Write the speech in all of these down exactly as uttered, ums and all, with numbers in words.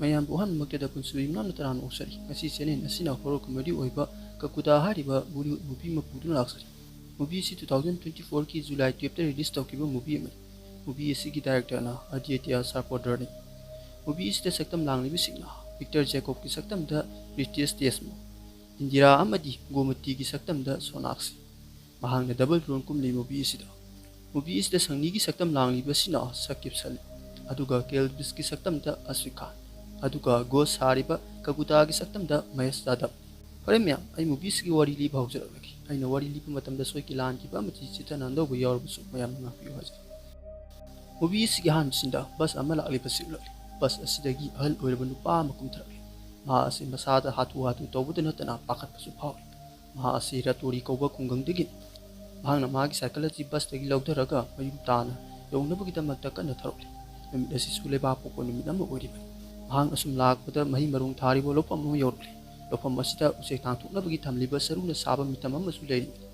ꯃꯌꯥꯝꯕꯨ ꯑꯍꯥꯟꯕꯃꯛꯇꯗ ꯄꯨꯟꯁꯤꯕ ꯌꯨꯝꯅꯥꯝꯅ ꯇꯔꯥꯝꯅ ꯑꯣꯛꯆꯔꯤ꯫ ꯉꯁꯤ ꯆꯦꯅꯦꯜ ꯑꯁꯤꯅ horror comedy ꯑꯣꯏꯕ ꯀꯀꯨꯗꯥ ꯍꯥꯏꯔꯤꯕ Bollywood movie ꯑꯃ ꯄꯨꯗꯨꯅ ꯂꯥꯛꯆꯔꯤ꯫ Movie ꯑꯁꯤ two thousand twenty fourꯒꯤ July twelveꯇ release ꯇꯧꯈꯤꯕ movie ꯑꯃꯅꯤ꯫ Movie ꯑꯁꯤꯒꯤ directorꯅ Aditya Sarpodarni꯫ Movie ꯑꯁꯤꯗ ꯁꯛꯇꯝ ꯂꯥꯡꯂꯤꯕꯁꯤꯡꯅ Victor Jacobꯀꯤ ꯁꯛꯇꯝꯗ Ritesh Deshmukh, ꯏꯟꯗꯤꯔꯥ ꯑꯃꯗꯤ ꯒꯣꯃꯇꯤꯒꯤ ꯁꯛꯇꯝꯗ ꯁꯣꯅꯥꯛꯁꯤ꯫ ꯃꯍꯥꯛꯅ double role ꯀꯨꯝꯂꯤ movie ꯑꯁꯤꯗ꯫ Movie ꯑꯁꯤꯗ ꯁꯪꯅꯤꯒꯤ ꯁꯛꯇꯝ ꯂꯥꯡꯂꯤꯕꯁꯤꯅ ꯁꯀꯤꯞ ꯁꯂꯤꯝ, ꯑꯗꯨꯒ ꯀꯦꯜꯕꯤꯁꯀꯤ ꯁꯛꯇꯝꯗ ꯑꯁ꯭ꯔꯤ ꯈꯥꯟ, ꯑꯗꯨꯒ ghost ꯁꯥꯔꯤꯕ ꯀꯀꯨꯗꯥꯒꯤ ꯁꯛꯇꯝꯗ ꯃꯍꯦꯁ ꯌꯥꯗꯕ꯫ ꯐꯔꯦ ꯃꯌꯥꯝ, ꯑꯩ movie ꯑꯁꯤꯒꯤ ꯋꯥꯔꯤ ꯂꯤꯕ ꯍꯧꯖꯔꯛꯂꯒꯦ꯫ ꯑꯩꯅ ꯋꯥꯔꯤ ꯂꯤꯕ ꯃꯇꯝꯗ ꯁꯣꯏꯈꯤ ꯂꯥꯟꯈꯤꯕ ꯑꯃꯗꯤ ꯆꯤꯠꯇꯅ ꯑꯅꯧꯕ ꯌꯥꯎꯔꯕꯁꯨ ꯃꯌꯥꯝꯅ ꯉꯥꯛꯄꯤꯌꯨ ꯍꯥꯏꯖꯔꯤ꯫ Movie ꯑꯁꯤꯒꯤ ꯑꯍꯥꯟꯕ sceneꯗ bus ꯑꯃ ꯂꯥꯛꯂꯤꯕꯁꯤ ꯎꯠꯂꯛꯂꯤ꯫ Bus ꯑꯁꯤꯗꯒꯤ ꯑꯍꯜ ꯑꯣꯏꯔꯕ ꯅꯨꯄꯥ ꯑꯃ ꯀꯨꯝꯊꯔꯛꯂꯤ꯫ ꯃꯍꯥꯛ ꯑꯁꯤ ꯃꯁꯥꯗ ꯍꯥꯊꯨ ꯍꯥꯊꯨ ꯇꯧꯕꯗ ꯅꯠꯇꯅ ꯄꯥꯈꯠꯄꯁꯨ ꯐꯥꯎꯔꯤ꯫ ꯃꯍꯥꯛ ꯑꯁꯤ ꯔꯥꯇꯣꯔꯤ ꯀꯧꯕ ꯈꯨꯡꯒꯪꯗꯒꯤꯅꯤ꯫ ꯃꯍꯥꯛꯅ ꯃꯥꯒꯤ ꯁꯥꯏꯀꯜ ꯑꯁꯤ busꯇꯒꯤ ꯂꯧꯊꯔꯒ ꯃꯌꯨꯝ ꯇꯥꯅ ꯌꯧꯅꯕꯒꯤꯗꯃꯛꯇ ꯀꯟꯅ ꯊꯧꯔꯛꯂꯤ꯫ ꯅꯨꯃꯤꯠ ꯑꯁꯤꯁꯨ ꯂꯩꯕꯥꯛꯄꯣꯛꯄ ꯅꯨꯃꯤꯠ ꯑꯃ ꯑꯣꯏꯔꯤꯕꯅꯤ꯫ ꯃꯍꯥꯛ ꯑꯁꯨꯝ ꯂꯥꯛꯄꯗ ꯃꯍꯩ ꯃꯔꯣꯡ ꯊꯥꯔꯤꯕ ꯂꯧꯐꯝ ꯑꯃ ꯌꯧꯔꯛꯂꯤ꯫ ꯂꯧꯐꯝ ꯑꯁꯤꯗ ꯎꯆꯦꯛ ꯊꯥꯡꯊꯣꯛꯅꯕꯒꯤ ꯊꯝꯂꯤꯕ ꯆꯔꯨꯅ ꯁꯥꯕ ꯃꯤꯇꯝ ꯑꯃꯁꯨ ꯂꯩꯔꯤꯕꯅꯤ꯫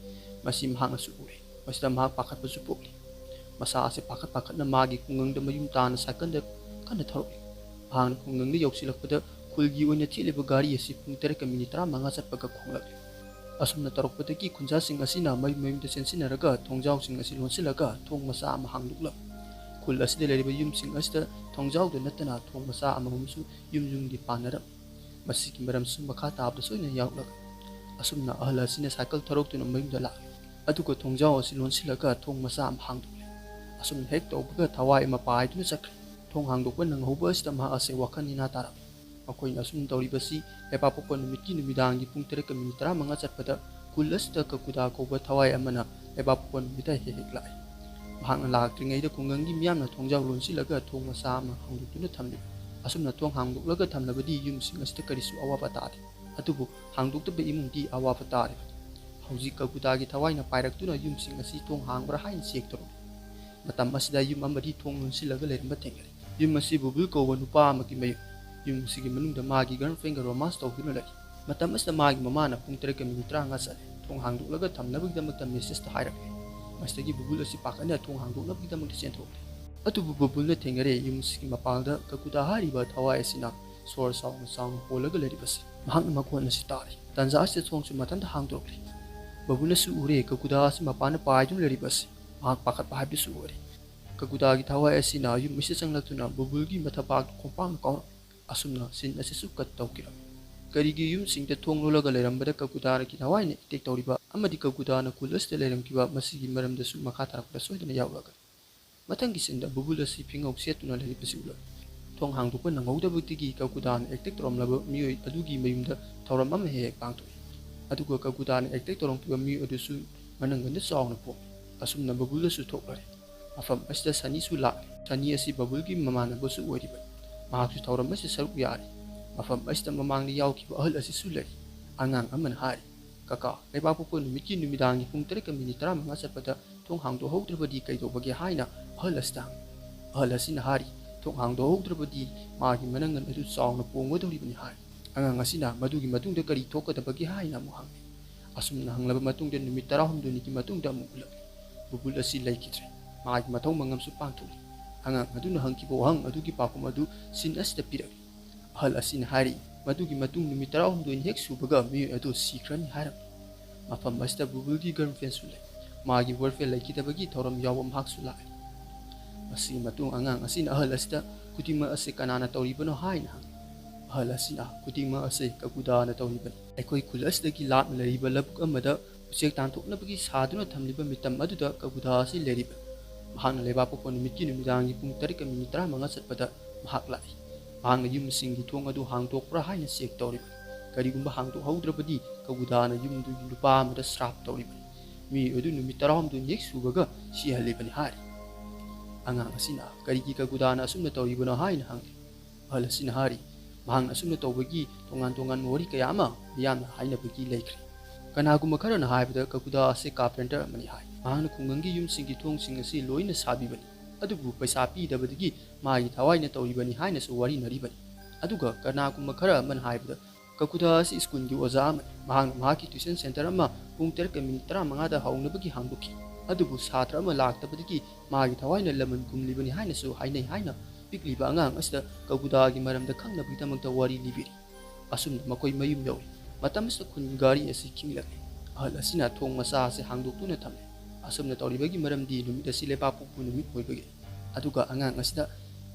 ꯃꯁꯤ ꯃꯍꯥꯛꯅꯁꯨ ꯎꯔꯦ꯫ ꯃꯁꯤꯗ ꯃꯍꯥꯛ ꯄꯥꯈꯠꯄꯁꯨ ꯄꯣꯛꯂꯤ꯫ ꯃꯁꯥ ꯑꯁꯤ ꯄꯥꯈꯠ ꯄꯥꯈꯠꯅ ꯃꯥꯒꯤ ꯈꯨꯡꯒꯪꯗ ꯃꯌꯨꯝ ꯇꯥꯅ ꯁꯥꯏꯀꯜꯗ ꯀꯟꯅ ꯊꯧꯔꯛꯂꯤ꯫ ꯃꯍꯥꯛꯅ ꯈꯨꯡꯒꯪꯗ ꯌꯧꯁꯤꯜꯂꯛꯄꯗ ꯈꯨꯜꯒꯤ ꯑꯣꯏꯅ ꯆꯦꯜꯂꯤꯕ ꯒꯥꯔꯤ ꯑꯁꯤ ꯄꯨꯡ ꯇꯔꯦꯠꯀ minute ꯇꯔꯥꯃꯉꯥ ꯆꯠꯄꯒ ꯈꯣꯡꯂꯛꯂꯤ꯫ ꯑꯁꯨꯝꯅ ꯇꯧꯔꯛꯄꯗꯒꯤ ꯈꯨꯟꯖꯥꯁꯤꯡ ꯑꯁꯤꯅ ꯃꯌꯨꯝ ꯃꯌꯨꯝꯗ ꯆꯦꯟꯁꯤꯟꯅꯔꯒ ꯊꯣꯡꯖꯥꯎꯁꯤꯡ ꯑꯁꯤ ꯂꯣꯟꯁꯤꯜꯂꯒ ꯊꯣꯡ ꯃꯆꯥ ꯑꯃ ꯍꯥꯡꯗꯣꯛꯂꯝꯃꯤ꯫ ꯈꯨꯜ ꯑꯁꯤꯗ ꯂꯩꯔꯤꯕ ꯌꯨꯝꯁꯤꯡ ꯑꯁꯤꯗ ꯊꯣꯡꯖꯥꯎꯗ ꯅꯠꯇꯅ ꯊꯣꯡ ꯃꯆꯥ ꯑꯃꯃꯝꯁꯨ ꯌꯨꯝ ꯌꯨꯝꯒꯤ ꯄꯥꯟꯅꯔꯝꯃꯤ꯫ ꯃꯁꯤꯒꯤ ꯃꯔꯝꯁꯨ ꯃꯈꯥ ꯇꯥꯕꯗ ꯁꯣꯏꯗꯅ ꯌꯥꯎꯔꯛꯂꯒꯅꯤ꯫ ꯑꯁꯨꯝꯅ ꯑꯍꯜ ꯑꯁꯤꯅ ꯁꯥꯏꯀꯜ ꯊꯧꯔꯛꯇꯨꯅ ꯃꯌꯨꯝꯗ ꯂꯥꯛꯂꯤ꯫ ꯑꯗꯨꯒ ꯊꯣꯡꯖꯥꯎ ꯑꯁꯤ ꯂꯣꯟꯁꯤꯜꯂꯒ ꯊꯣꯡ ꯃꯆꯥ ꯑꯃ ꯍꯥꯡꯗꯣꯛꯂꯦ꯫ ꯑꯁꯨꯝꯅ ꯍꯦꯛ ꯇꯧꯕꯒ ꯊꯋꯥꯏ ꯑꯃ ꯄꯥꯏꯗꯨꯅ ꯆꯠꯈ꯭ꯔꯦ꯫ ꯊꯣꯡ ꯍꯥꯡꯗꯣꯛꯄ ꯅꯪꯍꯧꯕ ꯑꯁꯤꯗ ꯃꯍꯥꯛ ꯑꯁꯤ ꯋꯥꯈꯜ ꯅꯤꯅꯥ ꯇꯥꯔꯝꯃꯤ꯫ ꯃꯈꯣꯏꯅ ꯑꯁꯨꯝ ꯇꯧꯔꯤꯕꯁꯤ ꯂꯩꯕꯥꯛꯄꯣꯛꯄ ꯅꯨꯃꯤꯠꯀꯤ ꯅꯨꯃꯤꯗꯥꯡꯒꯤ ꯄꯨꯡ ꯇꯔꯦꯠꯀ minute ꯇꯔꯥꯃꯉꯥ ꯆꯠꯄꯗ ꯈꯨꯜ ꯑꯁꯤꯗ ꯀꯀꯨꯗꯥ ꯀꯧꯕ ꯊꯋꯥꯏ ꯑꯃꯅ ꯂꯩꯕꯥꯛꯄꯣꯛꯄ ꯅꯨꯃꯤꯠꯇ ꯍꯦꯛ ꯍꯦꯛ ꯂꯥꯛꯏ꯫ ꯃꯍꯥꯛꯅ ꯂꯥꯛꯇ꯭ꯔꯤꯉꯩꯗ ꯈꯨꯡꯒꯪꯒꯤ ꯃꯤꯌꯥꯝꯅ ꯊꯣꯡꯖꯥꯎ ꯂꯣꯟꯁꯤꯜꯂꯒ ꯊꯣꯡ ꯃꯆꯥ ꯑꯃ ꯍꯥꯡꯗꯣꯛꯇꯨꯅ ꯊꯝꯂꯤ꯫ ꯑꯁꯨꯝꯅ ꯊꯣꯡ ꯍꯥꯡꯗꯣꯛꯂꯒ ꯊꯝꯂꯕꯗꯤ ꯌꯨꯝꯁꯤꯡ ꯑꯁꯤꯗ ꯀꯔꯤꯁꯨ ꯑꯋꯥꯕ ꯇꯥꯗꯦ꯫ ꯑꯗꯨꯕꯨ ꯍꯥꯡꯗꯣꯛꯇꯕ ꯏꯃꯨꯡꯗꯤ ꯑꯋꯥꯕ ꯇꯥꯔꯤꯕꯅꯤ꯫ ꯍꯧꯖꯤꯛ ꯀꯀꯨꯗꯥꯒꯤ ꯊꯋꯥꯏꯅ ꯄꯥꯏꯔꯛꯇꯨꯅ ꯌꯨꯝꯁꯤꯡ ꯑꯁꯤ ꯊꯣꯡ ꯍꯥꯡꯕ꯭ꯔꯥ ꯍꯥꯏꯅ check ꯇꯧꯔꯛꯂꯤ꯫ ꯃꯇꯝ ꯑꯁꯤꯗ ꯌꯨꯝ ꯑꯃꯗꯤ ꯊꯣꯡ ꯂꯣꯟꯁꯤꯜꯂꯒ ꯂꯩꯔꯝꯕ ꯊꯦꯡꯅꯔꯦ꯫ ꯌꯨꯝ ꯑꯁꯤ ꯕꯨꯕꯨꯜ ꯀꯧꯕ ꯅꯨꯄꯥ ꯑꯃꯒꯤ ꯃꯌꯨꯝ꯫ ꯌꯨꯝ ꯑꯁꯤꯒꯤ ꯃꯅꯨꯡꯗ ꯃꯥꯒꯤ girlfriendꯒ romance ꯇꯧꯗꯨꯅ ꯂꯩ꯫ ꯃꯇꯝ ꯑꯁꯤꯗ ꯃꯥꯒꯤ ꯃꯃꯥꯅ ꯄꯨꯡ ꯇꯔꯦꯠꯀ minute ꯇꯔꯥꯃꯉꯥ ꯆꯠꯂꯦ꯫ ꯊꯣꯡ ꯍꯥꯡꯗꯣꯛꯂꯒ ꯊꯝꯅꯕꯒꯤꯗꯃꯛꯇ messageꯇ ꯍꯥꯏꯔꯛꯂꯦ꯫ ꯃꯁꯤꯗꯒꯤ ꯕꯨꯕꯨꯜ ꯑꯁꯤ ꯄꯥꯈꯠꯅ ꯊꯣꯡ ꯍꯥꯡꯗꯣꯛꯅꯕꯒꯤꯗꯃꯛꯇ ꯆꯦꯟꯊꯣꯛꯂꯦ꯫ ꯑꯗꯨꯕꯨ ꯕꯕꯨꯜꯅ ꯊꯦꯡꯅꯔꯦ ꯌꯨꯝ ꯑꯁꯤꯒꯤ ꯃꯄꯥꯟꯗ ꯀꯀꯨꯗꯥ ꯍꯥꯏꯔꯤꯕ ꯊꯋꯥꯏ ꯑꯁꯤꯅ ꯁꯣꯔ ꯆꯥꯎꯅ ꯆꯥꯎꯅ ꯍꯣꯜꯂꯒ ꯂꯩꯔꯤꯕꯁꯤ꯫ ꯃꯍꯥꯛꯅ ꯃꯈꯣꯟ ꯑꯁꯤ ꯇꯥꯔꯦ꯫ ꯇꯥꯟꯖꯥ ꯑꯁꯤꯗ ꯊꯣꯡꯁꯨ ꯃꯊꯟꯇ ꯍꯥꯡꯗꯣꯔꯛꯂꯦ꯫ ꯕꯕꯨꯜꯅꯁꯨ ꯎꯔꯦ ꯀꯀꯨꯗꯥ ꯑꯁꯤ ꯃꯄꯥꯟꯗ ꯄꯥꯏꯗꯨꯅ ꯂꯩꯔꯤꯕ ꯑꯁꯤ꯫ ꯃꯍꯥꯛ ꯄꯥꯈꯠꯄ ꯍꯥꯏꯕꯗꯨꯁꯨ ꯑꯣꯏꯔꯦ꯫ ꯀꯀꯨꯗꯥꯒꯤ ꯊꯋꯥꯏ ꯑꯁꯤꯅ ꯌꯨꯝ ꯑꯁꯤꯗ ꯆꯪꯂꯛꯇꯨꯅ ꯕꯕꯨꯜꯒꯤ ꯃꯊꯕꯥꯛꯇ ꯈꯣꯡꯄꯥꯛꯅ ꯀꯥꯎꯔꯛꯂꯦ꯫ ꯑꯁꯨꯝꯅ ꯁꯤꯟ ꯑꯁꯤꯁꯨ ꯀꯠ ꯇꯧꯈꯤꯔꯝꯃꯤ꯫ ꯀꯔꯤꯒꯤ ꯌꯨꯝꯁꯤꯡꯗ ꯊꯣꯡ ꯂꯣꯜꯂꯒ ꯂꯩꯔꯝꯕꯗ ꯀꯀꯨꯗꯥꯒꯤ ꯊꯋꯥꯏꯅ ꯑꯦꯇꯦꯛ ꯇꯧꯔꯤꯕ ꯑꯃꯗꯤ ꯀꯀꯨꯗꯥꯅ ꯈꯨꯜ ꯑꯁꯤꯗ ꯂꯩꯔꯝꯈꯤꯕ ꯃꯁꯤꯒꯤ ꯃꯔꯝꯗꯁꯨ ꯃꯈꯥ ꯇꯥꯔꯛꯄꯗ ꯁꯣꯏꯗꯅ ꯌꯥꯎꯔꯛꯑꯒꯅꯤ꯫ ꯃꯊꯪꯒꯤ ꯁꯤꯟꯗ ꯕꯨꯕꯨꯜ ꯑꯁꯤ ꯐꯤꯉꯧ ꯁꯦꯠꯇꯨꯅ ꯂꯩꯔꯤꯕꯁꯤ ꯎꯠꯂꯛꯏ꯫ ꯊꯣꯡ ꯍꯥꯡꯗꯣꯛꯄ ꯅꯪꯍꯧꯗꯕꯗꯒꯤ ꯀꯀꯨꯗꯥꯅ ꯑꯦꯇꯦꯛ ꯇꯧꯔꯝꯂꯕ ꯃꯤꯑꯣꯏ ꯑꯗꯨꯒꯤ ꯃꯌꯨꯝꯗ ꯊꯧꯔꯝ ꯑꯃ ꯍꯦꯛ ꯍꯦꯛ ꯄꯥꯡꯊꯣꯛꯏ꯫ ꯑꯗꯨꯒ ꯀꯀꯨꯗꯥꯅ ꯑꯦꯇꯦꯛ ꯇꯧꯔꯝꯈꯤꯕ ꯃꯤꯑꯣꯏ ꯑꯗꯨꯁꯨ ꯃꯅꯪꯒꯟꯗ ꯆꯥꯎꯅ ꯄꯣꯝꯃꯤ꯫ ꯑꯁꯨꯝꯅ ꯕꯕꯨꯜꯗꯁꯨ ꯊꯣꯛꯂꯔꯦ꯫ ꯃꯐꯝ ꯑꯁꯤꯗ ꯁꯅꯤꯁꯨ ꯂꯥꯛꯂꯦ꯫ ꯁꯅꯤ ꯑꯁꯤ ꯕꯕꯨꯜꯒꯤ ꯃꯃꯥꯟꯅꯕꯁꯨ ꯑꯣꯏꯔꯤꯕꯅꯤ꯫ ꯃꯍꯥꯛꯁꯨ ꯊꯧꯔꯝ ꯑꯁꯤꯗ ꯁꯔꯨꯛ ꯌꯥꯔꯤ꯫ ꯃꯐꯝ ꯑꯁꯤꯗ ꯃꯃꯥꯡꯗ ꯌꯥꯎꯈꯤꯕ ꯑꯍꯜ ꯑꯁꯤꯁꯨ ꯂꯩꯔꯤ꯫ ꯑꯉꯥꯡ ꯑꯃꯅ ꯍꯥꯏꯔꯤ, "ꯀꯀꯥ, ꯂꯩꯕꯥꯛꯄꯣꯛꯄ ꯅꯨꯃꯤꯠꯀꯤ ꯅꯨꯃꯤꯗꯥꯡꯒꯤ ꯄꯨꯡ ꯇꯔꯦꯠꯀ ꯃꯤꯅꯤꯠ ꯇꯔꯥꯃꯉꯥ ꯆꯠꯄꯗ ꯊꯣꯡ ꯍꯥꯡꯗꯣꯛꯍꯧꯗ꯭ꯔꯕꯗꯤ ꯀꯩꯗꯧꯕꯒꯦ?" ꯍꯥꯏꯅ ꯑꯍꯜ ꯑꯁꯤꯗ ꯍꯪꯏ꯫ ꯑꯍꯜ ꯑꯁꯤꯅ ꯍꯥꯏꯔꯤ, "ꯊꯣꯡ ꯍꯥꯡꯗꯣꯛꯍꯧꯗ꯭ꯔꯕꯗꯤ ꯃꯥꯒꯤ ꯃꯅꯪꯒꯟ ꯑꯗꯨ ꯆꯥꯎꯅ ꯄꯣꯡꯒꯗꯧꯔꯤꯕꯅꯤ" ꯍꯥꯏ꯫ ꯑꯉꯥꯡ ꯑꯁꯤꯅ ꯃꯗꯨꯒꯤ ꯃꯇꯨꯡꯗ ꯀꯔꯤ ꯊꯣꯛꯀꯗꯕꯒꯦ ꯍꯥꯏꯅ ꯑꯃꯨꯛ ꯍꯪꯏ꯫ ꯑꯁꯨꯝꯅ ꯍꯪꯂꯕ ꯃꯇꯨꯡꯗ ꯅꯨꯃꯤꯠ ꯇꯔꯥꯍꯨꯝꯗꯣꯏꯅꯤꯒꯤ ꯃꯇꯨꯡꯗ ꯑꯃꯨꯛ ꯎꯠꯂꯛꯂꯤ꯫ ꯕꯨꯕꯨꯜ ꯑꯁꯤ ꯂꯩꯈꯤꯗ꯭ꯔꯦ꯫ ꯃꯥꯒꯤ ꯃꯊꯧ ꯃꯉꯝꯁꯨ ꯄꯥꯡꯊꯣꯛꯂꯤ꯫ ꯑꯉꯥꯡ ꯑꯗꯨꯅ ꯍꯪꯈꯤꯕ ꯋꯥꯍꯪ ꯑꯗꯨꯒꯤ ꯄꯥꯎꯈꯨꯝ ꯑꯗꯨ ꯁꯤꯟ ꯑꯁꯤꯗ ꯄꯤꯔꯛꯂꯤ꯫ ꯑꯍꯜ ꯑꯁꯤꯅ ꯍꯥꯏꯔꯛꯏ, ꯃꯗꯨꯒꯤ ꯃꯇꯨꯡ ꯅꯨꯃꯤꯠ ꯇꯔꯥꯍꯨꯝꯗꯣꯏꯅꯤ ꯍꯦꯛ ꯁꯨꯕꯒ ꯃꯤꯑꯣꯏ ꯑꯗꯨ ꯁꯤꯈ꯭ꯔꯅꯤ ꯍꯥꯏꯔꯝꯃꯤ꯫ ꯃꯐꯝ ꯑꯁꯤꯗ ꯕꯨꯕꯨꯜꯒꯤ ꯒꯔꯜꯐ꯭ꯔꯦꯟꯁꯨ ꯂꯩ꯫ ꯃꯥꯒꯤ ꯕꯣꯏꯐ꯭ꯔꯦꯟ ꯂꯩꯈꯤꯗꯕꯒꯤ ꯊꯧꯔꯝ ꯌꯥꯎꯕ ꯃꯍꯥꯛꯁꯨ ꯂꯥꯛꯏ꯫ ꯃꯁꯤꯒꯤ ꯃꯇꯨꯡ ꯑꯉꯥꯡ ꯑꯁꯤꯅ ꯑꯍꯜ ꯑꯁꯤꯗ, "ꯈꯨꯗꯤꯡꯃꯛ ꯑꯁꯤ ꯀꯅꯥꯅ ꯇꯧꯔꯤꯕꯅꯣ?" ꯍꯥꯏꯅ ꯍꯪꯏ꯫ ꯑꯍꯜ ꯑꯁꯤꯅ, "ꯈꯨꯗꯤꯡꯃꯛ ꯑꯁꯤ ꯀꯀꯨꯗꯥꯅ ꯇꯧꯔꯤꯕꯅꯤ꯫ ꯑꯩꯈꯣꯏ ꯈꯨꯜ ꯑꯁꯤꯗꯒꯤ ꯂꯥꯞꯅ ꯂꯩꯔꯤꯕ ꯂꯧꯕꯨꯛ ꯑꯃꯗ ꯎꯆꯦꯛ ꯇꯥꯟꯊꯣꯛꯅꯕꯒꯤ ꯁꯥꯗꯨꯅ ꯊꯝꯂꯤꯕ ꯃꯤꯇꯝ ꯑꯗꯨꯗ ꯀꯀꯨꯗꯥ ꯑꯁꯤ ꯂꯩꯔꯤꯕꯅꯤ꯫ ꯃꯍꯥꯛꯅ ꯂꯩꯕꯥꯛꯄꯣꯛꯄ ꯅꯨꯃꯤꯠꯀꯤ ꯅꯨꯃꯤꯗꯥꯡꯒꯤ ꯄꯨꯡ ꯇꯔꯦꯠꯀ ꯃꯤꯅꯤꯠ ꯇꯔꯥꯃꯉꯥ ꯆꯠꯄꯗ ꯃꯍꯥꯛ ꯂꯥꯛꯏ꯫ ꯃꯍꯥꯛꯅ ꯌꯨꯝꯁꯤꯡꯒꯤ ꯊꯣꯡ ꯑꯗꯨ ꯍꯥꯡꯗꯣꯛꯄ꯭ꯔꯥ ꯍꯥꯏꯅ ꯆꯦꯛ ꯇꯧꯔꯤꯕꯅꯤ꯫ ꯀꯔꯤꯒꯨꯝꯕ ꯍꯥꯡꯗꯣꯛꯍꯧꯗ꯭ꯔꯕꯗꯤ ꯀꯀꯨꯗꯥꯅ ꯌꯨꯝꯗꯨꯒꯤ ꯅꯨꯄꯥ ꯑꯃꯗ ꯁ꯭ꯔꯥꯞ ꯇꯧꯔꯤꯕꯅꯤ꯫ ꯃꯤꯑꯣꯏ ꯑꯗꯨ ꯅꯨꯃꯤꯠ ꯇꯔꯥꯍꯨꯝꯗꯣꯏꯅꯤ ꯍꯦꯛ ꯁꯨꯕꯒ ꯁꯤꯍꯜꯂꯤꯕꯅꯤ" ꯍꯥꯏꯔꯤ꯫ ꯑꯉꯥꯡ ꯑꯁꯤꯅ, "ꯀꯔꯤꯒꯤ ꯀꯀꯨꯗꯥꯅ ꯑꯁꯨꯝꯅ ꯇꯧꯔꯤꯕꯅꯣ?" ꯍꯥꯏꯅ ꯍꯪꯂꯤ꯫ ꯑꯍꯜ ꯑꯁꯤꯅ ꯍꯥꯏꯔꯤ, ꯃꯍꯥꯛꯅ ꯑꯁꯨꯝꯅ ꯇꯧꯕꯒꯤ ꯇꯣꯉꯥꯟ ꯇꯣꯉꯥꯟꯕ ꯋꯥꯔꯤ ꯀꯌꯥ ꯑꯃ ꯃꯤꯌꯥꯝꯅ ꯍꯥꯏꯅꯕꯒꯤ ꯂꯩꯈ꯭ꯔꯦ꯫ ꯀꯅꯥꯒꯨꯝꯕ ꯈꯔꯅ ꯍꯥꯏꯕꯗ ꯀꯀꯨꯗꯥ ꯑꯁꯤ ꯀꯥꯔꯄꯦꯟꯇꯔ ꯑꯃꯅꯤ ꯍꯥꯏ꯫ ꯃꯍꯥꯛꯅ ꯈꯨꯡꯒꯪꯒꯤ ꯌꯨꯝꯁꯤꯡꯒꯤ ꯊꯣꯡꯁꯤꯡ ꯑꯁꯤ ꯂꯣꯏꯅ ꯁꯥꯕꯤꯕꯅꯤ, ꯑꯗꯨꯕꯨ ꯄꯩꯁꯥ ꯄꯤꯗꯕꯗꯒꯤ ꯃꯥꯒꯤ ꯊꯋꯥꯏꯅ ꯇꯧꯔꯤꯕꯅꯤ ꯍꯥꯏꯅꯁꯨ ꯋꯥꯔꯤꯅꯔꯤꯕꯅꯤ꯫ ꯑꯗꯨꯒ ꯀꯅꯥꯒꯨꯝꯕ ꯈꯔ ꯑꯃꯅ ꯍꯥꯏꯕꯗ ꯀꯀꯨꯗꯥ ꯑꯁꯤ ꯁ꯭ꯀꯨꯜꯒꯤ ꯑꯣꯖꯥ ꯑꯃꯅꯤ꯫ ꯃꯍꯥꯛꯅ ꯃꯍꯥꯛꯀꯤ ꯇ꯭ꯌꯨꯁꯟ ꯁꯦꯟꯇꯔ ꯑꯃ ꯄꯨꯡ ꯇꯔꯦꯠꯀ ꯃꯤꯅꯤꯠ ꯇꯔꯥꯃꯉꯥꯗ ꯍꯧꯅꯕꯒꯤ ꯍꯥꯡꯗꯣꯛꯈꯤ꯫ ꯑꯗꯨꯕꯨ ꯁꯥꯇ꯭ꯔ ꯑꯃ ꯂꯥꯛꯇꯕꯗꯒꯤ ꯃꯥꯒꯤ ꯊꯋꯥꯏꯅ ꯂꯃꯟ ꯈꯨꯝꯂꯤꯕꯅꯤ ꯍꯥꯏꯅꯁꯨ ꯍꯥꯏꯅꯩ ꯍꯥꯏꯅ ꯄꯤꯛꯂꯤꯕ ꯑꯉꯥꯡ ꯑꯁꯤꯗ ꯀꯀꯨꯗꯥꯒꯤ ꯃꯔꯝꯗ ꯈꯪꯅꯕꯒꯤꯗꯃꯛꯇ ꯋꯥꯔꯤ ꯂꯤꯕꯤꯔꯤ꯫ ꯑꯁꯨꯝꯅ ꯃꯈꯣꯏ ꯃꯌꯨꯝ ꯌꯧꯔꯤ꯫ ꯃꯇꯝ ꯑꯁꯤꯗ ꯈꯨꯟꯒꯤ ꯒꯥꯔꯤ ꯑꯁꯤ ꯈꯤꯡꯂꯛꯂꯤ꯫ ꯑꯍꯜ ꯑꯁꯤꯅ ꯊꯣꯡ ꯃꯆꯥ ꯑꯁꯤ ꯍꯥꯡꯗꯣꯛꯇꯨꯅ ꯊꯝꯂꯦ꯫ ꯑꯁꯨꯝꯅ ꯇꯧꯔꯤꯕꯒꯤ ꯃꯔꯝꯗꯤ ꯅꯨꯃꯤꯠ ꯑꯁꯤ ꯂꯩꯕꯥꯛꯄꯣꯛꯄ ꯅꯨꯃꯤꯠ ꯑꯣꯏꯕꯒꯤ꯫ ꯑꯗꯨꯒ ꯑꯉꯥꯡ ꯑꯁꯤꯗ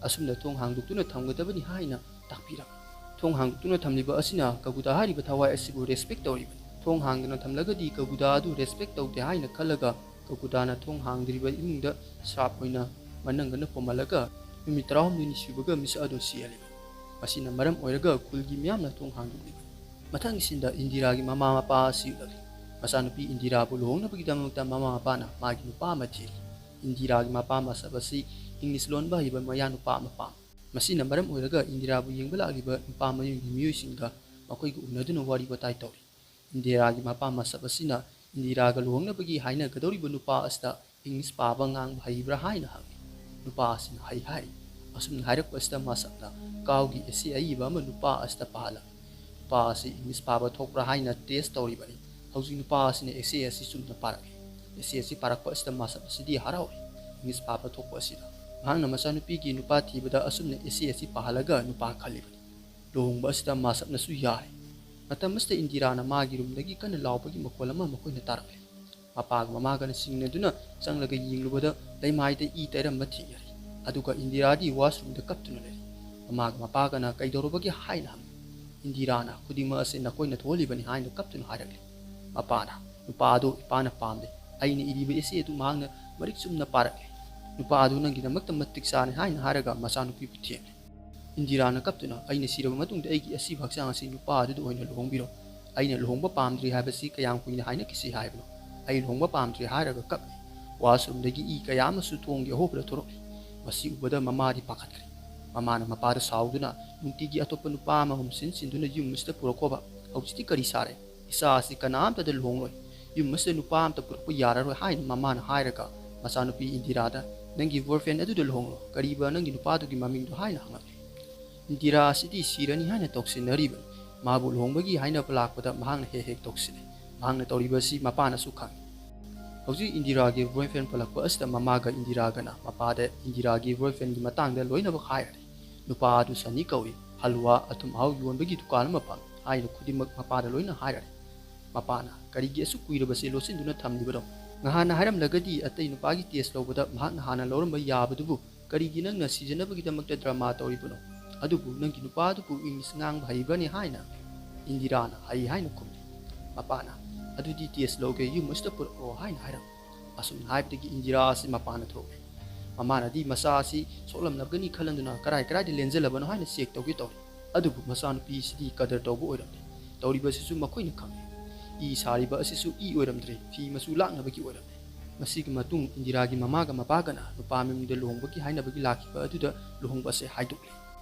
ꯑꯁꯨꯝꯅ ꯊꯣꯡ ꯍꯥꯡꯗꯣꯛꯇꯨꯅ ꯊꯝꯒꯗꯕꯅꯤ ꯍꯥꯏꯅ ꯇꯥꯛꯄꯤꯔꯝꯃꯤ꯫ ꯊꯣꯡ ꯍꯥꯡꯗꯣꯛꯇꯨꯅ ꯊꯝꯂꯤꯕ ꯑꯁꯤꯅ ꯀꯀꯨꯗꯥ ꯍꯥꯏꯔꯤꯕ ꯊꯋꯥꯏ ꯑꯁꯤꯕꯨ ꯔꯦꯁꯄꯦꯛ ꯇꯧꯔꯤꯕꯅꯤ꯫ ꯊꯣꯡ ꯍꯥꯡꯗꯅ ꯊꯝꯂꯒꯗꯤ ꯀꯀꯨꯗꯥ ꯑꯗꯨ ꯔꯦꯁꯄꯦꯛ ꯇꯧꯗꯦ ꯍꯥꯏꯅ ꯈꯜꯂꯒ ꯀꯀꯨꯗꯥꯅ ꯊꯣꯡ ꯍꯥꯡꯗ꯭ꯔꯤꯕ ꯏꯃꯨꯡꯗ ꯁ꯭ꯔꯥꯞ ꯑꯣꯏꯅ ꯃꯅꯪꯒꯟꯅ ꯄꯣꯝꯍꯜꯂꯒ ꯅꯨꯃꯤꯠ ꯇꯔꯥꯍꯨꯝꯗꯣꯏꯅꯤ ꯁꯨꯕꯒ ꯃꯤꯁꯛ ꯑꯗꯨ ꯁꯤꯍꯜꯂꯤꯕꯅꯤ꯫ ꯃꯁꯤꯅ ꯃꯔꯝ ꯑꯣꯏꯔꯒ ꯈꯨꯜꯒꯤ ꯃꯤꯌꯥꯝꯅ ꯊꯣꯡ ꯍꯥꯡꯗꯣꯛꯂꯤꯕꯅꯤ꯫ ꯃꯊꯪꯒꯤ ꯁꯤꯟꯗ ꯏꯟꯗꯤꯔꯥꯒꯤ ꯃꯃꯥ ꯃꯄꯥ ꯑꯁꯤ ꯎꯠꯂꯛꯂꯤ꯫ ꯃꯆꯥꯅꯨꯄꯤ ꯏꯟꯗꯤꯔꯥꯕꯨ ꯂꯨꯍꯣꯡꯅꯕꯒꯤꯗꯃꯛꯇ ꯃꯃꯥ ꯃꯄꯥꯅ ꯃꯥꯒꯤ ꯅꯨꯄꯥ ꯑꯃ ꯊꯤꯔꯤ꯫ ꯏꯟꯗꯤꯔꯥꯒꯤ ꯃꯄꯥ ꯃꯁꯞ ꯑꯁꯤ ꯏꯪꯂꯤꯁ ꯂꯣꯟꯕ ꯍꯩꯕ ꯃꯌꯥ ꯅꯨꯄꯥ ꯑꯃ ꯄꯥꯝꯃꯤ꯫ ꯃꯁꯤꯅ ꯃꯔꯝ ꯑꯣꯏꯔꯒ ꯏꯟꯗꯤꯔꯥꯕꯨ ꯌꯦꯡꯕ ꯂꯥꯛꯂꯤꯕ ꯅꯨꯄꯥ ꯃꯌꯨꯝꯒꯤ ꯃꯤꯑꯣꯏꯁꯤꯡꯒ ꯃꯈꯣꯏꯒ ꯎꯅꯗꯨꯅ ꯋꯥꯔꯤ ꯋꯥꯇꯥꯏ ꯇꯧꯔꯤ꯫ ꯏꯟꯗꯤꯔꯥꯒꯤ ꯃꯄꯥ ꯃꯁꯞ ꯑꯁꯤꯅ ꯏꯟꯗꯤꯔꯥꯒ ꯂꯨꯍꯣꯡꯅꯕꯒꯤ ꯍꯥꯏꯅꯒꯗꯧꯔꯤꯕ ꯅꯨꯄꯥ ꯑꯁꯤꯗ ꯏꯪꯂꯤꯁ ꯄꯥꯕ ꯉꯥꯡꯕ ꯍꯩꯕ꯭ꯔꯥ ꯍꯥꯏꯅ ꯍꯪꯉꯤ꯫ ꯅꯨꯄꯥ ꯑꯁꯤꯅ ꯍꯩ ꯍꯥꯏ꯫ ꯑꯁꯨꯝꯅ ꯍꯥꯏꯔꯛꯄ ꯑꯁꯤꯗ ꯃꯁꯞꯅ ꯀꯥꯎꯒꯤ ꯑꯦꯁꯦ ꯑꯏꯕ ꯑꯃ ꯅꯨꯄꯥ ꯑꯁꯤꯗ ꯄꯥꯍꯜꯂꯝꯃꯤ꯫ ꯅꯨꯄꯥ ꯑꯁꯤ ꯏꯪꯂꯤꯁ ꯄꯥꯕ ꯊꯣꯛꯄ꯭ꯔꯥ ꯍꯥꯏꯅ ꯇꯦꯁ ꯇꯧꯔꯤꯕꯅꯤ꯫ ꯍꯧꯖꯤꯛ ꯅꯨꯄꯥ ꯑꯁꯤꯅ ꯑꯦꯁꯦ ꯑꯁꯤ ꯆꯨꯝꯅ ꯄꯥꯔꯛꯏ꯫ ꯑꯦꯁꯦ ꯑꯁꯤ ꯄꯥꯔꯛꯄ ꯑꯁꯤꯗ ꯃꯁꯞ ꯑꯁꯤꯗꯤ ꯍꯔꯥꯎꯏ꯫ ꯏꯪꯂꯤꯁ ꯄꯥꯕ ꯊꯣꯛꯄ ꯑꯁꯤꯗ ꯃꯍꯥꯛꯅ ꯃꯆꯥꯅꯨꯄꯤꯒꯤ ꯅꯨꯄꯥ ꯊꯤꯕꯗ ꯑꯁꯨꯝꯅ ꯑꯦꯁꯦ ꯑꯁꯤ ꯄꯥꯍꯜꯂꯒ ꯅꯨꯄꯥ ꯈꯜꯂꯤꯕꯅꯤ꯫ ꯂꯨꯍꯣꯡꯕ ꯑꯁꯤꯗ ꯃꯁꯞꯅꯁꯨ ꯌꯥꯔꯦ꯫ ꯃꯇꯝ ꯑꯁꯤꯗ ꯏꯟꯗꯤꯔꯥꯅ ꯃꯥꯒꯤ ꯔꯨꯝꯗꯒꯤ ꯀꯟꯅ ꯂꯥꯎꯕꯒꯤ ꯃꯈꯣꯜ ꯑꯃ ꯃꯈꯣꯏꯅ ꯇꯥꯔꯛꯂꯦ꯫ ꯃꯄꯥꯒ ꯃꯃꯥꯒꯅ ꯆꯤꯡꯅꯗꯨꯅ ꯆꯪꯂꯒ ꯌꯦꯡꯂꯨꯕꯗ ꯂꯩꯃꯥꯏꯗ ꯏ ꯇꯩꯔꯝꯕ ꯊꯦꯡꯅꯔꯦ꯫ ꯑꯗꯨꯒ ꯏꯟꯗꯤꯔꯥꯗꯤ ꯋꯥꯁꯔꯨꯝꯗ ꯀꯞꯇꯨꯅ ꯂꯩꯔꯦ꯫ ꯃꯃꯥꯒ ꯃꯄꯥꯒꯅ "ꯀꯩꯗꯧꯔꯕꯒꯦ?" ꯍꯥꯏꯅ ꯍꯪꯉꯤ꯫ ꯏꯟꯗꯤꯔꯥꯅ "ꯈꯨꯗꯤꯡꯃꯛ ꯑꯁꯤ ꯅꯈꯣꯏꯅ ꯊꯣꯛꯍꯜꯂꯤꯕꯅꯤ" ꯍꯥꯏꯅ ꯀꯞꯇꯨꯅ ꯍꯥꯏꯔꯛꯂꯦ꯫ ꯃꯄꯥꯅ "ꯅꯨꯄꯥ ꯑꯗꯨ ꯏꯄꯥꯅ ꯄꯥꯝꯗꯦ꯫ ꯑꯩꯅ ꯏꯔꯤꯕ ꯑꯦꯁꯦ ꯑꯗꯨ ꯃꯍꯥꯛꯅ ꯃꯔꯤꯛ ꯆꯨꯝꯅ ꯄꯥꯔꯛꯂꯦ꯫ ꯅꯨꯄꯥ ꯑꯗꯨ ꯅꯪꯒꯤꯗꯃꯛꯇ ꯃꯇꯤꯛ ꯆꯥꯔꯦ" ꯍꯥꯏꯅ ꯍꯥꯏꯔꯒ ꯃꯆꯥꯅꯨꯄꯤꯕꯨ ꯊꯦꯝꯂꯦ꯫ ꯏꯟꯗꯤꯔꯥꯅ ꯀꯞꯇꯨꯅ "ꯑꯩꯅ ꯁꯤꯔꯕ ꯃꯇꯨꯡꯗ ꯑꯩꯒꯤ ꯑꯁꯤꯕ ꯍꯛꯆꯥꯡ ꯑꯁꯤ ꯅꯨꯄꯥ ꯑꯗꯨꯗ ꯑꯣꯏꯅ ꯂꯨꯍꯣꯡꯕꯤꯔꯣ꯫ ꯑꯩꯅ ꯂꯨꯍꯣꯡꯕ ꯄꯥꯝꯗ꯭ꯔꯤ ꯍꯥꯏꯕꯁꯤ ꯀꯌꯥꯝ ꯀꯨꯏꯅ ꯍꯥꯏꯅꯈꯤꯁꯤ ꯍꯥꯏꯕꯅꯣ? ꯑꯩ ꯂꯨꯍꯣꯡꯕ ꯄꯥꯝꯗ꯭ꯔꯤ" ꯍꯥꯏꯔꯒ ꯀꯞꯂꯤ꯫ ꯋꯥꯁꯔꯨꯝꯗꯒꯤ ꯏ ꯀꯌꯥ ꯑꯃꯁꯨ ꯊꯣꯡꯒꯤ ꯑꯍꯣꯕꯗ ꯊꯣꯔꯛꯂꯤ꯫ ꯃꯁꯤ ꯎꯕꯗ ꯃꯃꯥꯗꯤ ꯄꯥꯈꯠꯈ꯭ꯔꯦ꯫ ꯃꯃꯥꯅ ꯃꯄꯥꯗ ꯁꯥꯎꯗꯨꯅ "ꯅꯨꯡꯇꯤꯒꯤ ꯑꯇꯣꯞꯄ ꯅꯨꯄꯥ ꯑꯃꯃꯝ ꯁꯤꯟ ꯁꯤꯟꯗꯨꯅ ꯌꯨꯝ ꯑꯁꯤꯗ ꯄꯨꯔꯛꯈꯣꯕ꯫ ꯍꯧꯖꯤꯛꯇꯤ ꯀꯔꯤ ꯁꯥꯔꯦ? ꯏꯆꯥ ꯑꯁꯤ ꯀꯅꯥꯝꯇꯗ ꯂꯨꯍꯣꯡꯂꯣꯏ꯫ ꯌꯨꯝ ꯑꯁꯤꯗ ꯅꯨꯄꯥ ꯑꯝꯇ ꯄꯨꯔꯛꯄ ꯌꯥꯔꯔꯣꯏ" ꯍꯥꯏꯅ ꯃꯃꯥꯅ ꯍꯥꯏꯔꯒ ꯃꯆꯥꯅꯨꯄꯤ ꯏꯟꯗꯤꯔꯥꯗ "ꯅꯪꯒꯤ ꯕꯣꯏꯐ꯭ꯔꯦꯟ ꯑꯗꯨꯗ ꯂꯨꯍꯣꯡꯂꯣ꯫ ꯀꯔꯤꯕ ꯅꯪꯒꯤ ꯅꯨꯄꯥꯗꯨꯒꯤ ꯃꯃꯤꯡꯗꯣ?" ꯍꯥꯏꯅ ꯍꯪꯂꯛꯂꯤ꯫ ꯏꯟꯗꯤꯔꯥ ꯑꯁꯤꯗꯤ ꯁꯤꯔꯅꯤ ꯍꯥꯏꯅ ꯇꯧꯁꯤꯟꯅꯔꯤꯕꯅꯤ꯫ ꯃꯥꯕꯨ ꯂꯨꯍꯣꯡꯕꯒꯤ ꯍꯥꯏꯅꯕ ꯂꯥꯛꯄꯗ ꯃꯍꯥꯛꯅ ꯍꯦꯛ ꯍꯦꯛ ꯇꯧꯁꯤꯟꯅꯩ꯫ ꯃꯍꯥꯛꯅ ꯇꯧꯔꯤꯕ ꯑꯁꯤ ꯃꯄꯥꯅꯁꯨ ꯈꯪꯏ꯫ ꯍꯧꯖꯤꯛ ꯏꯟꯗꯤꯔꯥꯒꯤ ꯕꯣꯏꯐ꯭ꯔꯦꯟ ꯄꯜꯂꯛꯄ ꯑꯁꯤꯗ ꯃꯃꯥꯒ ꯏꯟꯗꯤꯔꯥꯒꯅ ꯃꯄꯥꯗ ꯏꯟꯗꯤꯔꯥꯒꯤ ꯕꯣꯏꯐ꯭ꯔꯦꯟꯒꯤ ꯃꯇꯥꯡꯗ ꯂꯣꯏꯅꯃꯛ ꯍꯥꯏꯔꯔꯦ꯫ ꯅꯨꯄꯥ ꯑꯗꯨ ꯁꯅꯤ ꯀꯧꯏ, ꯍꯜꯋꯥ ꯑꯊꯨꯝ ꯑꯍꯥꯎ ꯌꯣꯟꯕꯒꯤ ꯗꯨꯀꯥꯟ ꯑꯃ ꯐꯝꯃꯤ ꯍꯥꯏꯅ ꯈꯨꯗꯤꯡꯃꯛ ꯃꯄꯥꯗ ꯂꯣꯏꯅ ꯍꯥꯏꯔꯔꯦ꯫ ꯃꯄꯥꯅ, "ꯀꯔꯤꯒꯤ ꯑꯁꯨꯛ ꯀꯨꯏꯔꯕꯁꯦ ꯂꯣꯠꯁꯤꯟꯗꯨꯅ ꯊꯝꯂꯤꯕꯅꯣ? ꯉꯍꯥꯟꯅ ꯍꯥꯏꯔꯝꯂꯒꯗꯤ ꯑꯇꯩ ꯅꯨꯄꯥꯒꯤ ꯇꯦꯁ ꯂꯧꯕꯗ ꯃꯍꯥꯛꯅ ꯍꯥꯟꯅ ꯂꯧꯔꯝꯕ ꯌꯥꯕꯗꯨꯕꯨ ꯀꯔꯤꯒꯤ ꯅꯪꯅ ꯁꯤꯖꯅꯕꯒꯤꯗꯃꯛꯇ ꯗ꯭ꯔꯃꯥ ꯇꯧꯔꯤꯕꯅꯣ? ꯑꯗꯨꯕꯨ ꯅꯪꯒꯤ ꯅꯨꯄꯥꯗꯨꯕꯨ ꯏꯪꯂꯤꯁ ꯉꯥꯡꯕ ꯍꯩꯕ꯭ꯔꯅꯤ?" ꯍꯥꯏꯅ ꯏꯟꯗꯤꯔꯥꯅ ꯍꯩ ꯍꯥꯏꯅ ꯈꯨꯝꯂꯤ꯫ ꯃꯄꯥꯅ, "ꯑꯗꯨꯗꯤ ꯇꯦꯁ ꯂꯧꯒꯦ, ꯌꯨꯝ ꯑꯁꯤꯗ ꯄꯨꯔꯛꯑꯣ" ꯍꯥꯏꯅ ꯍꯥꯏꯔꯝꯃꯤ꯫ ꯑꯁꯨꯝꯅ ꯍꯥꯏꯕꯗꯒꯤ ꯏꯟꯗꯤꯔꯥ ꯑꯁꯤ ꯃꯄꯥꯟꯗ ꯊꯣꯛꯂꯦ꯫ ꯃꯃꯥꯅꯗꯤ ꯃꯆꯥ ꯑꯁꯤ ꯁꯣꯛꯂꯝꯂꯒꯅꯤ ꯈꯜꯂꯗꯨꯅ ꯀꯔꯥꯏ ꯀꯔꯥꯏꯗ ꯂꯦꯟꯖꯜꯂꯕꯅꯣ ꯍꯥꯏꯅ ꯆꯦꯛ ꯇꯧꯒꯦ ꯇꯧꯔꯤ꯫ ꯑꯗꯨꯕꯨ ꯃꯆꯥꯅꯨꯄꯤ ꯑꯁꯤꯗꯤ ꯀꯗꯔ ꯇꯧꯕ ꯑꯣꯏꯔꯝꯂꯦ꯫ ꯇꯧꯔꯤꯕꯁꯤꯁꯨ ꯃꯈꯣꯏꯅ ꯈꯪꯂꯦ꯫ ꯏ ꯁꯥꯔꯤꯕ ꯑꯁꯤꯁꯨ ꯏ ꯑꯣꯏꯔꯝꯗ꯭ꯔꯦ, ꯐꯤ ꯃꯆꯨ ꯂꯥꯛꯅꯕꯒꯤ ꯑꯣꯏꯔꯝꯂꯦ꯫ ꯃꯁꯤꯒꯤ ꯃꯇꯨꯡ ꯏꯟꯗꯤꯔꯥꯒꯤ ꯃꯃꯥꯒ ꯃꯄꯥꯒꯅ ꯅꯨꯄꯥ ꯃꯌꯨꯝꯗ ꯂꯨꯍꯣꯡꯕꯒꯤ ꯍꯥꯏꯅꯕꯒꯤ ꯂꯥꯛꯈꯤꯕ ꯑꯗꯨꯗ ꯂꯨꯍꯣꯡꯕ ꯑꯁꯦ ꯍꯥꯏꯗꯣꯛꯂꯦ꯫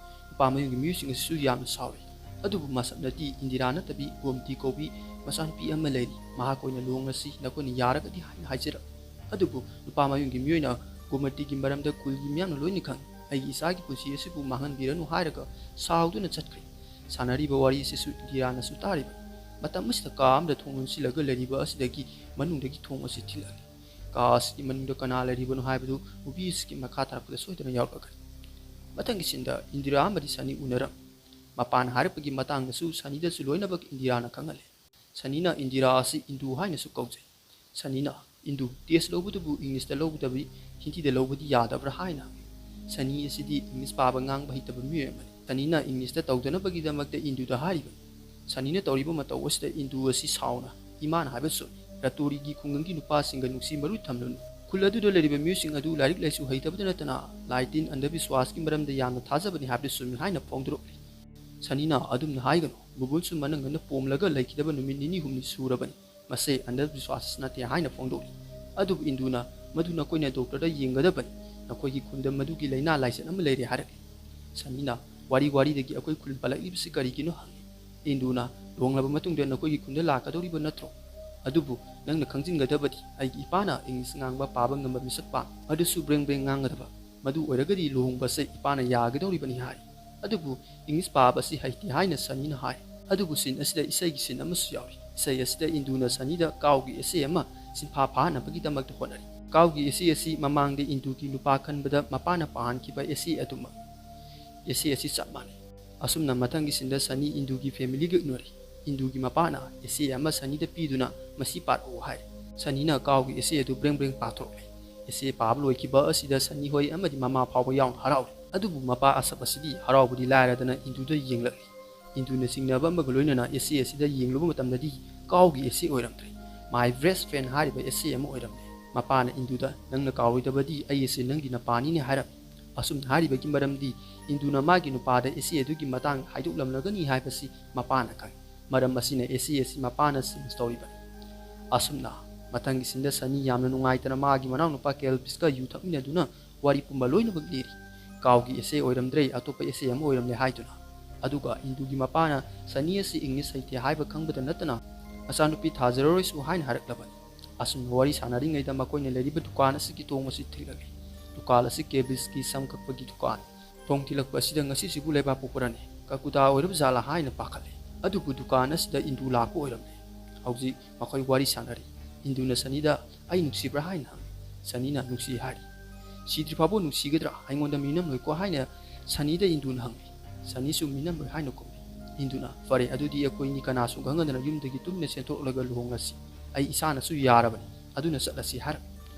ꯅꯨꯄꯥ ꯃꯌꯨꯝꯒꯤ ꯃꯤꯑꯣꯏꯁꯤꯡ ꯑꯁꯤꯁꯨ ꯌꯥꯝꯅ ꯁꯥꯎꯔꯦ꯫ ꯑꯗꯨꯕꯨ ꯃꯁꯝꯅꯗꯤ ꯏꯟꯗꯤꯔꯥ ꯅꯠꯇꯕꯤ ꯒꯣꯃꯇꯤ ꯀꯧꯕꯤ ꯃꯆꯥꯅꯨꯄꯤ ꯑꯃ ꯂꯩꯔꯤ, ꯃꯍꯥꯛ ꯑꯣꯏꯅ ꯂꯨꯍꯣꯡꯂꯁꯤ, ꯅꯈꯣꯏꯅ ꯌꯥꯔꯒꯗꯤ ꯍꯥꯏꯅ ꯍꯥꯏꯖꯔꯛꯂꯦ꯫ ꯑꯗꯨꯕꯨ ꯅꯨꯄꯥ ꯃꯌꯨꯝꯒꯤ ꯃꯤꯑꯣꯏꯅ ꯒꯣꯃꯇꯤꯒꯤ ꯃꯔꯝꯗ ꯈꯨꯜꯒꯤ ꯃꯤꯌꯥꯝꯅ ꯂꯣꯏꯅ ꯈꯪꯏ, ꯑꯩꯒꯤ ꯏꯆꯥꯒꯤ ꯄꯨꯟꯁꯤ ꯑꯁꯤꯕꯨ ꯃꯥꯡꯍꯟꯕꯤꯔꯅꯨ ꯍꯥꯏꯔꯒ ꯁꯥꯎꯗꯨꯅ ꯆꯠꯈ꯭ꯔꯦ꯫ ꯁꯥꯟꯅꯔꯤꯕ ꯋꯥꯔꯤ ꯑꯁꯤꯁꯨ ꯏꯟꯗꯤꯔꯥꯅꯁꯨ ꯇꯥꯔꯤꯕꯅꯤ꯫ ꯃꯇꯝ ꯑꯁꯤꯗ ꯀꯥ ꯑꯃꯗ ꯊꯣꯡ ꯂꯣꯟꯁꯤꯜꯂꯒ ꯂꯩꯔꯤꯕ ꯑꯁꯤꯗꯒꯤ ꯃꯅꯨꯡꯗꯒꯤ ꯊꯣꯡ ꯑꯁꯤ ꯊꯤꯜꯂꯛꯂꯤ꯫ ꯀꯥ ꯑꯁꯤꯒꯤ ꯃꯅꯨꯡꯗ ꯀꯅꯥ ꯂꯩꯔꯤꯕꯅꯣ ꯍꯥꯏꯕꯗꯨ ꯃꯨꯚꯤ ꯑꯁꯤꯒꯤ ꯃꯈꯥ ꯇꯥꯔꯛꯄꯗ ꯁꯣꯏꯗꯅ ꯌꯥꯎꯔꯛꯂꯒꯅꯤ꯫ ꯃꯊꯪꯒꯤ ꯁꯤꯟꯗ ꯏꯟꯗꯤꯔꯥ ꯑꯃꯗꯤ ꯁꯅꯤ ꯎꯅꯔꯝꯃꯤ꯫ ꯃꯄꯥꯟ ꯍꯥꯏꯔꯛꯄꯒꯤ ꯃꯇꯥꯡꯗꯁꯨ ꯁꯅꯤꯗꯁꯨ ꯂꯣꯏꯅꯃꯛ ꯏꯟꯗꯤꯔꯥꯅ ꯈꯪꯍꯜꯂꯦ꯫ ꯁꯅꯤꯅ ꯏꯟꯗꯤꯔꯥ ꯑꯁꯤ ꯏꯟꯗꯨ ꯍꯥꯏꯅꯁꯨ ꯀꯧꯖꯩ꯫ ꯁꯅꯤꯅ, "ꯏꯟꯗꯨ, ꯇꯦꯁ ꯂꯧꯕꯗꯨꯕꯨ ꯏꯪꯂꯤꯁꯇ ꯂꯧꯗꯕꯤ ꯍꯤꯟꯗꯤꯗ ꯂꯧꯕꯗꯤ ꯌꯥꯗꯕ꯭ꯔꯥ?" ꯍꯥꯏꯅ ꯍꯪꯉꯤ꯫ ꯁꯅꯤ ꯑꯁꯤꯗꯤ ꯏꯪꯂꯤꯁ ꯄꯥꯕ ꯉꯥꯡꯕ ꯍꯩꯇꯕ ꯃꯤꯑꯣꯏ ꯑꯃꯅꯤ꯫ ꯁꯅꯤꯅ ꯏꯪꯂꯤꯁꯇ ꯇꯧꯗꯅꯕꯒꯤꯗꯃꯛꯇ ꯏꯟꯗꯨꯗ ꯍꯥꯏꯔꯤꯕꯅꯤ꯫ ꯁꯅꯤꯅ ꯇꯧꯔꯤꯕ ꯃꯇꯧ ꯑꯁꯤꯗ ꯏꯟꯗꯨ ꯑꯁꯤ ꯁꯥꯎꯅ, "ꯏꯃꯥꯅ ꯍꯥꯏꯕ ꯆꯨꯝꯃꯤ꯫ ꯔꯇꯣꯔꯤꯒꯤ ꯈꯨꯡꯒꯪꯒꯤ ꯅꯨꯄꯥꯁꯤꯡꯒ ꯅꯨꯡꯁꯤ ꯃꯔꯨ ꯊꯝꯂꯨꯅꯨ꯫ ꯈꯨꯜ ꯑꯗꯨꯗ ꯂꯩꯔꯤꯕ ꯃꯤꯑꯣꯏꯁꯤꯡ ꯑꯗꯨ ꯂꯥꯏꯔꯤꯛ ꯂꯥꯏꯁꯨ ꯍꯩꯇꯕꯗ ꯅꯠꯇꯅ ꯂꯥꯏ ꯇꯤꯟ ꯑꯟꯙꯕꯤꯁ꯭ꯋꯥꯁꯀꯤ ꯃꯔꯝꯗ ꯌꯥꯝꯅ ꯊꯥꯖꯕꯅꯤ ꯍꯥꯏꯕꯗꯨ ꯆꯨꯝꯃꯤ" ꯍꯥꯏꯅ ꯐꯣꯡꯗꯣꯔꯛꯂꯤ꯫ ꯁꯅꯤꯅ, "ꯑꯗꯨꯝꯅ ꯍꯥꯏꯒꯅꯨ, ꯃꯨꯕꯨꯜꯁꯨ ꯃꯅꯪꯒꯟꯗ ꯄꯣꯝꯂꯒ ꯂꯩꯈꯤꯗꯕ ꯅꯨꯃꯤꯠ ꯅꯤꯅꯤ ꯍꯨꯝꯅꯤ ꯁꯨꯔꯕꯅꯤ꯫ ꯃꯁꯦ ꯑꯟꯙꯕꯤꯁ꯭ꯋꯥꯁ ꯅꯠꯇꯦ" ꯍꯥꯏꯅ ꯐꯣꯡꯗꯣꯛꯂꯤ꯫ ꯑꯗꯨꯕꯨ ꯏꯟꯗꯨꯅ, "ꯃꯗꯨ ꯅꯈꯣꯏꯅ ꯗꯣꯛꯇꯔꯗ ꯌꯦꯡꯒꯗꯕꯅꯤ, ꯅꯈꯣꯏꯒꯤ ꯈꯨꯟꯗ ꯃꯗꯨꯒꯤ ꯂꯥꯏꯅꯥ ꯂꯥꯏꯆꯠ ꯑꯃ ꯂꯩꯔꯦ" ꯍꯥꯏꯔꯛꯂꯤ꯫ ꯁꯅꯤꯅ, "ꯋꯥꯔꯤ ꯋꯥꯔꯤꯗꯒꯤ ꯑꯩꯈꯣꯏ ꯈꯨꯜ ꯄꯜꯂꯛꯂꯤꯕꯁꯤ ꯀꯔꯤꯒꯤꯅꯣ?" ꯍꯪꯉꯤ꯫ ꯏꯟꯗꯨꯅ, "ꯂꯨꯍꯣꯡꯂꯕ ꯃꯇꯨꯡꯗ ꯅꯈꯣꯏꯒꯤ ꯈꯨꯟꯗ ꯂꯥꯛꯀꯗꯧꯔꯤꯕ ꯅꯠꯇ꯭ꯔꯣ? ꯑꯗꯨꯕꯨ ꯅꯪꯅ ꯈꯪꯖꯤꯟꯒꯗꯕꯗꯤ ꯑꯩꯒꯤ ꯏꯄꯥꯅ ꯏꯪꯂꯤꯁ ꯉꯥꯡꯕ ꯄꯥꯕ ꯉꯝꯕ ꯃꯤꯁꯛ ꯄꯥꯝꯃꯤ, ꯑꯗꯨꯁꯨ ꯕ꯭ꯔꯦꯡ ꯕ꯭ꯔꯦꯡ ꯉꯥꯡꯒꯗꯕ꯫ ꯃꯗꯨ ꯑꯣꯏꯔꯒꯗꯤ ꯂꯨꯍꯣꯡꯕꯁꯦ ꯏꯄꯥꯅ ꯌꯥꯒꯗꯧꯔꯤꯕꯅꯤ" ꯍꯥꯏ꯫ ꯑꯗꯨꯕꯨ ꯏꯪꯂꯤꯁ ꯄꯥꯕ ꯑꯁꯤ ꯍꯩꯇꯦ ꯍꯥꯏꯅ ꯁꯅꯤꯅ ꯍꯥꯏ꯫ ꯑꯗꯨꯕꯨ ꯁꯤꯟ ꯑꯁꯤꯗ ꯏꯁꯩꯒꯤ ꯁꯤꯟ ꯑꯃꯁꯨ ꯌꯥꯎꯔꯤ꯫ ꯏꯁꯩ ꯑꯁꯤꯗ ꯏꯟꯗꯨꯅ ꯁꯅꯤꯗ ꯀꯥꯎꯒꯤ ꯏꯁꯩ ꯑꯃ ꯁꯤꯟꯐꯥ ꯐꯥꯅꯕꯒꯤꯗꯃꯛꯇ ꯍꯣꯠꯅꯔꯤ꯫ ꯀꯥꯎꯒꯤ essay ꯑꯁꯤ ꯃꯃꯥꯡꯗ ꯏꯟꯗꯨꯒꯤ ꯅꯨꯄꯥ ꯈꯟꯕꯗ ꯃꯄꯥꯅ ꯄꯥꯍꯟꯈꯤꯕ essay ꯑꯗꯨꯃꯛ essay ꯑꯁꯤ ꯆꯞ ꯃꯥꯟꯅꯩ꯫ ꯑꯁꯨꯝꯅ ꯃꯊꯪꯒꯤ ꯁꯤꯟꯗ ꯁꯅꯤ ꯏꯟꯗꯨꯒꯤ ꯐꯦꯃꯤꯂꯤꯒ ꯎꯅꯔꯤ꯫ ꯏꯟꯗꯨꯒꯤ ꯃꯄꯥꯅ essay ꯑꯃ ꯁꯅꯤꯗ ꯄꯤꯗꯨꯅ ꯃꯁꯤ ꯄꯥꯔꯛꯎ ꯍꯥꯏꯔꯤ꯫ ꯁꯅꯤꯅ ꯀꯥꯎꯒꯤ essay ꯑꯗꯨ ꯕ꯭ꯔꯦꯡ ꯕ꯭ꯔꯦꯡ ꯄꯥꯊꯣꯔꯛꯂꯦ꯫ Essay ꯄꯥꯕ ꯂꯣꯏꯈꯤꯕ ꯑꯁꯤꯗ ꯁꯅꯤ ꯍꯣꯏ ꯑꯃꯗꯤ ꯃꯃꯥ ꯐꯥꯎꯕ ꯌꯥꯎꯅ ꯍꯔꯥꯎꯔꯤ꯫ ꯑꯗꯨꯕꯨ ꯃꯄꯥ ꯑꯁꯞ ꯑꯁꯤꯗꯤ ꯍꯔꯥꯎꯕꯗꯤ ꯂꯥꯏꯔꯗꯅ ꯏꯟꯗꯨꯗ ꯌꯦꯡꯂꯛꯂꯤ꯫ ꯏꯟꯗꯨꯅ ꯆꯤꯡꯅꯕ ꯑꯃꯒ ꯂꯣꯏꯅꯅ essay ꯑꯁꯤꯗ ꯌꯦꯡꯂꯨꯕ ꯃꯇꯝꯗꯗꯤ ꯀꯥꯎꯒꯤ essay ꯑꯣꯏꯔꯝꯗ꯭ꯔꯦ꯫ My best friend ꯍꯥꯏꯔꯤꯕ essay ꯑꯃ ꯑꯣꯏꯔꯝꯂꯦ꯫ ꯃꯄꯥꯅ ꯏꯟꯗꯨꯗ "ꯅꯪꯅ ꯀꯥꯎꯔꯣꯏꯗꯕꯗꯤ ꯑꯩ ꯑꯁꯤ ꯅꯪꯒꯤ ꯅꯄꯥꯅꯤꯅꯦ" ꯍꯥꯏꯔꯝꯃꯤ꯫ ꯑꯁꯨꯝꯅ ꯍꯥꯏꯔꯤꯕꯒꯤ ꯃꯔꯝꯗꯤ ꯏꯟꯗꯨꯅ ꯃꯥꯒꯤ ꯅꯨꯄꯥꯗ essay ꯑꯗꯨꯒꯤ ꯃꯇꯥꯡꯗ ꯍꯥꯏꯗꯣꯛꯂꯝꯂꯒꯅꯤ ꯍꯥꯏꯕꯁꯤ ꯃꯄꯥꯅ ꯈꯪꯏ꯫ ꯃꯔꯝ ꯑꯁꯤꯅ essay ꯑꯁꯤ ꯃꯄꯥꯅ ꯁꯦꯟꯁ ꯇꯧꯔꯤꯕꯅꯤ꯫ ꯑꯁꯨꯝꯅ ꯃꯊꯪꯒꯤ ꯁꯤꯟꯗ ꯁꯅꯤ ꯌꯥꯝꯅ ꯅꯨꯡꯉꯥꯏꯇꯅ ꯃꯥꯒꯤ ꯃꯅꯥꯎꯅꯨꯄꯥ ꯀꯦꯜꯕꯤꯁꯀ ꯌꯨ ꯊꯛꯃꯤꯟꯅꯗꯨꯅ ꯋꯥꯔꯤ ꯄꯨꯝꯕ ꯂꯣꯏꯅꯃꯛ ꯂꯤꯔꯤ꯫ ꯀꯥꯎꯒꯤ essay ꯑꯣꯏꯔꯝꯗ꯭ꯔꯦ, ꯑꯇꯣꯞꯄ essay ꯑꯃ ꯑꯣꯏꯔꯝꯂꯦ ꯍꯥꯏꯗꯨꯅ꯫ ꯑꯗꯨꯒ ꯏꯟꯗꯨꯒꯤ ꯃꯄꯥꯅ ꯁꯅꯤ ꯑꯁꯤ English ꯍꯩꯇꯦ ꯍꯥꯏꯕ ꯈꯪꯕꯗ ꯅꯠꯇꯅ ꯃꯆꯥꯅꯨꯄꯤ ꯊꯥꯖꯔꯔꯣꯏꯁꯨ ꯍꯥꯏꯅ ꯍꯥꯏꯔꯛꯂꯕꯅꯤ꯫ ꯑꯁꯨꯝꯅ ꯋꯥꯔꯤ ꯁꯥꯟꯅꯔꯤꯉꯩꯗ ꯃꯈꯣꯏꯅ ꯂꯩꯔꯤꯕ ꯗꯨꯀꯥꯟ ꯑꯁꯤꯒꯤ ꯊꯣꯡ ꯑꯁꯤ ꯊꯤꯜꯂꯛꯏ꯫ ꯗꯨꯀꯥꯟ ꯑꯁꯤ ꯀꯦꯜꯕꯤꯁꯀꯤ ꯁꯝ ꯀꯛꯄꯒꯤ ꯗꯨꯀꯥꯟ꯫ ꯊꯣꯡ ꯊꯤꯜꯂꯛꯄ ꯑꯁꯤꯗ ꯉꯁꯤꯁꯤꯕꯨ ꯂꯩꯕꯥꯛ ꯄꯣꯛꯄꯔꯅꯦ, ꯀꯀꯨꯇꯥ ꯑꯣꯏꯔꯕ ꯖꯥꯠꯂꯥ ꯍꯥꯏꯅ ꯄꯥꯈꯠꯂꯦ꯫ ꯑꯗꯨꯕꯨ ꯗꯨꯀꯥꯟ ꯑꯁꯤꯗ ꯏꯟꯗꯨ ꯂꯥꯛꯄ ꯑꯣꯏꯔꯝꯂꯦ꯫ ꯍꯧꯖꯤꯛ ꯃꯈꯣꯏ ꯋꯥꯔꯤ ꯁꯥꯟꯅꯔꯤ꯫ ꯏꯟꯗꯨꯅ ꯁꯅꯤꯗ "ꯑꯩ ꯅꯨꯡꯁꯤꯕ꯭ꯔꯥ?" ꯍꯥꯏꯅ ꯍꯪꯏ꯫ ꯁꯅꯤꯅ "ꯅꯨꯡꯁꯤ" ꯍꯥꯏꯔꯤ꯫ "ꯁꯤꯗ꯭ꯔꯤ ꯐꯥꯎꯕ ꯅꯨꯡꯁꯤꯒꯗ꯭ꯔꯥ? ꯑꯩꯉꯣꯟꯗ ꯃꯤꯅꯝꯂꯣꯏꯀꯣ?" ꯍꯥꯏꯅ ꯁꯅꯤꯗ ꯏꯟꯗꯨꯅ ꯍꯪꯏ꯫ ꯁꯅꯤꯁꯨ ꯃꯤꯅꯝꯂꯣꯏ ꯍꯥꯏꯅ ꯈꯨꯝꯃꯤ꯫ ꯏꯟꯗꯨꯅ "ꯐꯔꯦ, ꯑꯗꯨꯗꯤ ꯑꯩꯈꯣꯏꯅꯤ ꯀꯅꯥꯁꯨ ꯈꯪꯍꯟꯗꯅ ꯌꯨꯝꯗꯒꯤ ꯇꯨꯃꯤꯟꯅ ꯆꯦꯟꯊꯣꯛꯂꯒ ꯂꯨꯍꯣꯡꯂꯁꯤ꯫ ꯑꯩ ꯏꯁꯥꯅꯁꯨ ꯌꯥꯔꯕꯅꯤ, ꯑꯗꯨꯅ ꯆꯠꯂꯁꯤ" ꯍꯥꯏꯔꯝꯃꯤ꯫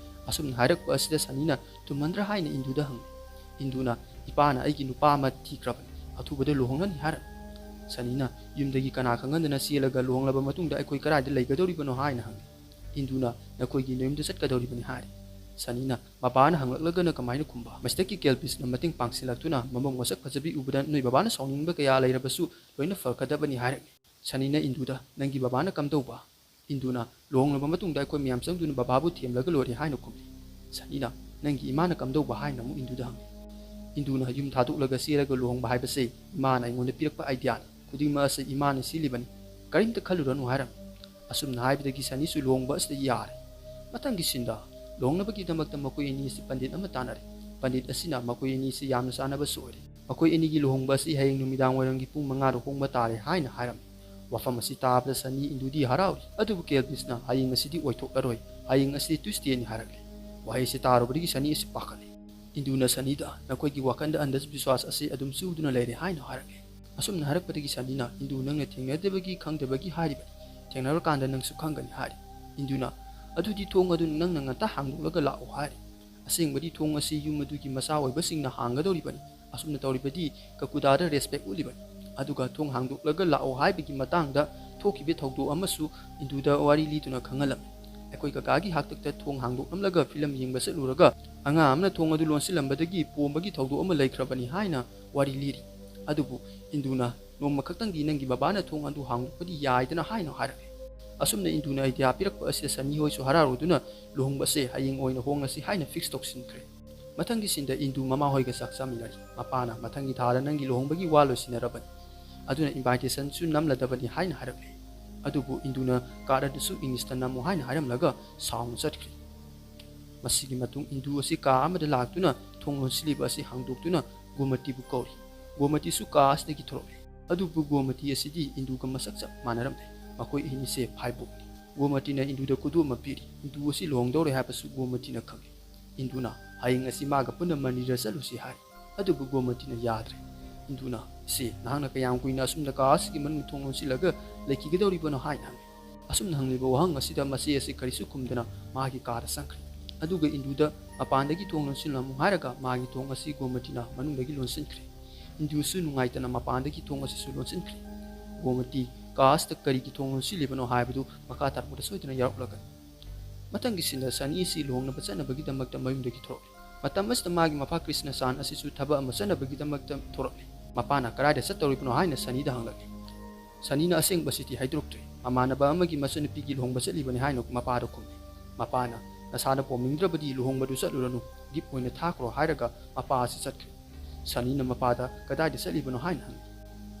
ꯑꯁꯨꯝꯅ ꯍꯥꯏꯔꯛꯄ ꯑꯁꯤꯗ ꯁꯅꯤꯅ "ꯊꯨꯝꯃꯟꯗ꯭ꯔꯥ?" ꯍꯥꯏꯅ ꯏꯟꯗꯨꯗ ꯍꯪꯏ꯫ ꯏꯟꯗꯨꯅ "ꯏꯄꯥꯅ ꯑꯩꯒꯤ ꯅꯨꯄꯥ ꯑꯃ ꯊꯤꯈ꯭ꯔꯕꯅꯤ, ꯑꯊꯨꯕꯗ ꯂꯨꯍꯣꯡꯂꯅꯤ" ꯍꯥꯏꯔꯝꯃꯤ꯫ ꯁꯅꯤꯅ "ꯌꯨꯝꯗꯒꯤ ꯀꯅꯥ ꯈꯪꯍꯟꯗꯅ ꯆꯦꯜꯂꯒ ꯂꯨꯍꯣꯡꯂꯕ ꯃꯇꯨꯡꯗ ꯑꯩꯈꯣꯏ ꯀꯗꯥꯏꯗ ꯂꯩꯒꯗꯧꯔꯤꯕꯅꯣ?" ꯍꯥꯏꯅ ꯍꯪꯏ꯫ ꯏꯟꯗꯨꯅ "ꯅꯈꯣꯏꯒꯤ ꯅꯌꯨꯝꯗ ꯆꯠꯀꯗꯧꯔꯤꯕꯅꯤ" ꯍꯥꯏꯔꯤ꯫ ꯁꯅꯤꯅ "ꯃꯄꯥꯅ ꯍꯪꯂꯛꯂꯒꯅ ꯀꯃꯥꯏꯅ ꯈꯨꯝꯕ?" ꯃꯁꯤꯗꯒꯤ ꯀꯦꯜꯕꯤꯁꯅ ꯃꯇꯦꯡ ꯄꯥꯡꯁꯤꯜꯂꯛꯇꯨꯅ "ꯃꯕꯨꯡ ꯃꯁꯛ ꯐꯖꯕꯤ ꯎꯕꯗ ꯅꯣꯏ ꯕꯕꯥꯅ ꯁꯥꯎꯅꯤꯡꯕ ꯀꯌꯥ ꯂꯩꯔꯕꯁꯨ ꯂꯣꯏꯅ ꯐꯒꯗꯕꯅꯤ" ꯍꯥꯏꯔꯛꯏ꯫ ꯁꯅꯤꯅ ꯏꯟꯗꯨꯗ "ꯅꯪꯒꯤ ꯕꯕꯥꯅ ꯀꯝꯗꯧꯕ?" ꯏꯟꯗꯨꯅ "ꯂꯨꯍꯣꯡꯂꯕ ꯃꯇꯨꯡꯗ ꯑꯩꯈꯣꯏ ꯃꯌꯥꯝ ꯆꯪꯗꯨꯅ ꯕꯕꯥꯕꯨ ꯊꯦꯝꯂꯒ ꯂꯣꯏꯔꯦ" ꯍꯥꯏꯅ ꯈꯨꯝꯂꯤ꯫ ꯁꯅꯤꯅ "ꯅꯪꯒꯤ ꯏꯃꯥꯅ ꯀꯝꯗꯧꯕ?" ꯍꯥꯏꯅ ꯑꯃꯨꯛ ꯏꯟꯗꯨꯗ ꯍꯪꯂꯤ꯫ ꯏꯟꯗꯨꯅ "ꯌꯨꯝ ꯊꯥꯗꯣꯛꯂꯒ ꯆꯦꯜꯂꯒ ꯂꯨꯍꯣꯡꯕ ꯍꯥꯏꯕꯁꯦ ꯏꯃꯥꯅ ꯑꯩꯉꯣꯟꯗ ꯄꯤꯔꯛꯄ ideaꯅꯤ꯫ ꯈꯨꯗꯤꯡꯃꯛ ꯑꯁꯤ ꯏꯃꯥꯅ ꯁꯤꯜꯂꯤꯕꯅꯤ꯫ ꯀꯔꯤꯝꯇ ꯈꯜꯂꯨꯔꯅꯨ" ꯍꯥꯏꯔꯝꯃꯤ꯫ ꯑꯁꯨꯝꯅ ꯍꯥꯏꯕꯗꯒꯤ ꯁꯅꯤꯁꯨ ꯂꯨꯍꯣꯡꯕ ꯑꯁꯤꯗ ꯌꯥꯔꯦ꯫ ꯃꯊꯪꯒꯤ ꯁꯤꯟꯗ ꯂꯨꯍꯣꯡꯅꯕꯒꯤꯗꯃꯛꯇ ꯃꯈꯣꯏ ꯑꯅꯤ ꯑꯁꯤ ꯄꯟꯗꯤꯠ ꯑꯃ ꯇꯥꯟꯅꯔꯦ꯫ ꯄꯟꯗꯤꯠ ꯑꯁꯤꯅ ꯃꯈꯣꯏ ꯑꯅꯤ ꯑꯁꯤ ꯌꯥꯝꯅ ꯆꯥꯟꯅꯕꯁꯨ ꯑꯣꯏꯔꯦ꯫ ꯃꯈꯣꯏ ꯑꯅꯤꯒꯤ ꯂꯨꯍꯣꯡꯕ ꯑꯁꯤ ꯍꯌꯦꯡ ꯅꯨꯃꯤꯗꯥꯡ ꯋꯥꯏꯔꯝꯒꯤ ꯄꯨꯡ ꯃꯉꯥꯗ ꯍꯣꯡꯕ ꯇꯥꯔꯦ ꯍꯥꯏꯅ ꯍꯥꯏꯔꯝꯃꯤ꯫ ꯋꯥꯐꯝ ꯑꯁꯤ ꯇꯥꯕꯗ ꯁꯅꯤ ꯏꯟꯗꯨꯗꯤ ꯍꯔꯥꯎꯔꯤ, ꯑꯗꯨꯕꯨ ꯀꯦꯜꯕꯤꯁꯅ "ꯍꯌꯦꯡ ꯑꯁꯤꯗꯤ ꯑꯣꯏꯊꯣꯛꯂꯔꯣꯏ, ꯍꯌꯦꯡ ꯑꯁꯤ ꯇ꯭ꯌꯨꯁꯗꯦꯅꯤ" ꯍꯥꯏꯔꯛꯂꯦ꯫ ꯋꯥꯍꯩ ꯑꯁꯤ ꯇꯥꯔꯨꯕꯗꯒꯤ ꯁꯅꯤ ꯑꯁꯤ ꯄꯥꯈꯠꯂꯦ꯫ ꯏꯟꯗꯨꯅ ꯁꯅꯤꯗ, "ꯅꯈꯣꯏꯒꯤ ꯋꯥꯈꯜꯗ ꯑꯟꯙꯕꯤꯁ꯭ꯋꯥꯁ ꯑꯁꯤ ꯑꯗꯨꯝ ꯆꯨꯗꯨꯅ ꯂꯩꯔꯦ" ꯍꯥꯏꯅ ꯍꯥꯏꯔꯛꯂꯦ꯫ ꯑꯁꯨꯝꯅ ꯍꯥꯏꯔꯛꯄꯗꯒꯤ ꯁꯅꯤꯅ, "ꯏꯟꯗꯨ, ꯅꯪꯅ ꯊꯦꯡꯅꯗꯕꯒꯤ ꯈꯪꯗꯕꯒꯤ ꯍꯥꯏꯔꯤꯕꯅꯤ, ꯊꯦꯡꯅꯔꯀꯥꯟꯗ ꯅꯪꯁꯨ ꯈꯪꯒꯅꯤ" ꯍꯥꯏꯔꯤ꯫ ꯏꯟꯗꯨꯅ, "ꯑꯗꯨꯗꯤ ꯊꯣꯡ ꯑꯗꯨ ꯅꯪꯅ ꯉꯟꯇꯥ ꯍꯥꯡꯗꯣꯛꯂꯒ ꯂꯥꯛꯎ" ꯍꯥꯏꯔꯤ꯫ ꯑꯁꯦꯡꯕꯗꯤ ꯊꯣꯡ ꯑꯁꯤ ꯌꯨꯝ ꯑꯗꯨꯒꯤ ꯃꯆꯥ ꯑꯣꯏꯕꯁꯤꯡꯅ ꯍꯥꯡꯒꯗꯧꯔꯤꯕꯅꯤ꯫ ꯑꯁꯨꯝꯅ ꯇꯧꯔꯤꯕꯗꯤ ꯀꯀꯨꯗꯥꯗ ꯔꯦꯁꯄꯦꯛ ꯎꯠꯂꯤꯕꯅꯤ꯫ ꯑꯗꯨꯒ ꯊꯣꯡ ꯍꯥꯡꯗꯣꯛꯂꯒ ꯂꯥꯛꯑꯣ ꯍꯥꯏꯕꯒꯤ ꯃꯇꯥꯡꯗ ꯊꯣꯛꯈꯤꯕ ꯊꯧꯗꯣꯛ ꯑꯃꯁꯨ ꯏꯟꯗꯨꯗ ꯋꯥꯔꯤ ꯂꯤꯗꯨꯅ ꯈꯪꯍꯜꯂꯝꯃꯤ꯫ ꯑꯩꯈꯣꯏ ꯀꯀꯥꯒꯤ ꯍꯥꯛꯇꯛꯇ ꯊꯣꯡ ꯍꯥꯡꯗꯣꯛꯂꯝꯂꯒ ꯐꯤꯂꯝ ꯌꯦꯡꯕ ꯆꯠꯂꯨꯔꯒ ꯑꯉꯥꯡ ꯑꯃꯅ ꯊꯣꯡ ꯑꯗꯨ ꯂꯣꯟꯁꯤꯜꯂꯝꯕꯗꯒꯤ ꯄꯣꯝꯕꯒꯤ ꯊꯧꯗꯣꯛ ꯑꯃ ꯂꯩꯈ꯭ꯔꯕꯅꯤ ꯍꯥꯏꯅ ꯋꯥꯔꯤ ꯂꯤꯔꯤ꯫ ꯑꯗꯨꯕꯨ ꯏꯟꯗꯨꯅ, "ꯅꯣꯡꯃ ꯈꯛꯇꯪꯗꯤ ꯅꯪꯒꯤ ꯕꯕꯥꯅ ꯊꯣꯡ ꯑꯗꯨ ꯍꯥꯡꯗꯣꯛꯄꯗꯤ ꯌꯥꯏꯗꯅ" ꯍꯥꯏꯅ ꯍꯥꯏꯔꯛꯂꯦ꯫ ꯑꯁꯨꯝꯅ ꯏꯟꯗꯨꯅ ꯑꯥꯏꯗꯤꯌꯥ ꯄꯤꯔꯛꯄ ꯑꯁꯤꯗ ꯁꯅꯤ ꯍꯣꯏꯁꯨ ꯍꯔꯥꯎꯔꯗꯨꯅ ꯂꯨꯍꯣꯡꯕꯁꯦ ꯍꯌꯦꯡ ꯑꯣꯏꯅ ꯍꯣꯡꯉꯁꯤ ꯍꯥꯏꯅ ꯐꯤꯛꯁ ꯇꯧꯁꯤꯟꯈ꯭ꯔꯦ꯫ ꯃꯊꯪꯒꯤ ꯁꯤꯟꯗ ꯏꯟꯗꯨ ꯃꯃꯥꯍꯣꯏꯒ ꯆꯥꯛ ꯆꯥꯃꯤꯟꯅꯔꯤ꯫ ꯃꯄꯥꯅ, "ꯃꯊꯪꯒꯤ ꯊꯥꯗ ꯅꯪꯒꯤ ꯂꯨꯍꯣꯡꯕꯒꯤ ꯋꯥ ꯂꯣꯏꯁꯤꯟꯅꯔꯕꯅꯤ, ꯑꯗꯨꯅ ꯏꯟꯚꯥꯏꯇꯦꯁꯟꯁꯨ ꯅꯝꯂꯗꯕꯅꯤ" ꯍꯥꯏꯅ ꯍꯥꯏꯔꯛꯂꯦ꯫ ꯑꯗꯨꯕꯨ ꯏꯟꯗꯨꯅ ꯀꯥꯔꯗ ꯑꯗꯨꯁꯨ ꯏꯪꯂꯤꯁꯇ ꯅꯝꯃꯨ ꯍꯥꯏꯅ ꯍꯥꯏꯔꯝꯂꯒ ꯁꯥꯎꯅ ꯆꯠꯈ꯭ꯔꯦ꯫ ꯃꯁꯤꯒꯤ ꯃꯇꯨꯡ ꯏꯟꯗꯨ ꯑꯁꯤ ꯀꯥ ꯑꯃꯗ ꯂꯥꯛꯇꯨꯅ ꯊꯣꯡ ꯂꯣꯟꯁꯤꯜꯂꯤꯕ ꯑꯁꯤ ꯍꯥꯡꯗꯣꯛꯇꯨꯅ ꯒꯣꯃꯇꯤꯕꯨ ꯀꯧꯔꯤ꯫ ꯒꯣꯃꯇꯤꯁꯨ ꯀꯥ ꯑꯁꯤꯗꯒꯤ ꯊꯣꯔꯛꯂꯦ꯫ ꯑꯗꯨꯕꯨ ꯒꯣꯃꯇꯤ ꯑꯁꯤꯗꯤ ꯏꯟꯗꯨꯒ ꯃꯁꯛ ꯆꯞ ꯃꯥꯟꯅꯔꯝꯗꯦ꯫ ꯃꯈꯣꯏ ꯑꯅꯤꯁꯦ ꯐꯥꯏꯕꯣꯛꯅꯤ꯫ ꯒꯣꯃꯇꯤꯅ ꯏꯟꯗꯨꯗ ꯈꯨꯗꯣꯞ ꯑꯃ ꯄꯤꯔꯤ꯫ ꯏꯟꯗꯨ ꯑꯁꯤ ꯂꯨꯍꯣꯡꯗꯧꯔꯦ ꯍꯥꯏꯕꯁꯨ ꯒꯣꯃꯇꯤꯅ ꯈꯪꯏ꯫ ꯏꯟꯗꯨꯅ, "ꯍꯌꯦꯡ ꯑꯁꯤ ꯃꯥꯒ ꯄꯨꯟꯅ ꯃꯟꯗꯤꯔꯗ ꯆꯠꯂꯨꯁꯤ" ꯍꯥꯏ꯫ ꯑꯗꯨꯕꯨ ꯒꯣꯃꯇꯤꯅ ꯌꯥꯗ꯭ꯔꯦ꯫ ꯏꯟꯗꯨꯅ, "ꯏꯆꯦ, ꯅꯍꯥꯛꯅ ꯀꯌꯥꯝ ꯀꯨꯏꯅ ꯑꯁꯨꯝꯅ ꯀꯥ ꯑꯁꯤꯒꯤ ꯃꯅꯨꯡꯗ ꯊꯣꯡ ꯂꯣꯟꯁꯤꯜꯂꯒ ꯂꯩꯈꯤꯒꯗꯧꯔꯤꯕꯅꯣ?" ꯍꯥꯏꯅ ꯍꯪꯏ꯫ ꯑꯁꯨꯝꯅ ꯍꯪꯂꯤꯕ ꯋꯥꯍꯪ ꯑꯁꯤꯗ ꯃꯆꯦ ꯑꯁꯤ ꯀꯔꯤꯁꯨ ꯈꯨꯝꯗꯅ ꯃꯥꯒꯤ ꯀꯥꯗ ꯆꯪꯈ꯭ꯔꯦ꯫ ꯑꯗꯨꯒ ꯏꯟꯗꯨꯗ ꯃꯄꯥꯟꯗꯒꯤ ꯊꯣꯡ ꯂꯣꯟꯁꯤꯜꯂꯝꯃꯨ ꯍꯥꯏꯔꯒ ꯃꯥꯒꯤ ꯊꯣꯡ ꯑꯁꯤ ꯒꯣꯃꯇꯤꯅ ꯃꯅꯨꯡꯗꯒꯤ ꯂꯣꯟꯁꯤꯟꯈ꯭ꯔꯦ꯫ ꯏꯟꯗꯨꯁꯨ ꯅꯨꯡꯉꯥꯏꯇꯅ ꯃꯄꯥꯟꯗꯒꯤ ꯊꯣꯡ ꯑꯁꯤꯁꯨ ꯂꯣꯟꯁꯤꯟꯈ꯭ꯔꯦ꯫ ꯒꯣꯃꯇꯤ ꯀꯥ ꯑꯁꯤꯗ ꯀꯔꯤꯒꯤ ꯊꯣꯡ ꯂꯣꯟꯁꯤꯜꯂꯤꯕꯅꯣ ꯍꯥꯏꯕꯗꯨ ꯃꯈꯥ ꯇꯥꯔꯛꯄꯗ ꯁꯣꯏꯗꯅ ꯌꯥꯎꯔꯛꯂꯒꯅꯤ꯫ ꯃꯊꯪꯒꯤ ꯁꯤꯟꯗ ꯁꯅꯤ ꯑꯁꯤ ꯂꯨꯍꯣꯡꯅꯕ ꯆꯠꯅꯕꯒꯤꯗꯃꯛꯇ ꯃꯌꯨꯝꯗꯒꯤ ꯊꯣꯔꯛꯂꯤ꯫ ꯃꯇꯝ ꯑꯁꯤꯗ ꯃꯥꯒꯤ ꯃꯄꯥ ꯀ꯭ꯔꯤꯁꯅ ꯆꯥꯟ ꯑꯁꯤꯁꯨ ꯊꯕꯛ ꯑꯃ ꯆꯠꯅꯕꯒꯤꯗꯃꯛꯇ ꯊꯣꯔꯛꯂꯤ꯫ ꯃꯄꯥꯅ, "ꯀꯗꯥꯏꯗ ꯆꯠꯇꯧꯔꯤꯕꯅꯣ?" ꯍꯥꯏꯅ ꯁꯅꯤꯗ ꯍꯪꯂꯛꯂꯤ꯫ ꯁꯅꯤꯅ ꯑꯁꯦꯡꯕꯁꯤꯗꯤ ꯍꯥꯏꯗꯣꯔꯛꯇ꯭ꯔꯦ꯫ ꯃꯃꯥꯟꯅꯕ ꯑꯃꯒꯤ ꯃꯆꯟꯅꯨꯄꯤꯒꯤ ꯂꯨꯍꯣꯡꯕ ꯆꯠꯂꯤꯕꯅꯤ ꯍꯥꯏꯅ ꯃꯄꯥꯗ ꯈꯨꯝꯃꯤ꯫ ꯃꯄꯥꯅ, "ꯅꯁꯥꯅ ꯄꯣꯝꯅꯤꯡꯗ꯭ꯔꯕꯗꯤ ꯂꯨꯍꯣꯡꯕꯗꯨ ꯆꯠꯂꯨꯔꯅꯨ, ꯒꯤꯐ ꯑꯣꯏꯅ ꯊꯥꯈ꯭ꯔꯣ" ꯍꯥꯏꯔꯒ ꯃꯄꯥ ꯑꯁꯤ ꯆꯠꯈ꯭ꯔꯦ꯫ ꯁꯅꯤꯅ ꯃꯄꯥꯗ, "ꯀꯗꯥꯏꯗ ꯆꯠꯂꯤꯕꯅꯣ?" ꯍꯥꯏꯅ ꯍꯪꯉꯤ꯫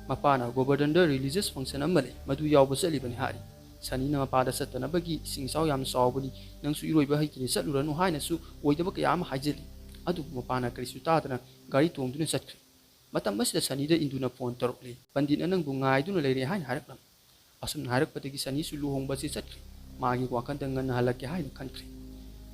ꯃꯄꯥꯅ, "ꯒꯣꯕꯔꯗꯟꯗ ꯔꯤꯂꯤꯖꯤꯌꯁ ꯐꯪꯁꯟ ꯑꯃ ꯂꯩ, ꯃꯗꯨ ꯌꯥꯎꯕ ꯆꯠꯂꯤꯕꯅꯤ" ꯍꯥꯏꯔꯤ꯫ ꯁꯅꯤꯅ ꯃꯄꯥꯗ, "ꯆꯠꯇꯅꯕꯒꯤ ꯏꯁꯤꯡ ꯏꯆꯥꯎ ꯌꯥꯝꯅ ꯆꯥꯎꯕꯅꯤ, ꯅꯪꯁꯨ ꯏꯔꯣꯏꯕ ꯍꯩꯇ꯭ꯔꯦ, ꯆꯠꯂꯨꯔꯅꯨ" ꯍꯥꯏꯅꯁꯨ ꯑꯣꯏꯗꯕ ꯀꯌꯥ ꯑꯃ ꯍꯥꯏꯖꯤꯜꯂꯤ꯫ ꯑꯗꯨꯕꯨ ꯃꯄꯥꯅ ꯀꯔꯤꯁꯨ ꯇꯥꯗꯅ ꯒꯥꯔꯤ ꯇꯣꯡꯗꯨꯅ ꯆꯠꯈ꯭ꯔꯦ꯫ ꯃꯇꯝ ꯑꯁꯤꯗ ꯁꯅꯤꯗ ꯏꯟꯗꯨꯅ ꯐꯣꯟ ꯇꯧꯔꯛꯂꯤ꯫ "ꯄꯟꯗꯤꯠꯅ ꯅꯪꯕꯨ ꯉꯥꯏꯗꯨꯅ ꯂꯩꯔꯦ" ꯍꯥꯏꯅ ꯍꯥꯏꯔꯛꯂꯝꯃꯤ꯫ ꯑꯁꯨꯝꯅ ꯍꯥꯏꯔꯛꯄꯗꯒꯤ ꯁꯅꯤꯁꯨ ꯂꯨꯍꯣꯡꯕ ꯑꯁꯤ ꯆꯠꯈ꯭ꯔꯦ꯫ ꯃꯥꯒꯤ ꯋꯥꯈꯜꯗ ꯉꯟꯅ ꯍꯜꯂꯛꯀꯦ ꯍꯥꯏꯅ ꯈꯟꯈ꯭ꯔꯦ꯫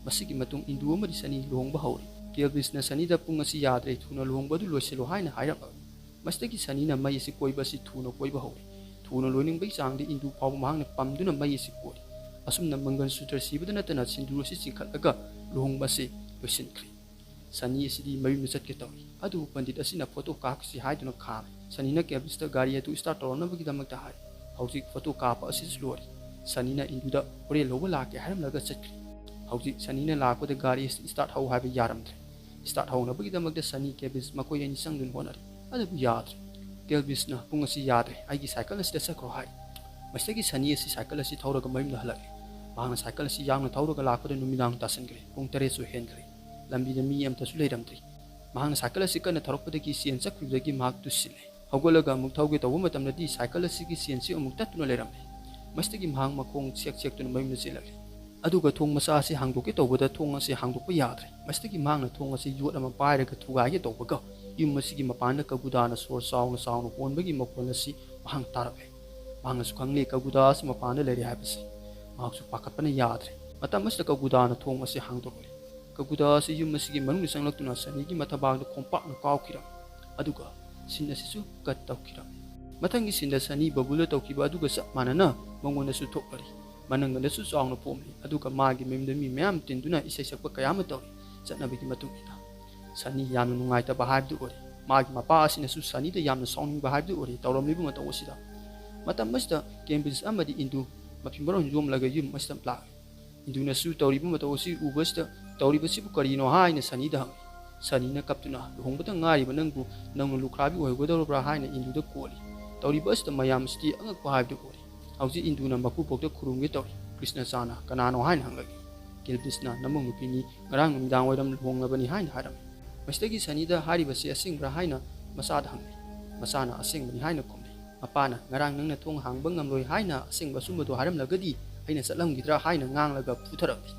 ꯃꯁꯤꯒꯤ ꯃꯇꯨꯡ ꯏꯟꯗꯨ ꯑꯃꯗꯤ ꯁꯅꯤ ꯂꯨꯍꯣꯡꯕ ꯍꯧꯔꯦ꯫ ꯀꯦꯜꯕꯤꯁꯅ ꯁꯅꯤꯗ "ꯄꯨꯡ ꯑꯁꯤ ꯌꯥꯗ꯭ꯔꯦ, ꯊꯨꯅ ꯂꯨꯍꯣꯡꯕ ꯑꯗꯨ ꯂꯣꯏꯁꯤꯜꯂꯨ" ꯍꯥꯏꯅ ꯍꯥꯏꯔꯛꯂꯕꯅꯤ꯫ ꯃꯁꯤꯗꯒꯤ ꯁꯅꯤꯅ ꯃꯩ ꯑꯁꯤ ꯀꯣꯏꯕ ꯑꯁꯤ ꯊꯨꯅ ꯀꯣꯏꯕ ꯍꯧꯔꯦ꯫ ꯊꯨꯅ ꯂꯣꯏꯅꯤꯡꯕꯒꯤ ꯆꯥꯡꯗ ꯏꯟꯗꯨ ꯐꯥꯎꯕ ꯃꯍꯥꯛꯅ ꯄꯝꯗꯨꯅ ꯃꯩ ꯑꯁꯤ ꯀꯣꯜꯂꯤ꯫ ꯑꯁꯨꯝꯅ ꯃꯪꯒꯜ ꯁꯨꯇ꯭ꯔ ꯁꯤꯕꯗ ꯅꯠꯇꯅ ꯁꯤꯟꯗꯨꯔ ꯑꯁꯤ ꯆꯤꯡꯈꯠꯂꯒ ꯂꯨꯍꯣꯡꯕ ꯑꯁꯤ ꯂꯣꯏꯁꯤꯟꯈ꯭ꯔꯦ꯫ ꯁꯅꯤ ꯑꯁꯤꯗꯤ ꯃꯌꯨꯝꯗ ꯆꯠꯀꯦ ꯇꯧꯔꯤ꯫ ꯑꯗꯨꯕꯨ ꯄꯟꯗꯤꯠ ꯑꯁꯤꯅ ꯐꯣꯇꯣ ꯀꯥꯞꯈꯤꯁꯤ ꯍꯥꯏꯗꯨꯅ ꯈꯥꯝꯃꯤ꯫ ꯁꯅꯤꯅ ꯀꯦꯜꯕꯤꯁꯇ ꯒꯥꯔꯤ ꯑꯗꯨ ꯁ꯭ꯇꯥꯔꯠ ꯇꯧꯔꯛꯅꯕꯒꯤꯗꯃꯛꯇ ꯍꯥꯏꯔꯤ꯫ ꯍꯧꯖꯤꯛ ꯐꯣꯇꯣ ꯀꯥꯞꯄ ꯑꯁꯤꯁꯨ ꯂꯣꯏꯔꯦ꯫ ꯁꯅꯤꯅ ꯏꯟꯗꯨꯗ ꯍꯣꯔꯦꯟ ꯂꯧꯕ ꯂꯥꯛꯀꯦ ꯍꯥꯏꯔꯝꯂꯒ ꯆꯠꯈ꯭ꯔꯦ꯫ ꯍꯧꯖꯤꯛ ꯁꯅꯤꯅ ꯂꯥꯛꯄꯗ ꯒꯥꯔꯤ ꯑꯁꯤ ꯁ꯭ꯇꯥꯔꯠ ꯍꯧ ꯍꯥꯏꯕ ꯌꯥꯔꯝꯗ꯭ꯔꯦ꯫ ꯁ꯭ꯇꯥꯔꯠ ꯍꯧꯅꯕꯒꯤꯗꯃꯛꯇ ꯁꯅꯤ ꯀꯦꯜꯕꯤꯁ ꯃꯈꯣꯏ ꯑꯅꯤ ꯆꯪꯗꯨꯅ ꯍꯣꯠꯅꯔꯤ꯫ ꯑꯗꯨꯕꯨ ꯌꯥꯗ꯭ꯔꯦ꯫ ꯀꯦꯜꯕꯤꯁꯅ "ꯄꯨꯡ ꯑꯁꯤ ꯌꯥꯗ꯭ꯔꯦ, ꯑꯩꯒꯤ ꯁꯥꯏꯀꯜ ꯑꯁꯤꯗ ꯆꯠꯈ꯭ꯔꯣ" ꯍꯥꯏ꯫ ꯃꯁꯤꯗꯒꯤ ꯁꯅꯤ ꯑꯁꯤ ꯁꯥꯏꯀꯜ ꯑꯁꯤ ꯊꯧꯔꯒ ꯃꯌꯨꯝꯗ ꯍꯜꯂꯛꯂꯦ꯫ ꯃꯍꯥꯛꯅ ꯁꯥꯏꯀꯜ ꯑꯁꯤ ꯌꯥꯡꯅ ꯊꯧꯔꯒ ꯂꯥꯛꯄꯗ ꯅꯨꯃꯤꯗꯥꯡ ꯇꯥꯁꯤꯟꯈ꯭ꯔꯦ꯫ ꯄꯨꯡ ꯇꯔꯦꯠꯁꯨ ꯍꯦꯟꯈ꯭ꯔꯦ꯫ ꯂꯝꯕꯤꯗ ꯃꯤ ꯑꯃꯠꯇꯁꯨ ꯂꯩꯔꯝꯗ꯭ꯔꯤ꯫ ꯃꯍꯥꯛꯅ ꯁꯥꯏꯀꯜ ꯑꯁꯤ ꯀꯟꯅ ꯊꯧꯔꯛꯄꯗꯒꯤ ꯆꯦꯟ ꯆꯠꯈꯤꯕꯗꯒꯤ ꯃꯍꯥꯛ ꯇꯨꯁꯤꯜꯂꯦ꯫ ꯍꯧꯒꯠꯂꯒ ꯑꯃꯨꯛ ꯊꯧꯒꯦ ꯇꯧꯕ ꯃꯇꯝꯗꯗꯤ ꯁꯥꯏꯀꯜ ꯑꯁꯤꯒꯤ ꯆꯦꯟꯁꯤ ꯑꯃꯨꯛ ꯇꯠꯇꯨꯅ ꯂꯩꯔꯝꯃꯤ꯫ ꯃꯁꯤꯗꯒꯤ ꯃꯍꯥꯛ ꯃꯈꯣꯡ ꯁꯦꯛ ꯁꯦꯛꯇꯨꯅ ꯃꯌꯨꯝꯗ ꯆꯦꯜꯂꯛꯂꯤ꯫ ꯑꯗꯨꯒ ꯊꯣꯡ ꯃꯆꯥ ꯑꯁꯤ ꯍꯥꯡꯗꯣꯛꯀꯦ ꯇꯧꯕꯗ ꯊꯣꯡ ꯑꯁꯤ ꯍꯥꯡꯗꯣꯛꯄ ꯌꯥꯗ꯭ꯔꯦ꯫ ꯃꯁꯤꯗꯒꯤ ꯃꯍꯥꯛꯅ ꯊꯣꯡ ꯑꯁꯤ ꯌꯣꯠ ꯑꯃ ꯄꯥꯏꯔꯒ ꯊꯨꯒꯥꯏꯒꯦ ꯇꯧꯕꯒ ꯌꯨꯝ ꯑꯁꯤꯒꯤ ꯃꯄꯥꯟꯗ ꯀꯒꯨꯗꯥꯅ ꯁꯣꯔ ꯆꯥꯎꯅ ꯆꯥꯎꯅ ꯍꯣꯟꯕꯒꯤ ꯃꯈꯣꯜ ꯑꯁꯤ ꯃꯍꯥꯛ ꯇꯥꯔꯛꯂꯦ꯫ ꯃꯍꯥꯛꯅꯁꯨ ꯈꯪꯂꯦ ꯀꯒꯨꯗꯥ ꯑꯁꯤ ꯃꯄꯥꯟꯗ ꯂꯩꯔꯦ ꯍꯥꯏꯕꯁꯤ꯫ ꯃꯍꯥꯛꯁꯨ ꯄꯥꯈꯠꯄꯅ ꯌꯥꯗ꯭ꯔꯦ꯫ ꯃꯇꯝ ꯑꯁꯤꯗ ꯀꯒꯨꯗꯥꯅ ꯊꯣꯡ ꯑꯁꯤ ꯍꯥꯡꯗꯣꯛꯂꯦ꯫ ꯀꯒꯨꯗꯥ ꯑꯁꯤ ꯌꯨꯝ ꯑꯁꯤꯒꯤ ꯃꯅꯨꯡꯗ ꯆꯪꯂꯛꯇꯨꯅ ꯁꯅꯤꯒꯤ ꯃꯊꯕꯥꯛꯇ ꯈꯣꯡꯄꯥꯛꯅ ꯀꯥꯎꯈꯤꯔꯝꯃꯤ꯫ ꯑꯗꯨꯒ ꯁꯤꯟ ꯑꯁꯤꯁꯨ ꯀꯠ ꯇꯧꯈꯤꯔꯝꯃꯤ꯫ ꯃꯊꯪꯒꯤ ꯁꯤꯟꯗ ꯁꯅꯤ ꯕꯕꯨꯜꯗ ꯇꯧꯈꯤꯕ ꯑꯗꯨꯒ ꯆꯞ ꯃꯥꯟꯅꯅ ꯃꯉꯣꯟꯗꯁꯨ ꯊꯣꯛꯂꯔꯤ꯫ ꯃꯅꯪꯒꯟꯗꯁꯨ ꯆꯥꯎꯅ ꯄꯣꯝꯂꯤ꯫ ꯑꯗꯨꯒ ꯃꯥꯒꯤ ꯃꯌꯨꯝꯗ ꯃꯤ ꯃꯌꯥꯝ ꯇꯤꯟꯗꯨꯅ ꯏꯁꯩ ꯁꯛꯄ ꯀꯌꯥ ꯑꯃ ꯇꯧꯔꯤ꯫ ꯆꯠꯅꯕꯤꯒꯤ ꯃꯇꯨꯡ ꯏꯟꯅ ꯁꯅꯤ ꯌꯥꯝꯅ ꯅꯨꯡꯉꯥꯏꯇꯕ ꯍꯥꯏꯕꯗꯨ ꯑꯣꯏꯔꯦ꯫ ꯃꯥꯒꯤ ꯃꯄꯥ ꯑꯁꯤꯅꯁꯨ ꯁꯅꯤꯗ ꯌꯥꯝꯅ ꯁꯥꯎꯅꯤꯡꯕ ꯍꯥꯏꯕꯗꯨ ꯑꯣꯏꯔꯦ ꯇꯧꯔꯝꯂꯤꯕ ꯃꯇꯧ ꯑꯁꯤꯗ꯫ ꯃꯇꯝ ꯑꯁꯤꯗ ꯀꯦꯝꯕ꯭ꯔꯤꯖ ꯑꯃꯗꯤ ꯏꯟꯗꯨ ꯃꯐꯤ ꯃꯔꯣꯟ ꯌꯣꯝꯂꯒ ꯌꯨꯝ ꯑꯁꯤꯗ ꯂꯥꯛꯂꯤ꯫ ꯏꯟꯗꯨꯅꯁꯨ ꯇꯧꯔꯤꯕ ꯃꯇꯧ ꯑꯁꯤ ꯎꯕꯁꯤꯗ "ꯇꯧꯔꯤꯕꯁꯤꯕꯨ ꯀꯔꯤꯅꯣ?" ꯍꯥꯏꯅ ꯁꯅꯤꯗ ꯍꯪꯏ꯫ ꯁꯅꯤꯅ ꯀꯞꯇꯨꯅ "ꯂꯨꯍꯣꯡꯕꯗ ꯉꯥꯏꯔꯤꯕ ꯅꯪꯕꯨ ꯅꯧꯅ ꯂꯨꯈ꯭ꯔꯥꯕꯤ ꯑꯣꯏꯍꯧꯒꯗꯧꯔꯕ꯭ꯔꯥ?" ꯍꯥꯏꯅ ꯏꯟꯗꯨꯗ ꯀꯣꯜꯂꯤ꯫ ꯇꯧꯔꯤꯕ ꯑꯁꯤꯗ ꯃꯌꯥꯝ ꯑꯁꯤꯗꯤ ꯑꯉꯛꯄ ꯍꯥꯏꯕꯗꯨ ꯑꯣꯏꯔꯦ꯫ ꯍꯧꯖꯤꯛ ꯏꯟꯗꯨꯅ ꯃꯀꯨꯕꯣꯛꯇ ꯈꯨꯔꯨꯝꯒꯦ ꯇꯧꯔꯤ꯫ ꯀ꯭ꯔꯤꯁꯅꯆꯥꯅ "ꯀꯅꯥꯅꯣ?" ꯍꯥꯏꯅ ꯍꯪꯂꯛꯏ꯫ ꯀꯤꯜꯕꯤꯁꯅ "ꯅꯃꯧ ꯅꯨꯄꯤꯅꯤ, ꯉꯔꯥꯡ ꯅꯨꯃꯤꯗꯥꯡ ꯋꯥꯏꯔꯝ ꯂꯨꯍꯣꯡꯂꯕꯅꯤ" ꯍꯥꯏꯅ ꯍꯥꯏꯔꯝꯃꯤ꯫ ꯃꯁꯤꯗꯒꯤ ꯁꯅꯤꯗ "ꯍꯥꯏꯔꯤꯕꯁꯤ ꯑꯁꯦꯡꯕ꯭ꯔꯥ?" ꯍꯥꯏꯅ ꯃꯆꯥꯗ ꯍꯪꯂꯛꯏ꯫ ꯃꯆꯥꯅ "ꯑꯁꯦꯡꯕꯅꯤ" ꯍꯥꯏꯅ ꯈꯨꯝꯂꯛꯏ꯫ ꯃꯄꯥꯅ "ꯉꯔꯥꯡ ꯅꯪꯅ ꯊꯣꯡ ꯍꯥꯡꯕ ꯉꯝꯂꯣꯏ ꯍꯥꯏꯅ ꯑꯁꯦꯡꯕ ꯑꯆꯨꯝꯕꯗꯨ ꯍꯥꯏꯔꯝꯂꯒꯗꯤ ꯑꯩꯅ ꯆꯠꯂꯝꯈꯤꯗ꯭ꯔꯥ?" ꯍꯥꯏꯅ ꯉꯥꯡꯂꯒ ꯐꯨꯊꯔꯝꯃꯤ꯫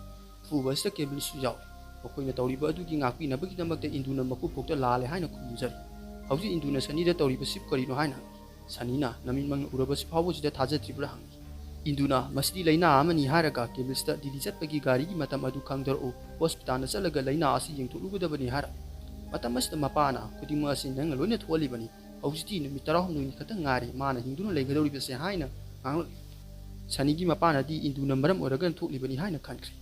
ꯐꯨꯕ ꯑꯁꯤꯗ ꯀꯦꯕꯤꯜꯁꯨ ꯌꯥꯎꯏ꯫ ꯃꯈꯣꯏꯅ ꯇꯧꯔꯤꯕ ꯑꯗꯨꯒꯤ ꯉꯥꯛꯄꯤꯅꯕꯒꯤꯗꯃꯛꯇ ꯏꯟꯗꯨꯅ ꯃꯀꯨꯕꯣꯛꯇ "ꯂꯥꯜꯂꯦ" ꯍꯥꯏꯅ ꯈꯨꯝꯖꯔꯤ꯫ ꯍꯧꯖꯤꯛ ꯏꯟꯗꯨꯅ ꯁꯅꯤꯗ "ꯇꯧꯔꯤꯕꯁꯤ ꯀꯔꯤꯅꯣ?" ꯍꯥꯏꯅ ꯍꯪꯏ꯫ ꯁꯅꯤꯅ ꯅꯃꯤꯠꯃꯛꯅ ꯎꯔꯕꯁꯤ ꯐꯥꯎꯕꯁꯤꯗ ꯊꯥꯖꯗ꯭ꯔꯤꯕ꯭ꯔꯥ ꯍꯪꯉꯤ꯫ ꯏꯟꯗꯨꯅ ꯃꯁꯤꯗꯤ ꯂꯥꯏꯅꯥ ꯑꯃꯅꯤ ꯍꯥꯏꯔꯒ ꯀꯦꯕꯤꯜꯁꯇ ꯗꯤꯜꯂꯤ ꯆꯠꯄꯒꯤ ꯒꯥꯔꯤꯒꯤ ꯃꯇꯝ ꯑꯗꯨ ꯈꯪꯗꯔꯛꯎ, ꯍꯣꯁꯄꯤꯇꯥꯜꯗ ꯆꯠꯂꯒ ꯂꯥꯏꯅꯥ ꯑꯁꯤ ꯌꯦꯡꯊꯣꯛꯂꯨꯒꯗꯕꯅꯤ ꯍꯥꯏꯔꯛꯏ꯫ ꯃꯇꯝ ꯑꯁꯤꯗ ꯃꯄꯥꯅ ꯈꯨꯗꯤꯡꯃꯛ ꯑꯁꯤ ꯅꯪꯅ ꯂꯣꯏꯅ ꯊꯣꯛꯍꯜꯂꯤꯕꯅꯤ, ꯍꯧꯖꯤꯛꯇꯤ ꯅꯨꯃꯤꯠ ꯇꯔꯥꯍꯨꯝꯗꯣꯏꯅꯤ ꯈꯛꯇꯪ ꯉꯥꯏꯔꯦ ꯃꯥꯅ ꯍꯤꯡꯗꯨꯅ ꯂꯩꯒꯗꯧꯔꯤꯕꯁꯦ ꯍꯥꯏꯅ ꯉꯥꯡꯂꯛꯏ꯫ ꯁꯅꯤꯒꯤ ꯃꯄꯥꯅꯗꯤ ꯏꯟꯗꯨꯅ ꯃꯔꯝ ꯑꯣꯏꯔꯒ ꯊꯣꯛꯂꯤꯕꯅꯤ ꯍꯥꯏꯅ ꯈꯟꯈ꯭ꯔꯦ꯫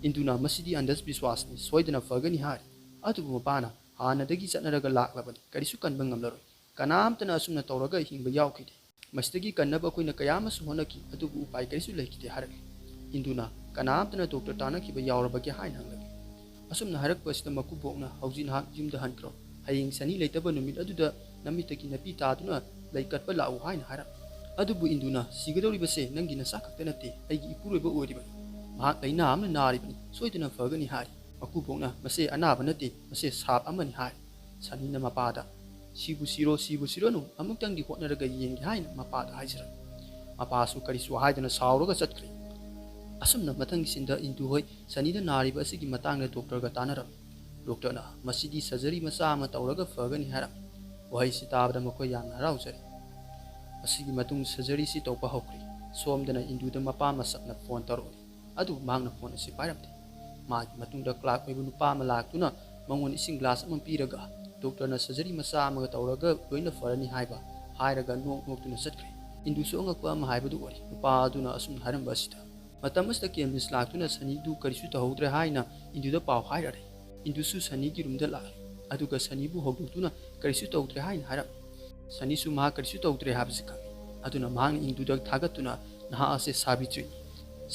ꯏꯟꯗꯨꯅ ꯃꯁꯤꯗꯤ ꯑꯟꯙꯕꯤꯁ꯭ꯋꯥꯁꯅꯤ, ꯁꯣꯏꯗꯅ ꯐꯒꯅꯤ ꯍꯥꯏꯔꯤ꯫ ꯑꯗꯨꯕꯨ ꯃꯄꯥꯅ ꯍꯥꯟꯅꯗꯒꯤ ꯆꯠꯅꯔꯒ ꯂꯥꯛꯂꯕꯅꯤ, ꯀꯔꯤꯁꯨ ꯀꯟꯕ ꯉꯝꯂꯔꯣꯏ, ꯀꯅꯥꯝꯇꯅ ꯑꯁꯨꯝꯅ ꯇꯧꯔꯒ ꯍꯤꯡꯕ ꯌꯥꯎꯈꯤꯗꯦ꯫ ꯃꯁꯤꯗꯒꯤ ꯀꯟꯅꯕ ꯑꯩꯈꯣꯏꯅ ꯀꯌꯥ ꯑꯃꯁꯨ ꯍꯣꯠꯅꯈꯤ, ꯑꯗꯨꯕꯨ ꯎꯄꯥꯏ ꯀꯔꯤꯁꯨ ꯂꯩꯈꯤꯗꯦ ꯍꯥꯏꯔꯛꯏ꯫ ꯏꯟꯗꯨꯅ ꯀꯅꯥꯝꯇꯅ ꯗꯣꯛꯇꯔ ꯇꯥꯟꯅꯈꯤꯕ ꯌꯥꯎꯔꯕꯒꯦ ꯍꯥꯏꯅ ꯍꯪꯂꯛꯏ꯫ ꯑꯁꯨꯝꯅ ꯍꯥꯏꯔꯛꯄ ꯑꯁꯤꯗ ꯃꯀꯨꯕꯣꯛꯅ ꯍꯧꯖꯤꯛ ꯅꯍꯥꯛ ꯌꯨꯝꯗ ꯍꯟꯈ꯭ꯔꯣ, ꯍꯌꯦꯡ ꯁꯅꯤ ꯂꯩꯇꯕ ꯅꯨꯃꯤꯠ ꯑꯗꯨꯗ ꯅꯃꯤꯠꯇꯒꯤ ꯅꯥꯄꯤ ꯇꯥꯗꯨꯅ ꯂꯩ ꯀꯠꯄ ꯂꯥꯛꯎ ꯍꯥꯏꯅ ꯍꯥꯏꯔꯛꯏ꯫ ꯑꯗꯨꯕꯨ ꯏꯟꯗꯨꯅ ꯁꯤꯒꯗꯧꯔꯤꯕꯁꯦ ꯅꯪꯒꯤ ꯅꯁꯥ ꯈꯛꯇ ꯅꯠꯇꯦ, ꯑꯩꯒꯤ ꯏꯄꯨꯔꯣꯏꯕ ꯑꯣꯏꯔꯤꯕꯅꯤ꯫ ꯃꯍꯥꯛ ꯂꯥꯏꯅꯥ ꯑꯃꯅ ꯅꯥꯔꯤꯕꯅꯤ, ꯁꯣꯏꯗꯅ ꯐꯒꯅꯤ ꯍꯥꯏꯔꯤ꯫ ꯃꯀꯨꯕꯣꯛꯅ ꯃꯁꯦ ꯑꯅꯥꯕ ꯅꯠꯇꯦ, ꯃꯁꯦ ꯁꯥꯞ ꯑꯃꯅꯤ ꯍꯥꯏꯔꯤ꯫ ꯁꯅꯤꯅ ꯃꯄꯥꯗ ꯁꯤꯕꯨ ꯁꯤꯔꯣ, ꯁꯤꯕꯨ ꯁꯤꯔꯣꯅꯨ, ꯑꯃꯨꯛꯇꯪꯗꯤ ꯍꯣꯠꯅꯔꯒ ꯌꯦꯡꯒꯦ ꯍꯥꯏꯅ ꯃꯄꯥꯗ ꯍꯥꯏꯖꯔꯝꯃꯤ꯫ ꯃꯄꯥꯁꯨ ꯀꯔꯤꯁꯨ ꯍꯥꯏꯗꯅ ꯁꯥꯎꯔꯒ ꯆꯠꯈ꯭ꯔꯦ꯫ ꯑꯁꯨꯝꯅ ꯃꯊꯪꯒꯤ ꯁꯤꯟꯗ ꯏꯟꯗꯨ ꯍꯣꯏ ꯁꯅꯤꯗ ꯅꯥꯔꯤꯕ ꯑꯁꯤꯒꯤ ꯃꯇꯥꯡꯗ ꯗꯣꯛꯇꯔꯒ ꯇꯥꯟꯅꯔꯝꯃꯤ꯫ ꯗꯣꯛꯇꯔꯅ ꯃꯁꯤꯗꯤ ꯁꯔꯖꯔꯤ ꯃꯆꯥ ꯑꯃ ꯇꯧꯔꯒ ꯐꯒꯅꯤ ꯍꯥꯏꯔꯝꯃꯤ꯫ ꯋꯥꯍꯩꯁꯤ ꯇꯥꯕꯗ ꯃꯈꯣꯏ ꯌꯥꯝꯅ ꯍꯔꯥꯎꯖꯔꯦ꯫ ꯑꯁꯤꯒꯤ ꯃꯇꯨꯡ ꯁꯔꯖꯔꯤꯁꯤ ꯇꯧꯕ ꯍꯧꯈ꯭ꯔꯦ꯫ ꯁꯣꯝꯗꯅ ꯏꯟꯗꯨꯗ ꯃꯄꯥ ꯃꯁꯛꯅ ꯐꯣꯟ ꯇꯧꯔꯛꯂꯤ꯫ ꯑꯗꯨꯕꯨ ꯃꯍꯥꯛꯅ ꯐꯣꯟ ꯑꯁꯤ ꯄꯥꯏꯔꯝꯗꯦ꯫ ꯃꯥꯒꯤ ꯃꯇꯨꯡꯗ ꯀ꯭ꯂꯥꯔꯛ ꯑꯣꯏꯕ ꯅꯨꯄꯥ ꯑꯃ ꯂꯥꯛꯇꯨꯅ ꯃꯉꯣꯟꯗ ꯏꯁꯤꯡ ꯒ꯭ꯂꯥꯁ ꯑꯃ ꯄꯤꯔꯒ, "ꯗꯣꯛꯇꯔꯅ ꯁꯔꯖꯔꯤ ꯃꯆꯥ ꯑꯃꯒ ꯇꯧꯔꯒ ꯂꯣꯏꯅ ꯐꯔꯅꯤ ꯍꯥꯏꯕ" ꯍꯥꯏꯔꯒ ꯅꯣꯛ ꯅꯣꯛꯇꯨꯅ ꯆꯠꯈ꯭ꯔꯦ꯫ ꯏꯟꯗꯨꯁꯨ ꯑꯉꯛꯄ ꯑꯃ ꯍꯥꯏꯕꯗꯨ ꯑꯣꯏꯔꯦ꯫ ꯅꯨꯄꯥ ꯑꯗꯨꯅ ꯑꯁꯨꯝꯅ ꯍꯥꯏꯔꯝꯕ ꯑꯁꯤꯗ꯫ ꯃꯇꯝ ꯑꯁꯤꯗ ꯀꯦꯝꯕ꯭ꯔꯤꯖ ꯂꯥꯛꯇꯨꯅ ꯁꯅꯤꯗꯨ ꯀꯔꯤꯁꯨ ꯇꯧꯍꯧꯗ꯭ꯔꯦ ꯍꯥꯏꯅ ꯏꯟꯗꯨꯗ ꯄꯥꯎ ꯍꯥꯏꯔꯛꯂꯦ꯫ ꯏꯟꯗꯨꯁꯨ ꯁꯅꯤꯒꯤ ꯔꯨꯝꯗ ꯂꯥꯛꯂꯦ꯫ ꯑꯗꯨꯒ ꯁꯅꯤꯕꯨ ꯍꯧꯗꯣꯛꯇꯨꯅ ꯀꯔꯤꯁꯨ ꯇꯧꯗ꯭ꯔꯦ ꯍꯥꯏꯅ ꯍꯥꯏꯔꯝꯃꯤ꯫ ꯁꯅꯤꯁꯨ ꯃꯍꯥꯛ ꯀꯔꯤꯁꯨ ꯇꯧꯗ꯭ꯔꯦ ꯍꯥꯏꯕꯁꯤ ꯈꯪꯏ꯫ ꯑꯗꯨꯅ ꯃꯍꯥꯛꯅ ꯏꯟꯗꯨꯗ ꯊꯥꯒꯠꯇꯨꯅ, "ꯅꯍꯥꯛ ꯑꯁꯦ ꯁꯥꯕꯤꯇ꯭ꯔꯤꯅꯤ꯫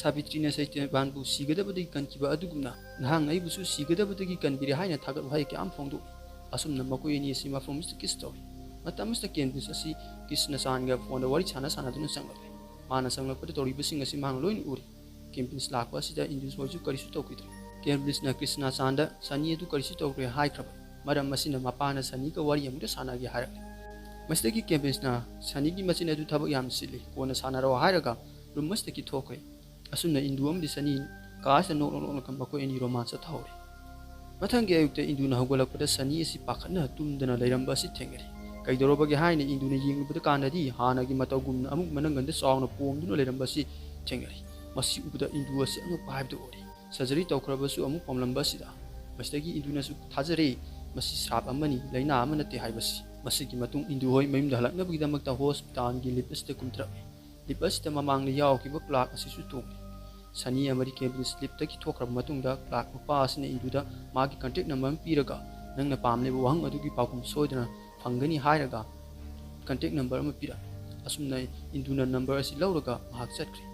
ꯁꯥꯕꯤꯇ꯭ꯔꯤꯅ ꯁꯩꯇ꯭ꯌꯕꯥꯟꯕꯨ ꯁꯤꯒꯗꯕꯗꯒꯤ ꯀꯟꯈꯤꯕ ꯑꯗꯨꯒꯨꯝꯅ ꯅꯍꯥꯛꯅ ꯑꯩꯕꯨꯁꯨ ꯁꯤꯒꯗꯕꯗꯒꯤ ꯀꯟꯕꯤꯔꯦ" ꯍꯥꯏꯅ ꯊꯥꯒꯠ ꯋꯥꯍꯩ ꯀꯌꯥ ꯑꯃ ꯐꯣꯡꯗꯣꯛꯏ꯫ ꯑꯁꯨꯝꯅ ꯃꯈꯣꯏ ꯑꯅꯤ ꯑꯁꯤ ꯃꯐꯝ ꯑꯁꯤꯗ ꯀꯤꯁ ꯇꯧꯏ꯫ ꯃꯇꯝ ꯑꯁꯤꯗ ꯀꯦꯝꯕ꯭ꯔꯤꯖ ꯑꯁꯤ ꯀ꯭ꯔꯤꯁꯅꯆꯥꯟꯒ ꯐꯣꯟꯗ ꯋꯥꯔꯤ ꯁꯥꯟꯅ ꯁꯥꯟꯅꯗꯨꯅ ꯆꯪꯂꯛꯂꯦ꯫ ꯃꯥꯅ ꯆꯪꯂꯛꯄꯗ ꯇꯧꯔꯤꯕꯁꯤꯡ ꯑꯁꯤ ꯃꯍꯥꯛꯅ ꯂꯣꯏꯅ ꯎꯔꯤ꯫ ꯀꯦꯝꯕ꯭ꯔꯤꯖ ꯂꯥꯛꯄ ꯑꯁꯤꯗ ꯏꯟꯗꯨꯁ ꯍꯣꯏꯁꯨ ꯀꯔꯤꯁꯨ ꯇꯧꯈꯤꯗ꯭ꯔꯦ꯫ ꯀꯦꯝꯕ꯭ꯔꯤꯖꯅ ꯀ꯭ꯔꯤꯁꯅꯆꯥꯟꯗ ꯁꯅꯤ ꯑꯗꯨ ꯀꯔꯤꯁꯨ ꯇꯧꯈ꯭ꯔꯦ ꯍꯥꯏꯈ꯭ꯔꯕ ꯃꯔꯝ ꯑꯁꯤꯅ ꯃꯄꯥꯅ ꯁꯅꯤꯒ ꯋꯥꯔꯤ ꯑꯃꯨꯛꯇ ꯁꯥꯟꯅꯒꯦ ꯍꯥꯏꯔꯛꯂꯦ꯫ ꯃꯁꯤꯗꯒꯤ ꯀꯦꯝꯕ꯭ꯔꯤꯖꯅ ꯁꯅꯤꯒꯤ ꯃꯆꯤꯟ ꯑꯗꯨ ꯊꯕꯛ ꯌꯥꯝꯅ ꯆꯤꯜꯂꯤ, ꯀꯣꯟꯅ ꯁꯥꯟꯅꯔꯣ ꯍꯥꯏꯔꯒ ꯔꯨꯝ ꯑꯁꯤꯗꯒꯤ ꯊꯣꯛꯈ꯭ꯔꯦ꯫ ꯑꯁꯨꯝꯅ ꯏꯟꯗꯨ ꯑꯃꯗꯤ ꯁꯅꯤ ꯀꯥ ꯑꯁꯤꯗ ꯅꯣꯛ ꯅꯣꯛ ꯅꯣꯛꯂꯒ ꯃꯈꯣꯏ ꯑꯅꯤ ꯔꯣꯃꯥꯟꯁ ꯆꯠꯊꯍꯧꯔꯦ꯫ ꯃꯊꯪꯒꯤ ꯑꯌꯨꯛꯇ ꯏꯟꯗꯨꯅ ꯍꯧꯒꯠꯂꯛꯄꯗ ꯁꯅꯤ ꯑꯁꯤ ꯄꯥꯈꯠꯅ ꯇꯨꯝꯗꯅ ꯂꯩꯔꯝꯕ ꯑꯁꯤ ꯊꯦꯡꯅꯔꯦ꯫ ꯀꯩꯗꯧꯔꯕꯒꯦ ꯍꯥꯏꯅ ꯏꯟꯗꯨꯅ ꯌꯦꯡꯂꯨꯕꯗ ꯀꯥꯟꯗꯗꯤ ꯍꯥꯟꯅꯒꯤ ꯃꯇꯧꯒꯨꯝꯅ ꯑꯃꯨꯛ ꯃꯅꯪꯒꯟꯗ ꯆꯥꯎꯅ ꯄꯣꯝꯗꯨꯅ ꯂꯩꯔꯝꯕ ꯑꯁꯤ ꯊꯦꯡꯅꯔꯦ꯫ ꯃꯁꯤ ꯎꯕꯗ ꯏꯟꯗꯨ ꯑꯁꯤ ꯑꯉꯛꯄ ꯍꯥꯏꯕꯗꯨ ꯑꯣꯏꯔꯦ꯫ ꯁꯔꯖꯔꯤ ꯇꯧꯈ꯭ꯔꯕꯁꯨ ꯑꯃꯨꯛ ꯄꯣꯝꯂꯝꯕ ꯑꯁꯤꯗ꯫ ꯃꯁꯤꯗꯒꯤ ꯏꯟꯗꯨꯅꯁꯨ ꯊꯥꯖꯔꯦ, ꯃꯁꯤ ꯁ꯭ꯔꯥꯞ ꯑꯃꯅꯤ, ꯂꯥꯏꯅꯥ ꯑꯃ ꯅꯠꯇꯦ ꯍꯥꯏꯕꯁꯤ꯫ ꯃꯁꯤꯒꯤ ꯃꯇꯨꯡ ꯏꯟꯗꯨ ꯍꯣꯏ ꯃꯌꯨꯝꯗ ꯍꯜꯂꯛꯅꯕꯒꯤꯗꯃꯛꯇ ꯍꯣꯁꯄꯤꯇꯥꯜꯒꯤ ꯂꯤꯐ ꯑꯁꯤꯗ ꯀꯨꯝꯊꯔꯛꯂꯦ꯫ ꯂꯤꯐ ꯑꯁꯤꯗ ꯃꯃꯥꯡꯗ ꯌꯥꯎꯈꯤꯕ ꯀ꯭ꯂꯥꯔꯛ ꯑꯁꯤꯁꯨ ꯇꯣꯡꯂꯦ꯫ ꯁꯅꯤ ꯑꯃꯗꯤ ꯀꯦꯕꯤꯟꯁ ꯂꯤꯐꯇꯒꯤ ꯊꯣꯛꯈ꯭ꯔꯕ ꯃꯇꯨꯡꯗ ꯀ꯭ꯂꯥꯔꯛ ꯅꯨꯄꯥ ꯑꯁꯤꯅ ꯏꯟꯗꯨꯗ ꯃꯥꯒꯤ ꯀꯟꯇꯦꯛ ꯅꯝꯕꯔ ꯑꯃ ꯄꯤꯔꯒ, "ꯅꯪꯅ ꯄꯥꯝꯂꯤꯕ ꯋꯥꯍꯪ ꯑꯗꯨꯒꯤ ꯄꯥꯎꯈꯨꯝ ꯁꯣꯏꯗꯅ ꯐꯪꯒꯅꯤ" ꯍꯥꯏꯔꯒ ꯀꯟꯇꯦꯛ ꯅꯝꯕꯔ ꯑꯃ ꯄꯤꯔꯛꯏ꯫ ꯑꯁꯨꯝꯅ ꯏꯟꯗꯨꯅ ꯅꯝꯕꯔ ꯑꯁꯤ ꯂꯧꯔꯒ ꯃꯍꯥꯛ ꯆꯠꯈ꯭ꯔꯦ꯫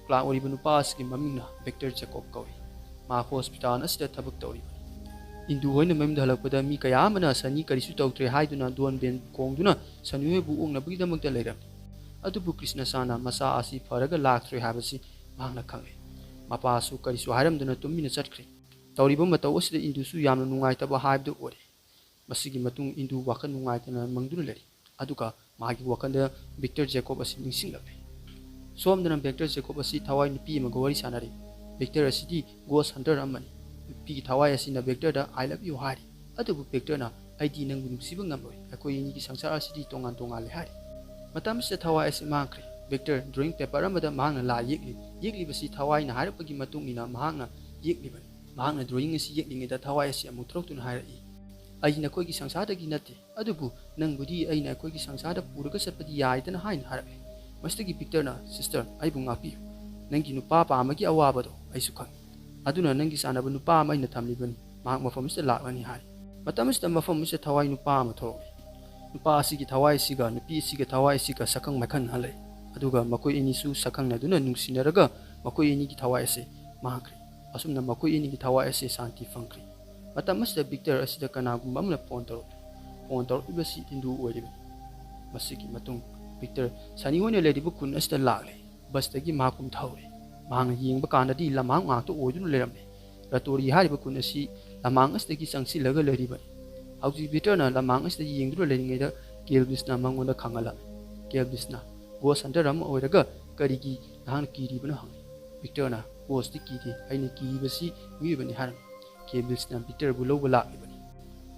ꯀ꯭ꯂꯥꯔꯛ ꯑꯣꯏꯔꯤꯕ ꯅꯨꯄꯥ ꯑꯁꯤꯒꯤ ꯃꯃꯤꯡꯅ ꯚꯤꯛꯇꯔ ꯖꯦꯀꯣꯕ ꯀꯧꯏ꯫ ꯃꯍꯥꯛ ꯍꯣꯁꯄꯤꯇꯥꯜ ꯑꯁꯤꯗ ꯊꯕꯛ ꯇꯧꯔꯤꯕꯅꯤ꯫ ꯏꯟꯗꯨ ꯍꯣꯏꯅ ꯃꯌꯨꯝꯗ ꯍꯜꯂꯛꯄꯗ ꯃꯤ ꯀꯌꯥ ꯑꯃꯅ ꯁꯅꯤ ꯀꯔꯤꯁꯨ ꯇꯧꯗ꯭ꯔꯦ ꯍꯥꯏꯗꯨꯅ ꯗꯣꯟ ꯕꯦꯟ ꯈꯣꯡꯗꯨꯅ ꯁꯅꯤ ꯍꯣꯏꯕꯨ ꯑꯣꯛꯅꯕꯒꯤꯗꯃꯛꯇ ꯂꯩꯔꯝꯃꯤ꯫ ꯑꯗꯨꯕꯨ ꯀ꯭ꯔꯤꯁꯅꯆꯥꯟꯅ ꯃꯆꯥ ꯑꯁꯤ ꯐꯔꯒ ꯂꯥꯛꯇ꯭ꯔꯦ ꯍꯥꯏꯕꯁꯤ ꯃꯍꯥꯛꯅ ꯈꯪꯂꯦ꯫ ꯃꯄꯥꯁꯨ ꯀꯔꯤꯁꯨ ꯍꯥꯏꯔꯝꯗꯅ ꯇꯨꯃꯤꯟꯅ ꯆꯠꯈ꯭ꯔꯦ꯫ ꯇꯧꯔꯤꯕ ꯃꯇꯧ ꯑꯁꯤꯗ ꯏꯟꯗꯨꯁꯨ ꯌꯥꯝꯅ ꯅꯨꯡꯉꯥꯏꯇꯕ ꯍꯥꯏꯕꯗꯨ ꯑꯣꯏꯔꯦ꯫ ꯃꯁꯤꯒꯤ ꯃꯇꯨꯡ ꯏꯟꯗꯨ ꯋꯥꯈꯜ ꯅꯨꯡꯉꯥꯏꯇꯅ ꯃꯪꯗꯨꯅ ꯂꯩꯔꯤ꯫ ꯑꯗꯨꯒ ꯃꯥꯒꯤ ꯋꯥꯈꯜꯗ ꯚꯤꯛꯇꯔ ꯖꯦꯀꯣꯕ ꯑꯁꯤ ꯅꯤꯡꯁꯤꯡꯂꯛꯂꯦ꯫ ꯁꯣꯝꯗꯅ ꯚꯤꯛꯇꯔ ꯖꯦꯀꯣꯕ ꯑꯁꯤ ꯊꯋꯥꯏ ꯅꯨꯄꯤ ꯑꯃꯒ ꯋꯥꯔꯤ ꯁꯥꯟꯅꯔꯤ꯫ ꯚꯤꯛꯇꯔ ꯑꯁꯤꯗꯤ ꯒꯣꯁ ꯍꯟꯇꯔ ꯑꯃꯅꯤ꯫ ꯅꯨꯄꯤꯒꯤ ꯊꯋꯥꯏ ꯑꯁꯤꯅ ꯚꯤꯛꯇꯔꯗ "I love you" ꯍꯥꯏꯔꯤ꯫ ꯑꯗꯨꯕꯨ ꯚꯤꯛꯇꯔꯅ "ꯑꯩꯗꯤ ꯅꯪꯕꯨ ꯅꯨꯡꯁꯤꯕ ꯉꯝꯂꯣꯏ, ꯑꯩꯈꯣꯏ ꯑꯅꯤꯒꯤ ꯁꯪꯁꯥꯔ ꯑꯁꯤꯗꯤ ꯇꯣꯉꯥꯟ ꯇꯣꯉꯥꯜꯂꯦ" ꯍꯥꯏꯔꯤ꯫ ꯃꯇꯝ ꯑꯁꯤꯗ ꯊꯋꯥꯏ ꯑꯁꯤ ꯃꯥꯡꯈ꯭ꯔꯦ꯫ ꯚꯤꯛꯇꯔ ꯗ꯭ꯔꯣꯌꯤꯡ ꯄꯦꯄꯔ ꯑꯃꯗ ꯃꯍꯥꯛꯅ ꯂꯥꯏ ꯌꯦꯛꯂꯤ꯫ ꯌꯦꯛꯂꯤꯕꯁꯤ ꯊꯋꯥꯏꯅ ꯍꯥꯏꯔꯛꯄꯒꯤ ꯃꯇꯨꯡ ꯏꯟꯅ ꯃꯍꯥꯛꯅ ꯌꯦꯛꯂꯤꯕꯅꯤ꯫ ꯃꯍꯥꯛꯅ ꯗ꯭ꯔꯣꯌꯤꯡ ꯑꯁꯤ ꯌꯦꯛꯂꯤꯉꯩꯗ ꯊꯋꯥꯏ ꯑꯁꯤ ꯑꯃꯨꯛ ꯊꯣꯔꯛꯇꯨꯅ ꯍꯥꯏꯔꯛꯏ, "ꯑꯩ ꯅꯈꯣꯏꯒꯤ ꯁꯪꯁꯥꯔꯗꯒꯤ ꯅꯠꯇꯦ, ꯑꯗꯨꯕꯨ ꯅꯪꯕꯨꯗꯤ ꯑꯩꯅ ꯑꯩꯈꯣꯏꯒꯤ ꯁꯪꯁꯥꯔꯗ ꯄꯨꯔꯒ ꯆꯠꯄꯗꯤ ꯌꯥꯏꯗꯅ" ꯍꯥꯏꯅ ꯍꯥꯏꯔꯛꯂꯦ꯫ ꯃꯁꯤꯗꯒꯤ ꯚꯤꯛꯇꯔꯅ, "ꯁꯤꯁꯇꯔ, ꯑꯩꯕꯨ ꯉꯥꯛꯄꯤꯌꯨ꯫ ꯅꯪꯒꯤ ꯅꯨꯄꯥ ꯄꯥꯝꯕꯒꯤ ꯑꯋꯥꯕꯗꯣ ꯑꯩꯁꯨ ꯈꯪꯏ꯫ ꯑꯗꯨꯅ ꯅꯪꯒꯤ ꯆꯥꯟꯅꯕ ꯅꯨꯄꯥ ꯑꯃ ꯑꯩꯅ ꯊꯝꯂꯤꯕꯅꯤ꯫ ꯃꯍꯥꯛ ꯃꯐꯝ ꯑꯁꯤꯗ ꯂꯥꯛꯂꯅꯤ" ꯍꯥꯏ꯫ ꯃꯇꯝ ꯑꯁꯤꯗ ꯃꯐꯝ ꯑꯁꯤꯗ ꯊꯋꯥꯏ ꯅꯨꯄꯥ ꯑꯃ ꯊꯣꯔꯛꯂꯦ꯫ ꯅꯨꯄꯥ ꯑꯁꯤꯒꯤ ꯊꯋꯥꯏ ꯑꯁꯤꯒ ꯅꯨꯄꯤ ꯑꯁꯤꯒꯤ ꯊꯋꯥꯏ ꯑꯁꯤꯒ ꯁꯛꯈꯪ ꯃꯥꯏꯈꯪꯅꯍꯜꯂꯦ꯫ ꯑꯗꯨꯒ ꯃꯈꯣꯏ ꯑꯅꯤꯁꯨ ꯁꯛꯈꯪꯅꯗꯨꯅ ꯅꯨꯡꯁꯤꯅꯔꯒ ꯃꯈꯣꯏ ꯑꯅꯤꯒꯤ ꯊꯋꯥꯏ ꯑꯁꯤ ꯃꯥꯡꯈ꯭ꯔꯦ꯫ ꯑꯁꯨꯝꯅ ꯃꯈꯣꯏ ꯑꯅꯤꯒꯤ ꯊꯋꯥꯏ ꯑꯁꯤ ꯁꯥꯟꯇꯤ ꯐꯪꯈ꯭ꯔꯦ꯫ ꯃꯇꯝ ꯑꯁꯤꯗ ꯚꯤꯛꯇꯔ ꯑꯁꯤꯗ ꯀꯅꯥꯒꯨꯝꯕ ꯑꯃꯅ ꯐꯣꯟ ꯇꯧꯔꯛꯂꯦ꯫ ꯐꯣꯟ ꯇꯧꯔꯛꯂꯤꯕꯁꯤ ꯏꯟꯗꯨ ꯑꯣꯏꯔꯤꯕꯅꯤ꯫ ꯃꯁꯤꯒꯤ ꯃꯇꯨꯡ ꯚꯤꯛꯇꯔ ꯁꯅꯤ ꯍꯣꯏꯅ ꯂꯩꯔꯤꯕ ꯈꯨꯟ ꯑꯁꯤꯗ ꯂꯥꯛꯂꯦ꯫ ꯕꯁꯇꯒꯤ ꯃꯍꯥꯛ ꯀꯨꯝꯊꯍꯧꯔꯦ꯫ ꯃꯍꯥꯛꯅ ꯌꯦꯡꯕ ꯀꯥꯟꯗꯗꯤ ꯂꯝꯍꯥꯡ ꯉꯥꯛꯇ ꯑꯣꯏꯗꯨꯅ ꯂꯩꯔꯝꯂꯦ꯫ ꯔꯇꯣꯔꯤ ꯍꯥꯏꯔꯤꯕ ꯈꯨꯟ ꯑꯁꯤ ꯂꯝꯍꯥꯡ ꯑꯁꯤꯗꯒꯤ ꯆꯪꯁꯤꯜꯂꯒ ꯂꯩꯔꯤꯕꯅꯤ꯫ ꯍꯧꯖꯤꯛ ꯚꯤꯛꯇꯔꯅ ꯂꯝꯍꯥꯡ ꯑꯁꯤꯗ ꯌꯦꯡꯗꯨꯅ ꯂꯩꯔꯤꯉꯩꯗ ꯀꯦꯜꯕꯤꯁꯅ ꯃꯉꯣꯟꯗ ꯈꯪꯍꯜꯂꯝꯃꯤ꯫ ꯀꯦꯜꯕꯤꯁꯅ, "ꯒꯣꯁ ꯍꯟꯇꯔ ꯑꯃ ꯑꯣꯏꯔꯒ ꯀꯔꯤꯒꯤ ꯅꯍꯥꯛꯅ ꯀꯤꯔꯤꯕꯅꯣ?" ꯍꯪꯉꯤ꯫ ꯚꯤꯛꯇꯔꯅ, "ꯒꯣꯁꯇꯤ ꯀꯤꯗꯦ, ꯑꯩꯅ ꯀꯤꯔꯤꯕꯁꯤ ꯃꯤꯑꯣꯏꯕꯅꯤ" ꯍꯥꯏꯔꯝꯃꯤ꯫ ꯀꯦꯜꯕꯤꯁꯅ ꯚꯤꯛꯇꯔꯕꯨ ꯂꯧꯕ ꯂꯥꯛꯂꯤꯕꯅꯤ꯫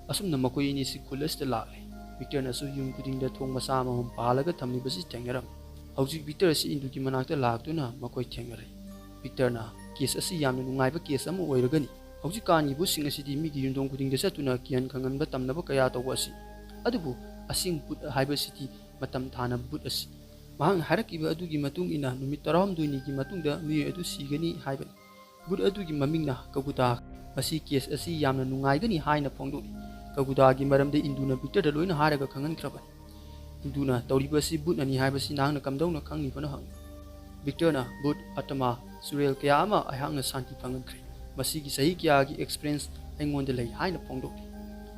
ꯑꯁꯨꯝꯅ ꯃꯈꯣꯏ ꯑꯅꯤꯁꯤ ꯈꯨꯜ ꯑꯁꯤꯗ ꯂꯥꯛꯂꯦ꯫ ꯚꯤꯛꯇꯔꯅꯁꯨ ꯌꯨꯝ ꯈꯨꯗꯤꯡꯗ ꯊꯣꯡ ꯃꯆꯥ ꯑꯃꯃꯝ ꯄꯥꯜꯂꯒ ꯊꯝꯂꯤꯕꯁꯤ ꯊꯦꯡꯅꯔꯝꯃꯤ꯫ ꯍꯧꯖꯤꯛ ꯚꯤꯛꯇꯔ ꯑꯁꯤ ꯏꯟꯗꯨꯒꯤ ꯃꯅꯥꯛꯇ ꯂꯥꯛꯇꯨꯅ ꯃꯈꯣꯏ ꯊꯦꯡꯅꯔꯦ꯫ ꯚꯤꯛꯇꯔꯅ, "ꯀꯦꯁ ꯑꯁꯤ ꯌꯥꯝꯅ ꯅꯨꯡꯉꯥꯏꯕ ꯀꯦꯁ ꯑꯃ ꯑꯣꯏꯔꯒꯅꯤ꯫ ꯍꯧꯖꯤꯛꯀꯥꯟꯒꯤ ꯚꯨꯠꯁꯤꯡ ꯑꯁꯤꯗꯤ ꯃꯤꯒꯤ ꯌꯨꯝꯊꯣꯡ ꯈꯨꯗꯤꯡꯗ ꯆꯠꯇꯨꯅ ꯀꯤꯍꯟ ꯈꯪꯍꯟꯕ ꯇꯝꯅꯕ ꯀꯌꯥ ꯇꯧꯕ ꯑꯁꯤ꯫ ꯑꯗꯨꯕꯨ ꯑꯁꯦꯡꯕ ꯚꯨꯠ ꯍꯥꯏꯕꯁꯤꯗꯤ ꯃꯇꯝ ꯊꯥꯅ ꯚꯨꯠ ꯑꯁꯤ"꯫ ꯃꯍꯥꯛꯅ ꯍꯥꯏꯔꯛꯈꯤꯕ ꯑꯗꯨꯒꯤ ꯃꯇꯨꯡ ꯏꯟꯅ ꯅꯨꯃꯤꯠ ꯇꯔꯥꯍꯨꯝꯗꯣꯏꯅꯤꯒꯤ ꯃꯇꯨꯡꯗ ꯃꯤꯑꯣꯏ ꯑꯗꯨ ꯁꯤꯒꯅꯤ ꯍꯥꯏꯕꯅꯤ꯫ ꯚꯨꯠ ꯑꯗꯨꯒꯤ ꯃꯃꯤꯡꯅ ꯀꯒꯨꯗꯥ꯫ ꯃꯁꯤ ꯀꯦꯁ ꯑꯁꯤ ꯌꯥꯝꯅ ꯅꯨꯡꯉꯥꯏꯒꯅꯤ ꯍꯥꯏꯅ ꯐꯣꯡꯗꯣꯛꯂꯤ꯫ ꯀꯒꯨꯗꯥꯒꯤ ꯃꯔꯝꯗ ꯏꯟꯗꯨꯅ ꯚꯤꯛꯇꯔꯗ ꯂꯣꯏꯅ ꯍꯥꯏꯔꯒ ꯈꯪꯍꯟꯈ꯭ꯔꯕꯅꯤ꯫ ꯏꯟꯗꯨꯅ, "ꯇꯧꯔꯤꯕ ꯑꯁꯤ ꯚꯨꯠꯅꯅꯤ ꯍꯥꯏꯕꯁꯤ ꯅꯍꯥꯛꯅ ꯀꯝꯗꯧꯅ ꯈꯪꯂꯤꯕꯅꯣ?" ꯍꯪꯏ꯫ ꯚꯤꯛꯇꯔꯅ, "ꯚꯨꯠ, ꯑꯇꯃꯥ, ꯆꯨꯔꯦꯜ ꯀꯌꯥ ꯑꯃ ꯑꯩꯍꯥꯛꯅ ꯁꯥꯟꯇꯤ ꯐꯪꯍꯟꯈ꯭ꯔꯦ꯫ ꯃꯁꯤꯒꯤ ꯆꯍꯤ ꯀꯌꯥꯒꯤ ꯑꯦꯛꯁꯄꯤꯔꯤꯌꯦꯟꯁ ꯑꯩꯉꯣꯟꯗ ꯂꯩ" ꯍꯥꯏꯅ ꯐꯣꯡꯗꯣꯛꯂꯤ꯫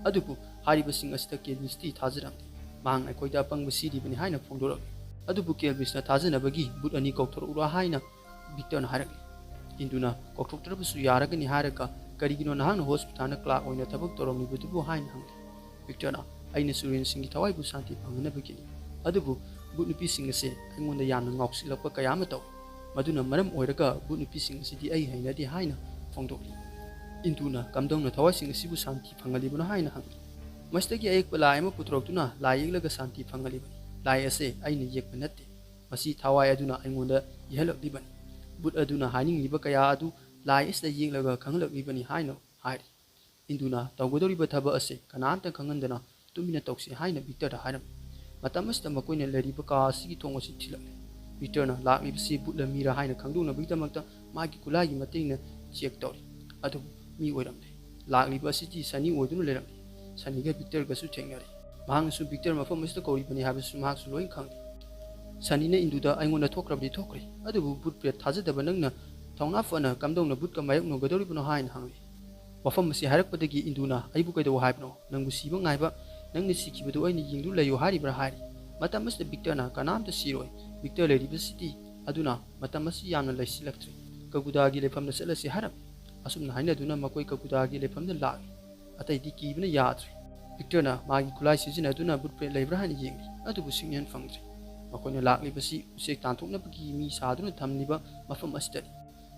ꯑꯗꯨꯕꯨ ꯍꯥꯏꯔꯤꯕꯁꯤꯡ ꯑꯁꯤꯗ ꯀꯦꯜꯕꯤꯟꯁꯇꯤ ꯊꯥꯖꯔꯝꯗꯦ꯫ ꯃꯍꯥꯛꯅ ꯑꯩꯈꯣꯏꯗ ꯑꯄꯪꯕ ꯁꯤꯔꯤꯕꯅꯤ ꯍꯥꯏꯅ ꯐꯣꯡꯗꯣꯔꯛꯂꯤ꯫ ꯑꯗꯨꯕꯨ ꯀꯦꯜꯕꯤꯟꯁꯅ ꯊꯥꯖꯅꯕꯒꯤ ꯚꯨꯠ ꯑꯅꯤ ꯀꯧꯊꯣꯔꯛꯎꯔꯥ ꯍꯥꯏꯅ ꯚꯤꯛꯇꯔꯅ ꯍꯥꯏꯔꯛꯂꯤ꯫ ꯏꯟꯗꯨꯅ, "ꯀꯧꯊꯣꯛꯇ꯭ꯔꯕꯁꯨ ꯌꯥꯔꯒꯅꯤ" ꯍꯥꯏꯔꯒ, "ꯀꯔꯤꯒꯤꯅꯣ ꯅꯍꯥꯛꯅ ꯍꯣꯁꯄꯤꯇꯥꯜꯗ ꯀ꯭ꯂꯥꯔꯛ ꯑꯣꯏꯅ ꯊꯕꯛ ꯇꯧꯔꯝꯂꯤꯕꯗꯨꯕꯨ?" ꯍꯥꯏꯅ ꯍꯪꯂꯤ꯫ ꯚꯤꯛꯇꯔꯅ, "ꯑꯩꯅ ꯆꯨꯔꯦꯜꯁꯤꯡꯒꯤ ꯊꯋꯥꯏꯕꯨ ꯁꯥꯟꯇꯤ ꯐꯪꯍꯟꯅꯕꯒꯤꯅꯤ꯫ ꯑꯗꯨꯕꯨ ꯚꯨꯠ ꯅꯨꯄꯤꯁꯤꯡ ꯑꯁꯦ ꯑꯩꯉꯣꯟꯗ ꯌꯥꯝꯅ ꯉꯥꯎꯁꯤꯜꯂꯛꯄ ꯀꯌꯥ ꯑꯃ ꯇꯧꯏ꯫ ꯃꯗꯨꯅ ꯃꯔꯝ ꯑꯣꯏꯔꯒ ꯚꯨꯠ ꯅꯨꯄꯤꯁꯤꯡ ꯑꯁꯤꯗꯤ ꯑꯩ ꯍꯩꯅꯗꯦ" ꯍꯥꯏꯅ ꯐꯣꯡꯗꯣꯛꯂꯤ꯫ ꯏꯟꯗꯨꯅ, "ꯀꯝꯗꯧꯅ ꯊꯋꯥꯏꯁꯤꯡ ꯑꯁꯤꯕꯨ ꯁꯥꯟꯇꯤ ꯐꯪꯍꯜꯂꯤꯕꯅꯣ?" ꯍꯥꯏꯅ ꯍꯪꯂꯤ꯫ "ꯃꯁꯤꯗꯒꯤ ꯑꯌꯦꯛꯄ ꯂꯥꯏ ꯑꯃ ꯄꯨꯊꯣꯔꯛꯇꯨꯅ ꯂꯥꯏ ꯌꯦꯛꯂꯒ ꯁꯥꯟꯇꯤ ꯐꯪꯍꯜꯂꯤꯕꯅꯤ꯫ ꯂꯥꯏ ꯑꯁꯦ ꯑꯩꯅ ꯌꯦꯛꯄ ꯅꯠꯇꯦ꯫ ꯃꯁꯤ ꯊꯋꯥꯏ ꯑꯗꯨꯅ ꯑꯩꯉꯣꯟꯗ ꯏꯍꯜꯂꯛꯂꯤꯕꯅꯤ꯫ ꯚꯨꯠ ꯑꯗꯨꯅ ꯍꯥꯏꯅꯤꯡꯂꯤꯕ ꯀꯌꯥ ꯑꯗꯨ ꯂꯥꯏ ꯑꯁꯤꯗ ꯌꯦꯛꯂꯒ ꯈꯪꯍꯜꯂꯛꯂꯤꯕꯅꯤ" ꯍꯥꯏꯅ ꯍꯥꯏꯔꯤ꯫ ꯏꯟꯗꯨꯅ, "ꯇꯧꯒꯗꯧꯔꯤꯕ ꯊꯕꯛ ꯑꯁꯤ ꯀꯅꯥꯝꯇ ꯈꯪꯍꯟꯗꯅ ꯇꯨꯃꯤꯟꯅ ꯇꯧꯁꯤ" ꯍꯥꯏꯅ ꯚꯤꯛꯇꯔꯗ ꯍꯥꯏꯔꯝꯃꯤ꯫ ꯃꯇꯝ ꯑꯁꯤꯗ ꯃꯈꯣꯏꯅ ꯂꯩꯔꯤꯕ ꯀꯥ ꯑꯁꯤꯒꯤ ꯊꯣꯡ ꯑꯁꯤ ꯊꯤꯜꯂꯛꯂꯦ꯫ ꯚꯤꯛꯇꯔꯅ ꯂꯥꯛꯂꯤꯕꯁꯤ ꯚꯨꯠꯂ ꯃꯤꯔ ꯍꯥꯏꯅ ꯈꯪꯗꯣꯛꯅꯕꯒꯤꯗꯃꯛꯇ ꯃꯥꯒꯤ ꯈꯨꯠꯂꯥꯏꯒꯤ ꯃꯇꯦꯡꯅ ꯆꯦꯛ ꯇꯧꯔꯤ꯫ ꯑꯗꯨꯕꯨ ꯃꯤ ꯑꯣꯏꯔꯝꯗꯦ꯫ ꯂꯥꯛꯂꯤꯕ ꯑꯁꯤꯗꯤ ꯁꯅꯤ ꯑꯣꯏꯗꯨꯅ ꯂꯩꯔꯝꯃꯤ꯫ ꯁꯅꯤꯒ ꯚꯤꯛꯇꯔꯒꯁꯨ ꯊꯦꯡꯅꯔꯦ꯫ ꯃꯍꯥꯛꯅꯁꯨ ꯚꯤꯛꯇꯔ ꯃꯐꯝ ꯑꯁꯤꯗ ꯀꯧꯔꯤꯕꯅꯤ ꯍꯥꯏꯕꯁꯨ ꯃꯍꯥꯛꯁꯨ ꯂꯣꯏꯅ ꯈꯪꯂꯤ꯫ ꯁꯅꯤꯅ ꯏꯟꯗꯨꯗ, "ꯑꯩꯉꯣꯟꯗ ꯊꯣꯛꯈ꯭ꯔꯕꯗꯤ ꯊꯣꯛꯈ꯭ꯔꯦ, ꯑꯗꯨꯕꯨ ꯚꯨꯠ ꯄ꯭ꯔꯦꯠ ꯊꯥꯖꯗꯕ ꯅꯪꯅ ꯊꯧꯅꯥ ꯐꯅ ꯀꯝꯗꯧꯅ ꯚꯨꯠꯀ ꯃꯥꯌꯣꯛꯅꯒꯗꯧꯔꯤꯕꯅꯣ?" ꯍꯥꯏꯅ ꯍꯪꯂꯤ꯫ ꯋꯥꯐꯝ ꯑꯁꯤ ꯍꯥꯏꯔꯛꯄꯗꯒꯤ ꯏꯟꯗꯨꯅ, "ꯑꯩꯕꯨ ꯀꯩꯗꯧ ꯍꯥꯏꯕꯅꯣ? ꯅꯪꯕꯨ ꯁꯤꯕ ꯉꯥꯏꯕ, ꯅꯪꯅ ꯁꯤꯈꯤꯕꯗꯨ ꯑꯩꯅ ꯌꯦꯡꯗꯨꯅ ꯂꯩꯌꯨ ꯍꯥꯏꯔꯤꯕ꯭ꯔꯥ?" ꯍꯥꯏꯔꯤ꯫ ꯃꯇꯝ ꯑꯁꯤꯗ ꯚꯤꯛꯇꯔꯅ, "ꯀꯅꯥꯝꯇ ꯁꯤꯔꯣꯏ, ꯚꯤꯛꯇꯔ ꯂꯩꯔꯤꯕꯁꯤꯗꯤ꯫ ꯑꯗꯨꯅ ꯃꯇꯝ ꯑꯁꯤ ꯌꯥꯝꯅ ꯂꯩꯁꯤꯜꯂꯛꯇ꯭ꯔꯦ꯫ ꯀꯒꯨꯗꯥꯒꯤ ꯂꯩꯐꯝꯗ ꯆꯠꯂꯁꯤ" ꯍꯥꯏꯔꯝꯃꯤ꯫ ꯑꯁꯨꯝꯅ ꯍꯥꯏꯅꯗꯨꯅ ꯃꯈꯣꯏ ꯀꯒꯨꯗꯥꯒꯤ ꯂꯩꯐꯝꯗ ꯂꯥꯛꯂꯤ꯫ ꯑꯇꯩꯗꯤ ꯀꯤꯕꯅ ꯌꯥꯗ꯭ꯔꯦ꯫ ꯚꯤꯛꯇꯔꯅ ꯃꯥꯒꯤ ꯈꯨꯠꯂꯥꯏ ꯁꯤꯖꯤꯟꯅꯗꯨꯅ ꯚꯨꯠ ꯄ꯭ꯔꯦꯠ ꯂꯩꯕ꯭ꯔꯥ ꯍꯥꯏꯅ ꯌꯦꯡꯂꯤ, ꯑꯗꯨꯕꯨ ꯁꯤꯒꯅꯦꯜ ꯐꯪꯗ꯭ꯔꯦ꯫ ꯃꯈꯣꯏꯅ ꯂꯥꯛꯂꯤꯕꯁꯤ ꯎꯆꯦꯛ ꯇꯥꯟꯊꯣꯛꯅꯕꯒꯤ ꯃꯤ ꯁꯥꯗꯨꯅ ꯊꯝꯂꯤꯕ ꯃꯐꯝ ꯑꯁꯤꯗꯅꯤ꯫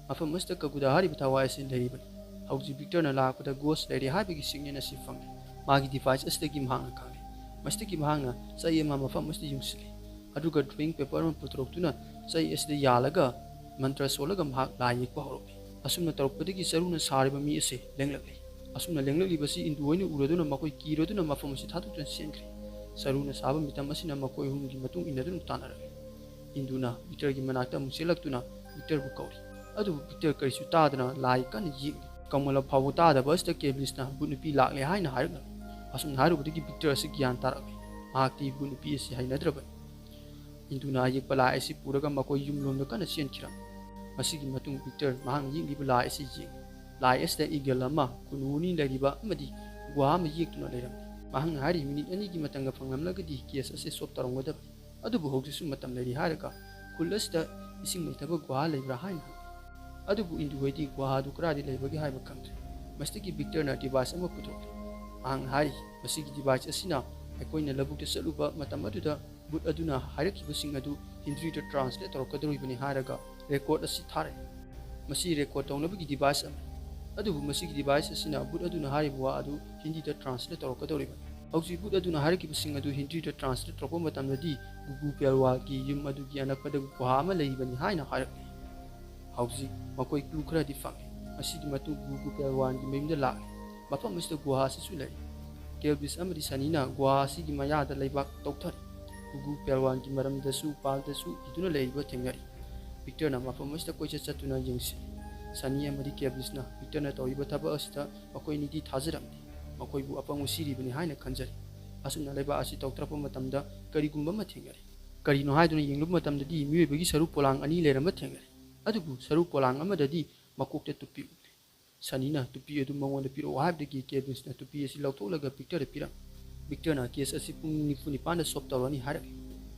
ꯃꯐꯝ ꯑꯁꯤꯗ ꯀꯒꯨꯗꯥ ꯍꯥꯏꯔꯤꯕ ꯊꯋꯥꯏ ꯑꯁꯤ ꯂꯩꯔꯤꯕꯅꯤ꯫ ꯍꯧꯖꯤꯛ ꯚꯤꯛꯇꯔꯅ ꯂꯥꯛꯄꯗ ꯒꯣꯁ ꯂꯩꯔꯦ ꯍꯥꯏꯕꯒꯤ ꯁꯤꯒꯅꯦꯜ ꯑꯁꯤ ꯐꯪꯂꯦ꯫ ꯃꯥꯒꯤ ꯗꯤꯚꯥꯏꯁ ꯑꯁꯤꯗꯒꯤ ꯃꯍꯥꯛꯅ ꯈꯪꯂꯦ꯫ ꯃꯁꯤꯗꯒꯤ ꯃꯍꯥꯛꯅ ꯆꯩ ꯑꯃ ꯃꯐꯝ ꯑꯁꯤꯗ ꯌꯨꯡꯁꯤꯜꯂꯤ꯫ ꯑꯗꯨꯒ drawing paper ꯑꯃ ꯄꯨꯊꯣꯔꯛꯇꯨꯅ ꯆꯩ ꯑꯁꯤꯗ ꯌꯥꯜꯂꯒ ꯃꯟꯇ꯭ꯔ ꯁꯣꯜꯂꯒ ꯃꯍꯥꯛ ꯂꯥꯏ ꯌꯦꯛꯄ ꯍꯧꯔꯛꯂꯤ꯫ ꯑꯁꯨꯝꯅ ꯇꯧꯔꯛꯄꯗꯒꯤ ꯆꯔꯨꯅ ꯁꯥꯔꯤꯕ ꯃꯤ ꯑꯁꯤ ꯂꯦꯡꯂꯛꯂꯤ꯫ ꯑꯁꯨꯝꯅ ꯂꯦꯡꯂꯛꯂꯤꯕꯁꯤ ꯏꯟꯗꯨ ꯍꯣꯏꯅ ꯎꯔꯗꯨꯅ ꯃꯈꯣꯏ ꯀꯤꯔꯗꯨꯅ ꯃꯐꯝ ꯑꯁꯤ ꯊꯥꯗꯣꯛꯇꯨꯅ ꯆꯦꯟꯈ꯭ꯔꯦ꯫ ꯆꯔꯨꯅ ꯁꯥꯕ ꯃꯤꯇꯝ ꯑꯁꯤꯅ ꯃꯈꯣꯏ ꯑꯍꯨꯝꯒꯤ ꯃꯇꯨꯡ ꯏꯟꯅꯗꯨꯅ ꯇꯥꯟꯅꯔꯛꯂꯤ꯫ ꯏꯟꯗꯨꯅ ꯚꯤꯛꯇꯔꯒꯤ ꯃꯅꯥꯛꯇ ꯑꯃꯨꯛ ꯆꯦꯜꯂꯛꯇꯨꯅ ꯚꯤꯛꯇꯔꯕꯨ ꯀꯧꯔꯤ꯫ ꯑꯗꯨꯕꯨ ꯚꯤꯛꯇꯔ ꯀꯔꯤꯁꯨ ꯇꯥꯗꯅ ꯂꯥꯏ ꯀꯟꯅ ꯌꯦꯛꯂꯤ꯫ ꯀꯧꯃꯜꯂꯕ ꯐꯥꯎꯕ ꯇꯥꯗꯕ ꯑꯁꯤꯗ ꯀꯦꯕ꯭ꯂꯤꯁꯅ "ꯚꯨꯠ ꯅꯨꯄꯤ ꯂꯥꯛꯂꯦ" ꯍꯥꯏꯅ ꯍꯥꯏꯔꯛꯂꯝꯃꯤ꯫ ꯑꯁꯨꯝꯅ ꯍꯥꯏꯔꯨꯕꯗꯒꯤ ꯚꯤꯛꯇꯔ ꯑꯁꯤ ꯒ꯭ꯌꯥꯟ ꯇꯥꯔꯛꯂꯤ꯫ ꯃꯍꯥꯛꯇꯤ ꯚꯨꯠ ꯅꯨꯄꯤ ꯑꯁꯤ ꯍꯩꯅꯗ꯭ꯔꯕꯅꯤ꯫ ꯏꯟꯗꯨꯅ ꯑꯌꯦꯛꯄ ꯂꯥꯏ ꯑꯁꯤ ꯄꯨꯔꯒ ꯃꯈꯣꯏ ꯌꯨꯝꯂꯣꯝꯗ ꯀꯟꯅ ꯆꯦꯟꯈꯤꯔꯝꯃꯤ꯫ ꯃꯁꯤꯒꯤ ꯃꯇꯨꯡ ꯚꯤꯛꯇꯔ ꯃꯍꯥꯛꯅ ꯌꯦꯛꯂꯤꯕ ꯂꯥꯏ ꯑꯁꯤ ꯌꯦꯡꯏ꯫ ꯂꯥꯏ ꯑꯁꯤꯗ ꯏꯒꯜ ꯑꯃ, ꯈꯨꯅꯨ ꯑꯅꯤ ꯂꯩꯔꯤꯕ ꯑꯃꯗꯤ ꯒꯨꯍꯥ ꯑꯃ ꯌꯦꯛꯇꯨꯅ ꯂꯩꯔꯝꯃꯤ꯫ ꯃꯍꯥꯛꯅ ꯍꯥꯏꯔꯤ, "ꯃꯤꯅꯤꯠ ꯑꯅꯤꯒꯤ ꯃꯇꯝꯒ ꯐꯪꯂꯝꯂꯒꯗꯤ ꯀꯦꯁ ꯑꯁꯤ ꯁꯣꯜꯕ ꯇꯧꯔꯝꯒꯗꯕꯅꯤ꯫ ꯑꯗꯨꯕꯨ ꯍꯧꯖꯤꯛꯁꯨ ꯃꯇꯝ ꯂꯩꯔꯤ" ꯍꯥꯏꯔꯒ ꯈꯨꯜ ꯑꯁꯤꯗ ꯏꯁꯤꯡ ꯂꯩꯇꯕ ꯒꯨꯍꯥ ꯂꯩꯕ꯭ꯔꯥ ꯍꯥꯏꯅ ꯍꯪꯏ꯫ ꯑꯗꯨꯕꯨ ꯏꯟꯗꯨ ꯍꯣꯏꯗꯤ ꯒꯨꯍꯥ ꯑꯗꯨ ꯀꯗꯥꯏꯗ ꯂꯩꯕꯒꯦ ꯍꯥꯏꯕ ꯈꯪꯗ꯭ꯔꯦ꯫ ꯃꯁꯤꯗꯒꯤ ꯚꯤꯛꯇꯔꯅ ꯗꯤꯚꯥꯏꯁ ꯑꯃ ꯄꯨꯊꯣꯛꯂꯤ꯫ ꯃꯍꯥꯛꯅ ꯍꯥꯏꯔꯤ, "ꯃꯁꯤꯒꯤ ꯗꯤꯚꯥꯏꯁ ꯑꯁꯤꯅ ꯑꯩꯈꯣꯏꯅ ꯂꯧꯕꯨꯛꯇ ꯆꯠꯂꯨꯕ ꯃꯇꯝ ꯑꯗꯨꯗ ꯚꯨꯠ ꯑꯗꯨꯅ ꯍꯥꯏꯔꯛꯈꯤꯕꯁꯤꯡ ꯑꯗꯨ ꯍꯤꯟꯗꯤꯗ ꯇ꯭ꯔꯥꯟꯁꯂꯦꯠ ꯇꯧꯔꯛꯀꯗꯧꯔꯤꯕꯅꯤ" ꯍꯥꯏꯔꯒ ꯔꯦꯀꯣꯔꯗ ꯑꯁꯤ ꯊꯥꯔꯛꯏ꯫ ꯃꯁꯤ ꯔꯦꯀꯣꯔꯗ ꯇꯧꯅꯕꯒꯤ ꯗꯤꯚꯥꯏꯁ ꯑꯃꯅꯤ꯫ ꯑꯗꯨꯕꯨ ꯃꯁꯤꯒꯤ ꯗꯤꯚꯥꯏꯁ ꯑꯁꯤꯅ ꯚꯨꯠ ꯑꯗꯨꯅ ꯍꯥꯏꯔꯤꯕ ꯋꯥ ꯑꯗꯨ ꯍꯤꯟꯗꯤꯗ ꯇ꯭ꯔꯥꯟꯁꯂꯦꯠ ꯇꯧꯔꯛꯀꯗꯧꯔꯤꯕꯅꯤ꯫ ꯍꯧꯖꯤꯛ ꯚꯨꯠ ꯑꯗꯨꯅ ꯍꯥꯏꯔꯛꯈꯤꯕꯁꯤꯡ ꯑꯗꯨ ꯍꯤꯟꯗꯤꯗ ꯇ꯭ꯔꯥꯟꯁꯂꯦꯠ ꯇꯧꯔꯛꯄ ꯃꯇꯝꯗꯗꯤ ꯒꯨꯒꯨ ꯄꯦꯜꯋꯥꯜꯒꯤ ꯌꯨꯝ ꯑꯗꯨꯒꯤ ꯑꯅꯛꯄꯗ ꯒꯨꯍꯥ ꯑꯃ ꯂꯩꯔꯤꯕꯅꯤ ꯍꯥꯏꯅ ꯍꯥꯏꯔꯛꯂꯤ꯫ ꯍꯧꯖꯤꯛ ꯃꯈꯣꯏ ꯀ꯭ꯂꯨ ꯈꯔꯗꯤ ꯐꯪꯂꯦ꯫ ꯃꯁꯤꯒꯤ ꯃꯇꯨꯡ ꯒꯨꯒꯨ ꯄꯦꯜꯋꯥꯟꯒꯤ ꯃꯌꯨꯝꯗ ꯂꯥꯛꯂꯦ꯫ ꯃꯐꯝ ꯑꯁꯤꯗ ꯒꯨꯍꯥ ꯑꯁꯤꯁꯨ ꯂꯩ꯫ ꯀꯦꯜꯕꯤꯁ ꯑꯃꯗꯤ ꯁꯅꯤꯅ ꯒꯨꯍꯥ ꯑꯁꯤꯒꯤ ꯃꯌꯥꯗ ꯂꯩꯕꯥꯛ ꯇꯧꯊꯔꯤ꯫ ꯒꯨꯒꯨ ꯄꯦꯜꯋꯥꯟꯒꯤ ꯃꯔꯝꯗꯁꯨ ꯄꯥꯜꯗꯁꯨ ꯏꯗꯨꯅ ꯂꯩꯔꯤꯕ ꯊꯦꯡꯅꯔꯤ꯫ ꯚꯤꯛꯇꯔꯅ ꯃꯐꯝ ꯑꯁꯤꯗ ꯀꯣꯏꯆꯠ ꯆꯠꯇꯨꯅ ꯌꯦꯡꯁꯤꯜꯂꯤ꯫ ꯁꯅꯤ ꯑꯃꯗꯤ ꯀꯦꯜꯕꯤꯁꯅ ꯚꯤꯛꯇꯔꯅ ꯇꯧꯔꯤꯕ ꯊꯕꯛ ꯑꯁꯤꯗ ꯃꯈꯣꯏ ꯑꯅꯤꯗꯤ ꯊꯥꯖꯔꯝꯗꯦ꯫ ꯃꯈꯣꯏꯕꯨ ꯑꯄꯪꯕ ꯁꯤꯔꯤꯕꯅꯤ ꯍꯥꯏꯅ ꯈꯟꯖꯔꯤ꯫ ꯑꯁꯨꯝꯅ ꯂꯩꯕꯥꯛ ꯑꯁꯤ ꯇꯧꯊꯔꯛꯄ ꯃꯇꯝꯗ ꯀꯔꯤꯒꯨꯝꯕ ꯑꯃ ꯊꯦꯡꯅꯔꯤ꯫ ꯀꯔꯤꯅꯣ ꯍꯥꯏꯗꯨꯅ ꯌꯦꯡꯂꯨꯕ ꯃꯇꯝꯗꯗꯤ ꯃꯤꯑꯣꯏꯕꯒꯤ ꯁꯔꯨ ꯄꯣꯂꯥꯡ ꯑꯅꯤ ꯂꯩꯔꯝꯕ ꯊꯦꯡꯅꯔꯤ꯫ ꯑꯗꯨꯕꯨ ꯁꯔꯨ ꯄꯣꯂꯥꯡ ꯑꯃꯗꯗꯤ ꯃꯀꯣꯛꯇ ꯇꯨꯞꯄꯤ ꯎꯠꯂꯤ꯫ ꯁꯅꯤꯅ ꯇꯨꯄꯤ ꯑꯗꯨ ꯃꯉꯣꯟꯗ ꯄꯤꯔꯛꯑꯣ ꯍꯥꯏꯕꯗꯒꯤ ꯀꯦꯜꯕꯤꯟꯁꯅ ꯇꯨꯄꯤ ꯑꯁꯤ ꯂꯧꯊꯣꯛꯂꯒ ꯚꯤꯛꯇꯔꯗ ꯄꯤꯔꯝꯃꯤ꯫ ꯚꯤꯛꯇꯔꯅ ꯀꯦꯁ ꯑꯁꯤ ꯄꯨꯡ ꯅꯤꯐꯨ ꯅꯤꯄꯥꯟꯗ ꯁꯣꯜꯕ ꯇꯧꯔꯅꯤ ꯍꯥꯏꯔꯛꯏ꯫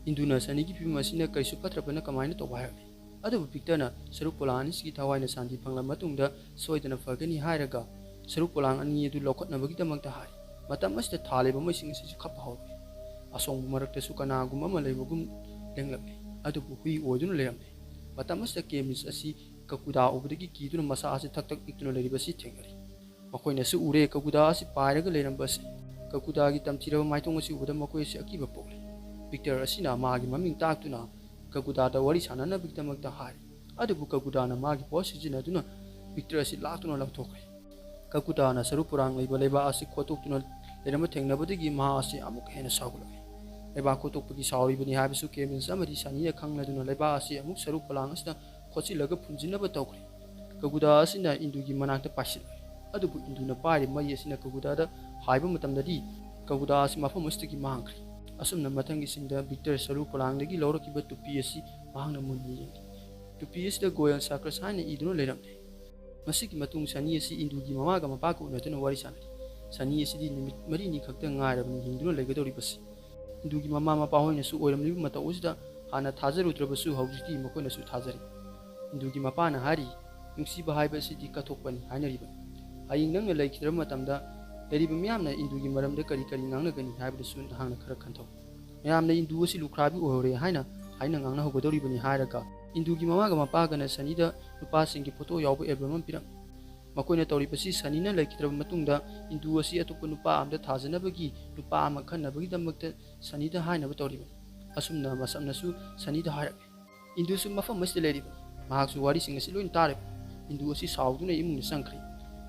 ꯏꯟꯗꯨꯅ ꯁꯅꯤꯒꯤ ꯐꯤꯕꯝ ꯑꯁꯤꯅ ꯀꯔꯤꯁꯨ ꯐꯠꯇ꯭ꯔꯕꯅ ꯀꯃꯥꯏꯅ ꯇꯧꯕ ꯍꯥꯏꯔꯛꯂꯤ꯫ ꯑꯗꯨꯕꯨ ꯚꯤꯛꯇꯔꯅ ꯁꯔꯨ ꯄꯣꯂꯥꯡ ꯑꯅꯤꯁꯤꯒꯤ ꯊꯋꯥꯏꯅ ꯁꯥꯟꯇꯤ ꯐꯪꯂꯕ ꯃꯇꯨꯡꯗ ꯁꯣꯏꯗꯅ ꯐꯒꯅꯤ ꯍꯥꯏꯔꯒ ꯁꯔꯨ ꯄꯣꯂꯥꯡ ꯑꯅꯤ ꯑꯗꯨ ꯂꯧꯈꯠꯅꯕꯒꯤꯗꯃꯛꯇ ꯍꯥꯏ꯫ ꯃꯇꯝ ꯑꯁꯤꯗ ꯊꯥꯜꯂꯤꯕ ꯃꯩꯁꯤꯡ ꯑꯁꯤꯁꯨ ꯈꯞꯄ ꯍꯧꯔꯛꯏ꯫ ꯑꯁꯣꯡꯕ ꯃꯔꯛꯇꯁꯨ ꯀꯅꯥꯒꯨꯝꯕ ꯑꯃ ꯂꯩꯕꯒꯨꯝ ꯂꯦꯡꯂꯛꯂꯤ꯫ ꯑꯗꯨꯕꯨ ꯍꯨꯏ ꯑꯣꯏꯗꯨꯅ ꯂꯩꯔꯝꯂꯦ꯫ ꯃꯇꯝ ꯑꯁꯤꯗ ꯀꯦꯃꯤꯁ ꯑꯁꯤ ꯀꯀꯨꯗꯥ ꯎꯕꯗꯒꯤ ꯀꯤꯗꯨꯅ ꯃꯁꯥ ꯑꯁꯤ ꯊꯛ ꯊꯛ ꯅꯤꯛꯇꯨꯅ ꯂꯩꯔꯤꯕ ꯑꯁꯤ ꯊꯦꯡꯅꯔꯤ꯫ ꯃꯈꯣꯏꯅꯁꯨ ꯎꯔꯦ ꯀꯀꯨꯗꯥ ꯑꯁꯤ ꯄꯥꯏꯔꯒ ꯂꯩꯔꯝꯕ ꯑꯁꯤ꯫ ꯀꯀꯨꯇꯥꯒꯤ ꯇꯝꯊꯤꯔꯕ ꯃꯥꯏꯊꯣꯡ ꯑꯁꯤ ꯎꯕꯗ ꯃꯈꯣꯏ ꯑꯁꯤ ꯑꯀꯤꯕ ꯄꯣꯛꯂꯦ꯫ ꯚꯤꯛꯇꯔ ꯑꯁꯤꯅ ꯃꯥꯒꯤ ꯃꯃꯤꯡ ꯇꯥꯛꯇꯨꯅ ꯀꯀꯨꯇꯥꯗ ꯋꯥꯔꯤ ꯁꯥꯟꯅꯅꯕꯒꯤꯗꯃꯛꯇ ꯍꯥꯏꯔꯤ꯫ ꯑꯗꯨꯕꯨ ꯀꯀꯨꯇꯥꯅ ꯃꯥꯒꯤ ꯄꯣꯠ ꯁꯤꯖꯤꯟꯅꯗꯨꯅ ꯚꯤꯛꯇꯔ ꯑꯁꯤ ꯂꯥꯛꯇꯨꯅ ꯂꯧꯊꯣꯛꯈ꯭ꯔꯦ꯫ ꯀꯀꯨꯇꯥꯅ ꯁꯔꯨ ꯄꯣꯂꯥꯡ ꯂꯩꯕ ꯂꯩꯕꯥꯛ ꯑꯁꯤ ꯈꯣꯠꯇꯣꯛꯇꯨꯅ ꯂꯩꯔꯝꯕ ꯊꯦꯡꯅꯕꯗꯒꯤ ꯃꯍꯥꯛ ꯑꯁꯤ ꯑꯃꯨꯛ ꯍꯦꯟꯅ ꯁꯥꯎꯒꯠꯂꯛꯏ꯫ ꯂꯩꯕꯥꯛ ꯈꯣꯠꯇꯣꯛꯄꯒꯤ ꯁꯥꯎꯔꯤꯕꯅꯤ ꯍꯥꯏꯕꯁꯨ ꯀꯦꯃꯤꯁ ꯑꯃꯗꯤ ꯁꯅꯤꯅ ꯈꯪꯂꯗꯨꯅ ꯂꯩꯕꯥꯛ ꯑꯁꯤ ꯑꯃꯨꯛ ꯁꯔꯨ ꯄꯣꯂꯥꯡ ꯑꯁꯤꯗ ꯈꯣꯠꯆꯤꯜꯂꯒ ꯐꯨꯝꯖꯤꯟꯅꯕ ꯇꯧꯈ꯭ꯔꯦ꯫ ꯀꯀꯨꯇꯥ ꯑꯁꯤꯅ ꯏꯟꯗꯨꯒꯤ ꯃꯅꯥꯛꯇ ꯄꯥꯏꯁꯤꯜꯂꯛꯏ꯫ ꯑꯗꯨꯕꯨ ꯏꯟꯗꯨꯅ ꯄꯥꯏꯔꯤꯕ ꯃꯩ ꯑꯁꯤꯅ ꯀꯀꯨꯇꯥꯗ ꯍꯥꯏꯕ ꯃꯇꯝꯗꯗꯤ ꯀꯀꯨꯇꯥ ꯑꯁꯤ ꯃꯐꯝ ꯑꯁꯤꯗꯒꯤ ꯃꯥꯡꯈ꯭ꯔꯦ꯫ ꯑꯁꯨꯝꯅ ꯃꯊꯪꯒꯤ ꯁꯤꯟꯗ ꯚꯤꯛꯇꯔ ꯁꯔꯨ ꯄꯣꯂꯥꯡꯗꯒꯤ ꯂꯧꯔꯛꯈꯤꯕ ꯇꯨꯄꯤ ꯑꯁꯤ ꯃꯍꯥꯛꯅ ꯃꯨꯟꯅ ꯌꯦꯡꯂꯤ꯫ ꯇꯨꯄꯤ ꯑꯁꯤꯗ ꯒꯣꯌꯜ ꯁꯥꯀ꯭ꯔꯁ ꯍꯥꯏꯅ ꯏꯗꯨꯅ ꯂꯩꯔꯝꯂꯦ꯫ ꯃꯁꯤꯒꯤ ꯃꯇꯨꯡ ꯁꯅꯤ ꯑꯁꯤ ꯏꯟꯗꯨꯒꯤ ꯃꯃꯥꯒ ꯃꯄꯥꯒ ꯎꯅꯗꯨꯅ ꯋꯥꯔꯤ ꯁꯥꯟꯅꯔꯤ꯫ ꯁꯅꯤ ꯑꯁꯤꯗꯤ ꯅꯨꯃꯤꯠ ꯃꯔꯤꯅꯤ ꯈꯛꯇ ꯉꯥꯏꯔꯕꯅꯤ ꯍꯤꯡꯗꯨꯅ ꯂꯩꯒꯗꯧꯔꯤꯕꯁꯤ꯫ ꯏꯟꯗꯨꯒꯤ ꯃꯃꯥ ꯃꯄꯥ ꯍꯣꯏꯅꯁꯨ ꯑꯣꯏꯔꯝꯂꯤꯕ ꯃꯇꯧ ꯑꯁꯤꯗ ꯍꯥꯟꯅ ꯊꯥꯖꯔꯨꯗ꯭ꯔꯕꯁꯨ ꯍꯧꯖꯤꯛꯇꯤ ꯃꯈꯣꯏꯅꯁꯨ ꯊꯥꯖꯔꯤ꯫ ꯏꯟꯗꯨꯒꯤ ꯃꯄꯥꯅ ꯍꯥꯏꯔꯤ, "ꯅꯨꯡꯁꯤꯕ ꯍꯥꯏꯕ ꯑꯁꯤꯗꯤ ꯀꯠꯊꯣꯛꯄꯅꯤ" ꯍꯥꯏꯅꯔꯤꯕꯅꯤ꯫ ꯍꯌꯦꯡ ꯅꯪꯅ ꯂꯩꯈꯤꯗ꯭ꯔꯕ ꯃꯇꯝꯗ ꯂꯩꯔꯤꯕ ꯃꯤꯌꯥꯝꯅ ꯏꯟꯗꯨꯒꯤ ꯃꯔꯝꯗ ꯀꯔꯤ ꯀꯔꯤ ꯉꯥꯡꯅꯒꯅꯤ ꯍꯥꯏꯕꯗꯨꯁꯨ ꯅꯍꯥꯛꯅ ꯈꯔ ꯈꯟꯊꯧ꯫ ꯃꯌꯥꯝꯅ ꯏꯟꯗꯨ ꯑꯁꯤ ꯂꯨꯈ꯭ꯔꯥꯕꯤ ꯑꯣꯏꯍꯧꯔꯦ ꯍꯥꯏꯅ ꯍꯥꯏꯅ ꯉꯥꯡꯅꯍꯧꯒꯗꯧꯔꯤꯕꯅꯤ ꯍꯥꯏꯔꯒ ꯏꯟꯗꯨꯒꯤ ꯃꯃꯥꯒ ꯃꯄꯥꯒꯅ ꯁꯅꯤꯗ ꯅꯨꯄꯥꯁꯤꯡꯒꯤ ꯐꯣꯇꯣ ꯌꯥꯎꯕ ꯑꯦꯜꯕꯝ ꯑꯃ ꯄꯤꯔꯝꯃꯤ꯫ ꯃꯈꯣꯏꯅ ꯇꯧꯔꯤꯕꯁꯤ ꯁꯅꯤꯅ ꯂꯩꯈꯤꯗ꯭ꯔꯕ ꯃꯇꯨꯡꯗ ꯏꯟꯗꯨ ꯑꯁꯤ ꯑꯇꯣꯞꯄ ꯅꯨꯄꯥ ꯑꯃꯗ ꯊꯥꯖꯅꯕꯒꯤ ꯅꯨꯄꯥ ꯑꯃ ꯈꯟꯅꯕꯒꯤꯗꯃꯛꯇ ꯁꯅꯤꯗ ꯍꯥꯏꯅꯕ ꯇꯧꯔꯤꯕꯅꯤ꯫ ꯑꯁꯨꯝꯅ ꯃꯁꯞꯅꯁꯨ ꯁꯅꯤꯗ ꯍꯥꯏꯔꯛꯂꯦ꯫ ꯏꯟꯗꯨꯁꯨ ꯃꯐꯝ ꯑꯁꯤꯗ ꯂꯩꯔꯤꯕꯅꯤ꯫ ꯃꯍꯥꯛꯁꯨ ꯋꯥꯔꯤꯁꯤꯡ ꯑꯁꯤ ꯂꯣꯏꯅ ꯇꯥꯔꯤꯕꯅꯤ꯫ ꯏꯟꯗꯨ ꯑꯁꯤ ꯁꯥꯎꯗꯨꯅ ꯏꯃꯨꯡꯗ ꯆꯪꯈ꯭ꯔꯦ꯫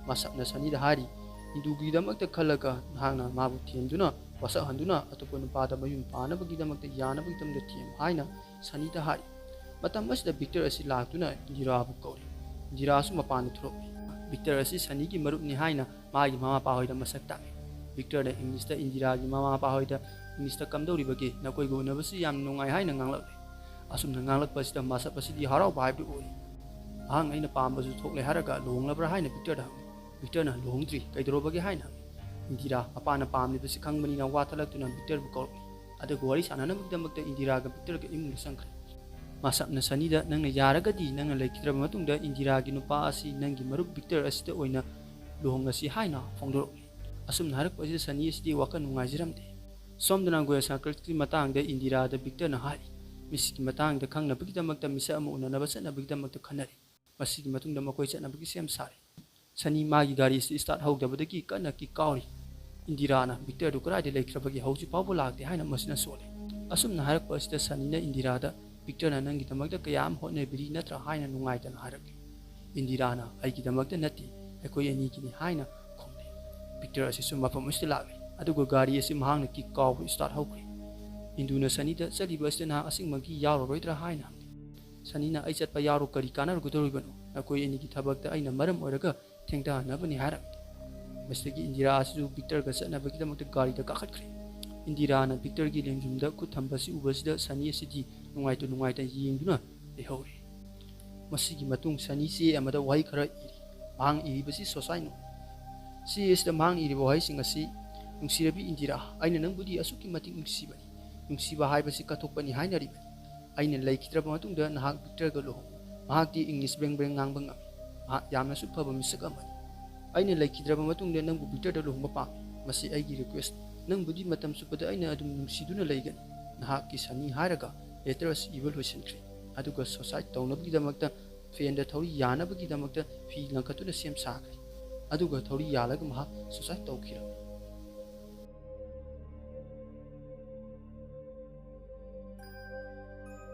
ꯃꯁꯞꯅ ꯁꯅꯤꯗ ꯍꯥꯏꯔꯤ, "ꯏꯟꯗꯨꯒꯤꯗꯃꯛꯇ ꯈꯜꯂꯒ ꯅꯍꯥꯛꯅ ꯃꯥꯕꯨ ꯊꯦꯝꯗꯨꯅ ꯋꯥꯁꯛꯍꯟꯗꯨꯅ ꯑꯇꯣꯞꯄ ꯅꯨꯄꯥꯗ ꯃꯌꯨꯝ ꯄꯥꯟꯅꯕꯒꯤꯗꯃꯛꯇ ꯌꯥꯅꯕꯒꯤꯗꯃꯛꯇ ꯊꯦꯝ" ꯍꯥꯏꯅ ꯁꯅꯤꯗ ꯍꯥꯏꯔꯤ꯫ ꯃꯇꯝ ꯑꯁꯤꯗ ꯚꯤꯛꯇꯔ ꯑꯁꯤ ꯂꯥꯛꯇꯨꯅ ꯏꯟꯗꯤꯔꯥꯕꯨ ꯀꯧꯔꯤ꯫ ꯏꯟꯗꯤꯔꯥꯁꯨ ꯃꯄꯥꯟꯗ ꯊꯣꯛꯂꯛꯂꯤ꯫ ꯚꯤꯛꯇꯔ ꯑꯁꯤ ꯁꯅꯤꯒꯤ ꯃꯔꯨꯞꯅꯤ ꯍꯥꯏꯅ ꯃꯥꯒꯤ ꯃꯃꯥ ꯃꯄꯥ ꯍꯣꯏꯗ ꯃꯁꯛ ꯇꯥꯛꯏ꯫ ꯚꯤꯛꯇꯔꯅ ꯏꯪꯂꯤꯁꯇ ꯏꯟꯗꯤꯔꯥꯒꯤ ꯃꯃꯥ ꯃꯄꯥ ꯍꯣꯏꯗ ꯏꯪꯂꯤꯁꯇ ꯀꯝꯗꯧꯔꯤꯕꯒꯦ, ꯅꯈꯣꯏꯒ ꯎꯅꯕꯁꯤ ꯌꯥꯝꯅ ꯅꯨꯡꯉꯥꯏ ꯍꯥꯏꯅ ꯉꯥꯡꯂꯛꯂꯦ꯫ ꯑꯁꯨꯝꯅ ꯉꯥꯡꯂꯛꯄ ꯑꯁꯤꯗ ꯃꯁꯞ ꯑꯁꯤꯗꯤ ꯍꯔꯥꯎꯕ ꯍꯥꯏꯕꯗꯨ ꯑꯣꯏꯔꯤ꯫ ꯑꯉꯥꯡ ꯑꯩꯅ ꯄꯥꯝꯕꯁꯨ ꯊꯣꯛꯂꯦ ꯍꯥꯏꯔꯒ ꯂꯨꯍꯣꯡꯂꯕ꯭ꯔꯥ ꯍꯥꯏꯅ ꯚꯤꯛꯇꯔꯗ ꯍꯪꯉꯤ꯫ ꯚꯤꯛꯇꯔꯅ ꯂꯨꯍꯣꯡꯗ꯭ꯔꯤ, ꯀꯩꯗꯧꯔꯕꯒꯦ ꯍꯥꯏꯅ ꯍꯪꯉꯤ꯫ ꯏꯟꯗꯤꯔꯥ ꯃꯄꯥꯅ ꯄꯥꯝꯂꯤꯕꯁꯤ ꯈꯪꯕꯅꯤꯅ ꯋꯥ ꯊꯠꯂꯛꯇꯨꯅ ꯚꯤꯛꯇꯔꯕꯨ ꯀꯧꯔꯛꯏ꯫ ꯑꯗꯨꯒ ꯋꯥꯔꯤ ꯁꯥꯟꯅꯅꯕꯒꯤꯗꯃꯛꯇ ꯏꯟꯗꯤꯔꯥꯒ ꯚꯤꯛꯇꯔꯒ ꯏꯃꯨꯡꯗ ꯆꯪꯈ꯭ꯔꯦ꯫ ꯃꯁꯞꯅ ꯁꯅꯤꯗ, "ꯅꯪꯅ ꯌꯥꯔꯒꯗꯤ ꯅꯪꯅ ꯂꯩꯈꯤꯗ꯭ꯔꯕ ꯃꯇꯨꯡꯗ ꯏꯟꯗꯤꯔꯥꯒꯤ ꯅꯨꯄꯥ ꯑꯁꯤ ꯅꯪꯒꯤ ꯃꯔꯨꯞ ꯚꯤꯛꯇꯔ ꯑꯁꯤꯗ ꯑꯣꯏꯅ ꯂꯨꯍꯣꯡꯂꯁꯤ" ꯍꯥꯏꯅ ꯐꯣꯡꯗꯣꯔꯛꯂꯤ꯫ ꯑꯁꯨꯝꯅ ꯍꯥꯏꯔꯛꯄ ꯑꯁꯤꯗ ꯁꯅꯤ ꯑꯁꯤꯗꯤ ꯋꯥꯈꯜ ꯅꯨꯡꯉꯥꯏꯖꯔꯝꯗꯦ꯫ ꯁꯣꯝꯗꯅ ꯒꯣꯌꯜ ꯁꯥꯀ꯭ꯔꯁꯀꯤ ꯃꯇꯥꯡꯗ ꯏꯟꯗꯤꯔꯥꯗ ꯚꯤꯛꯇꯔꯅ ꯍꯥꯏꯔꯤ, "ꯃꯤꯁꯀꯤ ꯃꯇꯥꯡꯗ ꯈꯪꯅꯕꯒꯤꯗꯃꯛꯇ ꯃꯤꯁꯛ ꯑꯃ ꯎꯅꯅꯕ ꯆꯠꯅꯕꯒꯤꯗꯃꯛꯇ ꯈꯟꯅꯔꯤ"꯫ ꯃꯁꯤꯒꯤ ꯃꯇꯨꯡꯗ ꯃꯈꯣꯏ ꯆꯠꯅꯕꯒꯤ ꯁꯦꯝ ꯁꯥꯔꯤ꯫ ꯁꯅꯤ ꯃꯥꯒꯤ ꯒꯥꯔꯤ ꯑꯁꯤ ꯁ꯭ꯇꯥꯔꯠ ꯍꯧꯗꯕꯗꯒꯤ ꯀꯟꯅ ꯀꯤꯛ ꯀꯥꯎꯔꯤ꯫ ꯏꯟꯗꯤꯔꯥꯅ ꯚꯤꯛꯇꯔꯗꯨ ꯀꯗꯥꯏꯗ ꯂꯩꯈ꯭ꯔꯕꯒꯦ, ꯍꯧꯖꯤꯛ ꯐꯥꯎꯕ ꯂꯥꯛꯇꯦ ꯍꯥꯏꯅ ꯃꯁꯤꯅ ꯁꯣꯜꯂꯤ꯫ ꯑꯁꯨꯝꯅ ꯍꯥꯏꯔꯛꯄ ꯑꯁꯤꯗ ꯁꯅꯤꯅ ꯏꯟꯗꯤꯔꯥꯗ, "ꯚꯤꯛꯇꯔꯅ ꯅꯪꯒꯤꯗꯃꯛꯇ ꯀꯌꯥꯝ ꯍꯣꯠꯅꯕꯤꯔꯤ ꯅꯠꯇ꯭ꯔꯥ?" ꯍꯥꯏꯅ ꯅꯨꯡꯉꯥꯏꯇꯅ ꯍꯥꯏꯔꯛꯂꯤ꯫ ꯏꯟꯗꯤꯔꯥꯅ, "ꯑꯩꯒꯤꯗꯃꯛꯇ ꯅꯠꯇꯦ, ꯑꯩꯈꯣꯏ ꯑꯅꯤꯒꯤꯅꯤ" ꯍꯥꯏꯅ ꯈꯨꯝꯂꯤ꯫ ꯚꯤꯛꯇꯔ ꯑꯁꯤꯁꯨ ꯃꯐꯝ ꯑꯁꯤꯗ ꯂꯥꯛꯂꯤ, ꯑꯗꯨꯒ ꯒꯥꯔꯤ ꯑꯁꯤ ꯃꯍꯥꯛꯅ ꯀꯤꯛ ꯀꯥꯎꯕ ꯁ꯭ꯇꯥꯔꯠ ꯍꯧꯈ꯭ꯔꯦ꯫ ꯏꯟꯗꯨꯅ ꯁꯅꯤꯗ, "ꯆꯠꯂꯤꯕ ꯑꯁꯤꯗ ꯅꯍꯥꯛ ꯑꯁꯦꯡꯕꯒꯤ ꯌꯥꯎꯔꯔꯣꯏꯗ꯭ꯔꯥ?" ꯍꯥꯏꯅ ꯍꯪꯂꯤ꯫ ꯁꯅꯤꯅ, "ꯑꯩ ꯆꯠꯄ ꯌꯥꯎꯔꯣ ꯀꯔꯤ ꯀꯥꯟꯅꯔꯨꯒꯗꯧꯔꯤꯕꯅꯣ? ꯅꯈꯣꯏ ꯑꯅꯤꯒꯤ ꯊꯕꯛꯇ ꯑꯩꯅ ꯃꯔꯝ ꯑꯣꯏꯔꯒ ꯊꯦꯡꯊꯍꯟꯅꯕꯅꯤ" ꯍꯥꯏꯔꯝꯃꯤ꯫ ꯃꯁꯤꯗꯒꯤ ꯏꯟꯗꯤꯔꯥ ꯑꯁꯤꯁꯨ ꯚꯤꯛꯇꯔꯒ ꯆꯠꯅꯕꯒꯤꯗꯃꯛꯇ ꯒꯥꯔꯤꯗ ꯀꯥꯈꯠꯈ꯭ꯔꯦ꯫ ꯏꯟꯗꯤꯔꯥꯅ ꯚꯤꯛꯇꯔꯒꯤ ꯂꯦꯡꯖꯨꯝꯗ ꯈꯨꯠ ꯊꯝꯕꯁꯤ ꯎꯕꯁꯤꯗ ꯁꯅꯤ ꯑꯁꯤꯗꯤ ꯅꯨꯡꯉꯥꯏꯇ ꯅꯨꯡꯉꯥꯏꯇ ꯌꯦꯡꯗꯨꯅ ꯂꯩꯍꯧꯔꯦ꯫ ꯃꯁꯤꯒꯤ ꯃꯇꯨꯡ ꯁꯅꯤ ꯆꯦ ꯑꯃꯗ ꯋꯥꯍꯩ ꯈꯔ ꯏꯔꯤ꯫ ꯃꯍꯥꯛꯅ ꯏꯔꯤꯕꯁꯤ ꯁꯣꯁꯥꯏꯠꯅꯣ꯫ ꯆꯦ ꯑꯁꯤꯗ ꯃꯍꯥꯛꯅ ꯏꯔꯤꯕ ꯋꯥꯍꯩꯁꯤꯡ ꯑꯁꯤ, "ꯅꯨꯡꯁꯤꯔꯕꯤ ꯏꯟꯗꯤꯔꯥ, ꯑꯩꯅ ꯅꯪꯕꯨꯗꯤ ꯑꯁꯨꯛꯀꯤ ꯃꯇꯤꯛ ꯅꯨꯡꯁꯤꯕꯅꯤ꯫ ꯅꯨꯡꯁꯤꯕ ꯍꯥꯏꯕꯁꯤ ꯀꯠꯊꯣꯛꯄꯅꯤ ꯍꯥꯏꯅꯔꯤꯕꯅꯤ꯫ ꯑꯩꯅ ꯂꯩꯈꯤꯗ꯭ꯔꯕ ꯃꯇꯨꯡꯗ ꯅꯍꯥꯛ ꯚꯤꯛꯇꯔꯒ ꯂꯨꯍꯣꯡꯉꯨ꯫ ꯃꯍꯥꯛꯇꯤ ꯏꯪꯂꯤꯁ ꯕ꯭ꯔꯦꯡ ꯕ꯭ꯔꯦꯡ ꯉꯥꯡꯕ ꯉꯝꯃꯤ꯫ ꯃꯍꯥꯛ ꯌꯥꯝꯅꯁꯨ ꯐꯕ ꯃꯤꯁꯛ ꯑꯃꯅꯤ꯫ ꯑꯩꯅ ꯂꯩꯈꯤꯗ꯭ꯔꯕ ꯃꯇꯨꯡꯗ ꯅꯪꯕꯨ ꯚꯤꯛꯇꯔꯗ ꯂꯨꯍꯣꯡꯕ ꯄꯥꯝꯃꯤ꯫ ꯃꯁꯤ ꯑꯩꯒꯤ ꯔꯤꯀ꯭ꯋꯦꯁ꯫ ꯅꯪꯕꯨꯗꯤ ꯃꯇꯝ ꯆꯨꯞꯄꯗ ꯑꯩꯅ ꯑꯗꯨꯝ ꯅꯨꯡꯁꯤꯗꯨꯅ ꯂꯩꯒꯅꯤ꯫ ꯅꯍꯥꯛꯀꯤ ꯁꯅꯤ" ꯍꯥꯏꯔꯒ ꯂꯦꯇꯔ ꯑꯁꯤ ꯏꯕ ꯂꯣꯏꯁꯤꯟꯈ꯭ꯔꯦ꯫ ꯑꯗꯨꯒ ꯁꯣꯁꯥꯏꯠ ꯇꯧꯅꯕꯒꯤꯗꯃꯛꯇ ꯐꯦꯟꯗ ꯊꯧꯔꯤ ꯌꯥꯅꯕꯒꯤꯗꯃꯛꯇ ꯐꯤ ꯂꯪꯈꯠꯇꯨꯅ ꯁꯦꯝ ꯁꯥꯈ꯭ꯔꯦ꯫ ꯑꯗꯨꯒ ꯊꯧꯔꯤ ꯌꯥꯜꯂꯒ ꯃꯍꯥꯛ ꯁꯣꯁꯥꯏꯠ ꯇꯧꯈꯤꯔꯝꯃꯤ꯫